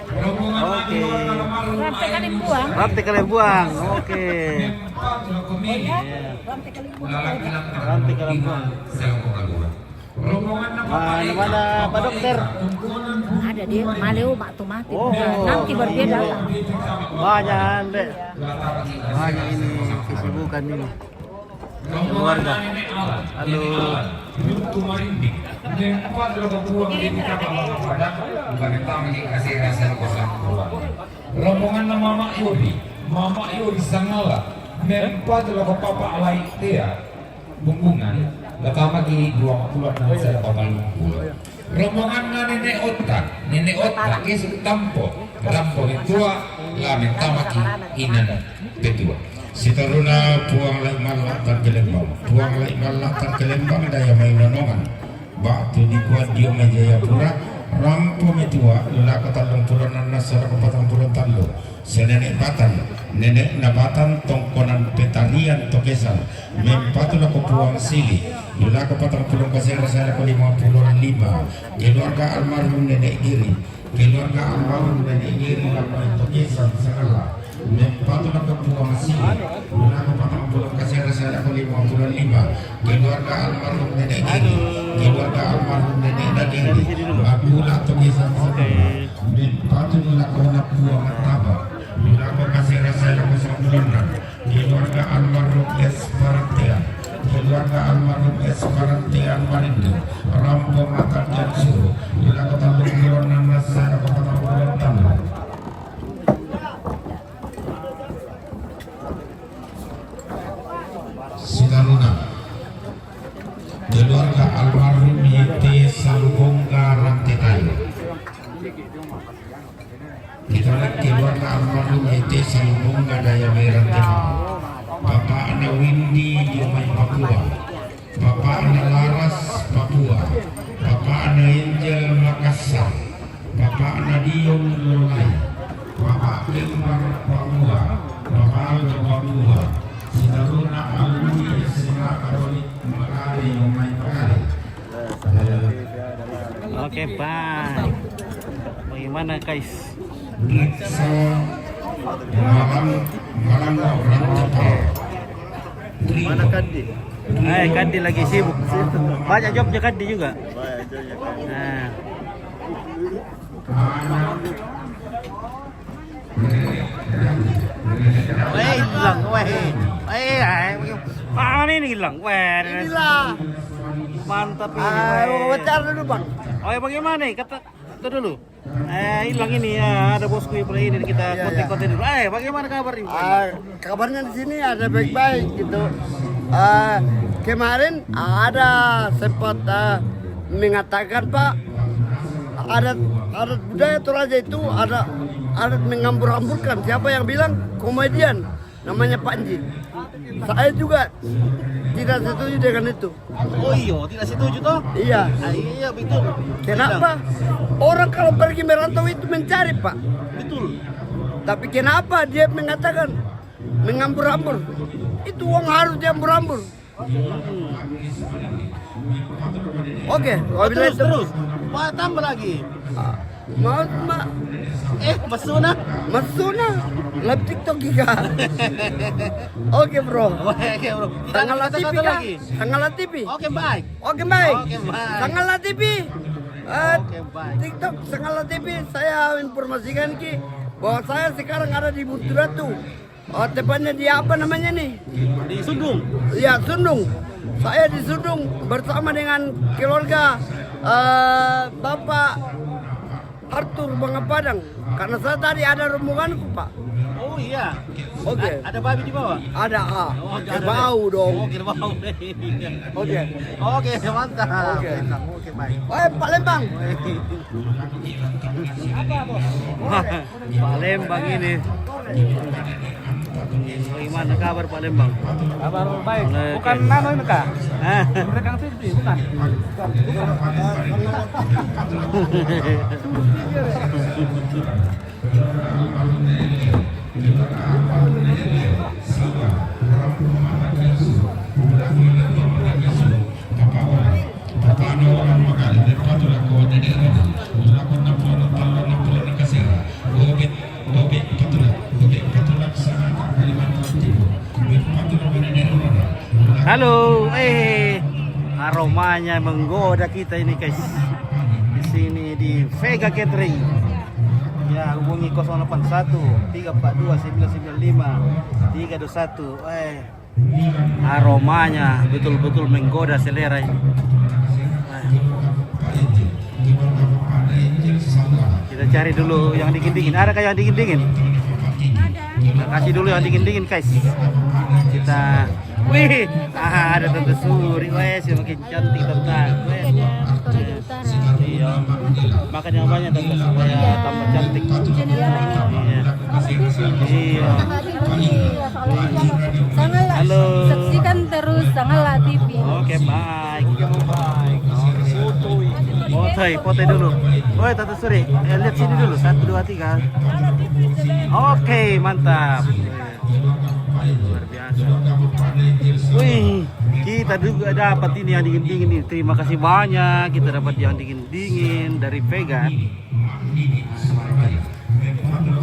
Rombongan keluarga almarhum Rante Kalimbuang. Rante Kalimbuang. Oke. Iya. Rante Kalimbuang. Mana, mana Pak Dokter? Ada dia, maleo mak tu mati. Oh. Nanti baru dia datang. Banyak, Dek. Banyak ini kesibukan ini. Keluarga. Halo. Rombongan Mama Yori, Mama Yori Sangala, mempatu lako Papa Alai Tea. Bumbungan, ratamaki dua pulo annang selaku patang pulo. Rombonganna Nenek Otta, Nenek Otta, Kesu Tampo, rampo metua, la mentamaki inan petua. Sitoruna Puang Lai Malla Tangkelembang, Puang Lai Malla Tangkelembang daya mainonongan. Ba'tu dikua dio mai Jayapura, rampo metua, la katallung pulo annang selaku patang pulo tallu. Sinenek Batan, nenekna Batan tongkonan Petarian Tokesang, mempatu lako Puang Sili, lako patang pulo kasera selaku lima pulo lima, keluarga almarhum Nenek Giri, keluarga almarhum Nenek Giri lako Tokesang Sagala, mempatu lako Puang Sili, lako patang pulo kasera selaku lima pulo lima, keluarga almarhum Nenek Giri, keluarga almarhum Nenek Dagiri, Bakula Tokesang Sagala. Mempatu lako Puang Taba, lako kasera selaku sampulo annang, Keluarga almarhum S Parantean. Keluarga almarhum S Parantean Marindo. Rampo Mata Jaksuru. Bila kota Bengkulu nama saya kota Bengkulu. Sitaruna. Keluarga almarhum Y T Salubongga Rantetayo. Kita lihat keluarga almarhum Y T Salubongga Daya Merah Timur. Bapak Ana Windy Jumai Papua. Bapak Ana Laras Papua. Bapak Ana Angel Makassar. Bapak Ana Dion Lolai. Bapak Kembar Papua. Bapak Aldo Papua. Sitaruna alumni S M A Katolik Makale Jumai Makale. Oke, bye. Bagaimana, guys? Malang, Malang orang cepat. Mana Kandi? Eh, Kandi lagi sibuk. Banyak jobnya Kandi juga. Baik, itu ya. Nah, weh, hilang, weh. Eh, eh, mana ini hilang? Weh, Inilah. Mantap ini. Ah, Weh. Wawancara dulu, Bang. Oh, ya, bagaimana? Kata, kata dulu. Eh, hilang ini ya, ada bosku yang pernah ini, kita Iya, kontak-kontak dulu. Eh, bagaimana kabar ini? Ah, kabarnya di sini ada baik-baik gitu. Ah, kemarin ada sempat ah, mengatakan, Pak, adat adat budaya Toraja itu ada adat mengambur-amburkan. Siapa yang bilang? Komedian namanya Panji. Saya juga tidak setuju dengan itu. Oh iyo, tidak setuju toh? Iya. Ah, iya, betul. Kenapa? Orang kalau pergi merantau itu mencari, Pak. Betul. Tapi kenapa dia mengatakan mengambur-ambur? Itu uang harus diambur-ambur. Oke, wabillahi Terus, taufiq. Terus. Wah, tambah lagi. Mau, Mak? Eh, Masuna. Masuna live TikTok juga. Oke, bro. Oke, bro. Kita Tanggal ada T V kata-kata kah? Lagi. Tanggal T V. Oke, baik. Oke, baik. Oke, baik. Tanggal T V. Eh, Oke, baik. TikTok Tanggal T V, saya informasikan ki bahwa saya sekarang ada di Buturatu. Oh, tepatnya di apa namanya nih? Di Sundung. Ya, Sundung. Saya di Sundung bersama dengan keluarga eh, Bapak Arthur Bangapadang. Karena saya tadi ada rombonganku, Pak. Oh iya. Oke. A- Ada babi di bawah. Ada ah. Oh, Kerbau dong. Oh, kerbau. Oke. Oke, mantap. Oke. Oke, baik. Eh, Pak Lembang. Palembang ini. Bagaimana kabar Palembang? Kabar baik. Oke. Bukan nano ini kak? Hah? Mereka T V bukan? Halo, eh, aromanya menggoda kita ini guys. Di sini di Vega Catering. Ya, hubungi kosong delapan satu tiga empat dua sembilan sembilan lima tiga dua satu. Eh, aromanya betul-betul menggoda selera ini. Eh. Kita cari dulu yang dingin-dingin. Adakah yang dingin-dingin? Kita kasih dulu yang dingin-dingin, guys. Kita, wih, ah, ada Tante Suri, weh, semakin cantik Tante. Weh. Iya. Makan yang banyak, Tante, supaya tambah cantik. Iya. Iya. Sangalah. Halo. Saksikan terus Sangalah T V. Oke, baik. Foto, foto dulu. Woi, Tante Suri, eh, lihat sini dulu. Satu, dua, tiga. Oke, mantap. Luar biasa. Wih, kita juga dapat ini yang dingin-dingin nih. Terima kasih banyak. Kita dapat yang dingin-dingin dari Vega.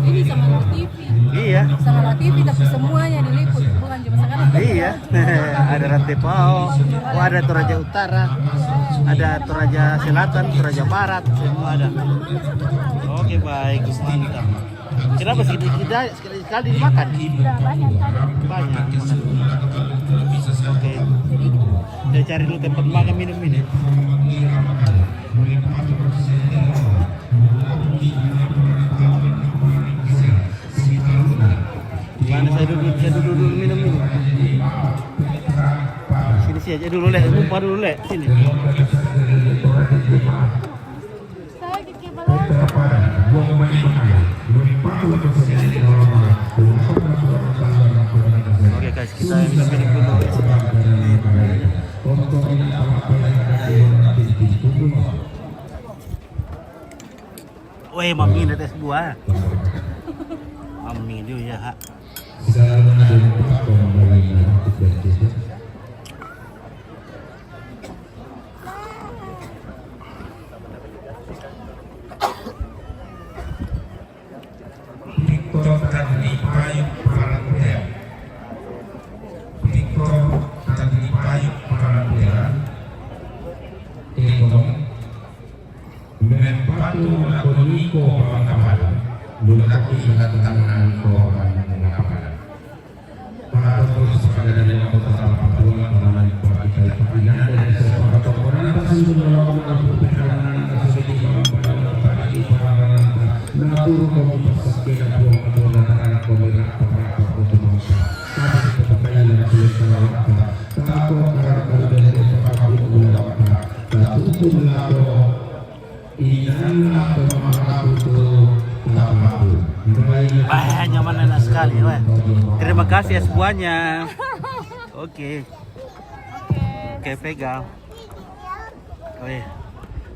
Ini Sangalah T V. Iya. Sangalah T V tapi semuanya diliput, bukan cuma Sangalah. Iya. Ada Rantepao, oh, ada Toraja Utara, ada Toraja Selatan, Toraja Barat, semua ada. Oke, baik, mantap. Kenapa sih kita sekali, sekali dimakan? Udah banyak tadi. Banyak. Oke. Saya cari dulu tempat makan minum ini. Mana saya duduk, saya duduk dulu minum ini. Sini, sini aja dulu, Lek. Lupa dulu, Lek. Sini. Oke, guys, kita habis break dulu. Weh, mami ada es buah. Mami dia ya, ha. Victor Tandi Payung Parantea. Victor Tandi Payung Parantea. Tekong. Mempatu lakoni ko pangkapalan. Lulaki lakukan ko pangkapalan. Para pengurus pada dari waktu tetap berjuang mengenai partai keinginan dan sepakat orang atas untuk melakukan perpecahan atas di bawah pada partai para naturu kami pasakena buang atau anak-anak kami rata-rata untuk bangsa. Tapi kita percaya dalam tulis para waktu. Tako karakter dan kepakaran ulama. Tak tutup lako. Wah, nyaman, enak sekali, weh. Terima kasih ya semuanya. Oke. Oke, pegang. Weh,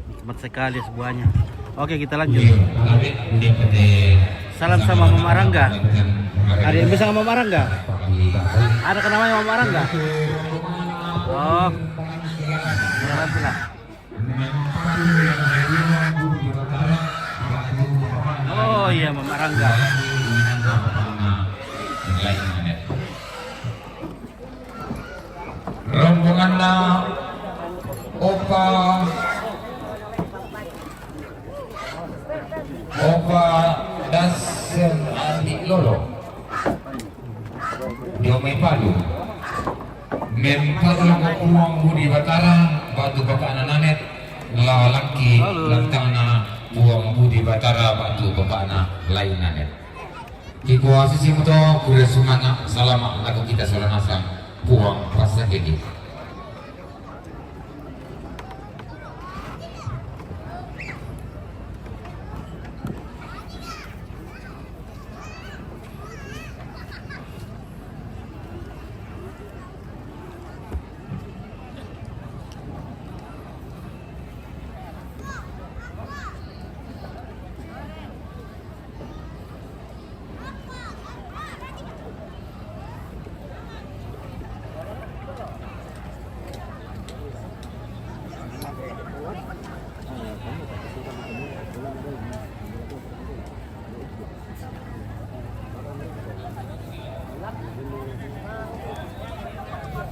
nikmat sekali semuanya. Oke, kita lanjut. Salam sama Mama Rangga. Ada yang bisa sama Mama Rangga? Ada kan namanya Mama Rangga? Oh, ya, nantilah. Oh iya, Mama Rangga. Rombonganna Opa, Opa Dasen Andi Lolo. Dio mai palu. Mempatu lako Puang Budi Batara batu bakana Nanet, la langki lantangna Puang Budi Batara batu bakana lain Nanet. Kikuasai simoto, kure sumanga salama lako kita sola nasang Puang pasakedi.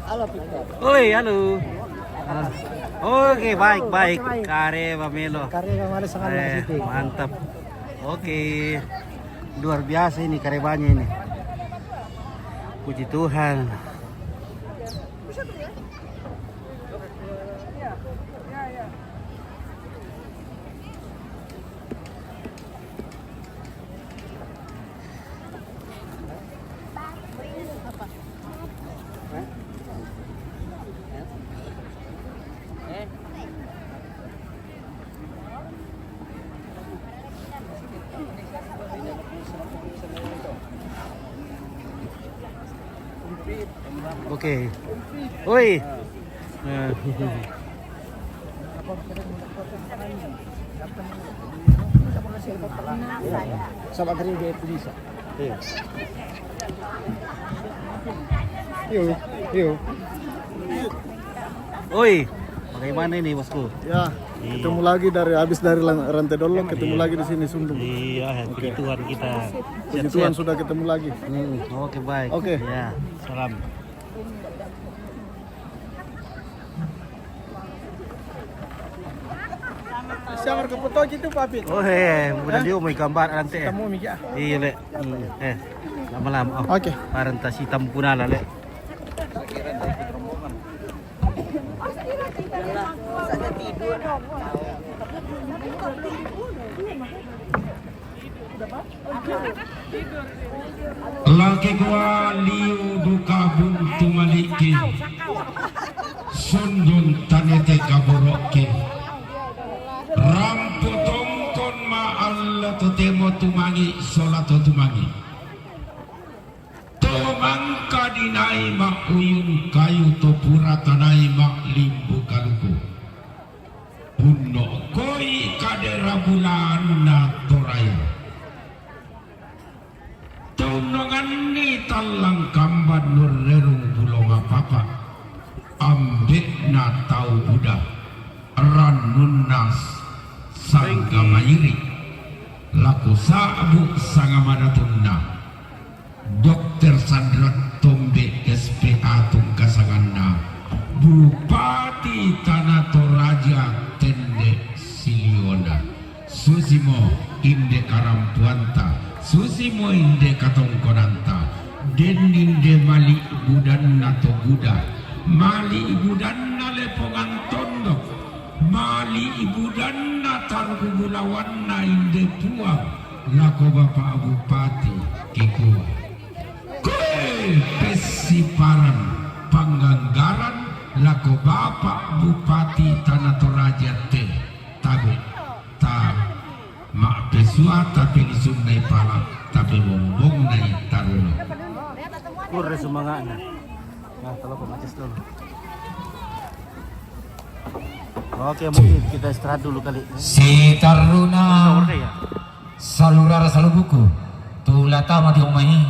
Halo, Victor. Oi, halo. Oke, baik, baik. Kare ba melo. Kare ba melo sangat. Eh, mantap. Oke. Luar biasa ini karebanya ini. Puji Tuhan. Oke. Oi. Eh. Sama kering dia itu bisa. Iya. Iya, iya. Oi, bagaimana ini, Bosku? Ya, ketemu lagi dari, habis dari Lan-, Rantedolo, ketemu lagi di sini, Sundung. Iya, puji Tuhan kita. Puji Tuhan, sudah ketemu lagi. Hmm, oke, baik. Oke. Ya, salam. Siapa ke foto gitu, Pak Pit? Oh, eh, udah dia mau gambar nanti, eh. Tamu miki, ah. Iya, Lek. Hmm, eh. Lama-lama. Oh, oke. Parenta si tamu kunala, Lek. Laki kua liu duka buntu maliki, sundun tanete kaboroki, rampu tongkon ma alla totemo tumangi sola to tumangi. To mangka dinai ma uyun kayu, to pura tanai ma limbu kaluku. Unno koi kadera bulanna Toraya. Tonnonganni tallang kamban nurrerung bulo mapapa. Ambe'na tau buda, rannunna sangga mairi, lako sa'bu sanga madatunna. Dokter Sandra Tombe S P A tungkasanganna, Bupati Tana Toraja tende siliona. Susimo inde karampuanta, susimo inde katongkonanta, den inde mali budanna to buda, mali budanna lepongan tondok, mali budanna tarku bulawanna inde puang, lako Bapak Bupati kikua. Koe pessiparan panganggaran lako Bapak Bupati Tana Toraja te, tabe, ta, ma'pesua tapelisunna pala, tapebombongna taruna. Kurre sumanga'na. Nah, kalau pemacis dulu. Oke, mungkin kita istirahat dulu kali. Sitaruna. Sore ya? Salurara salubuku. Tulata mati omai.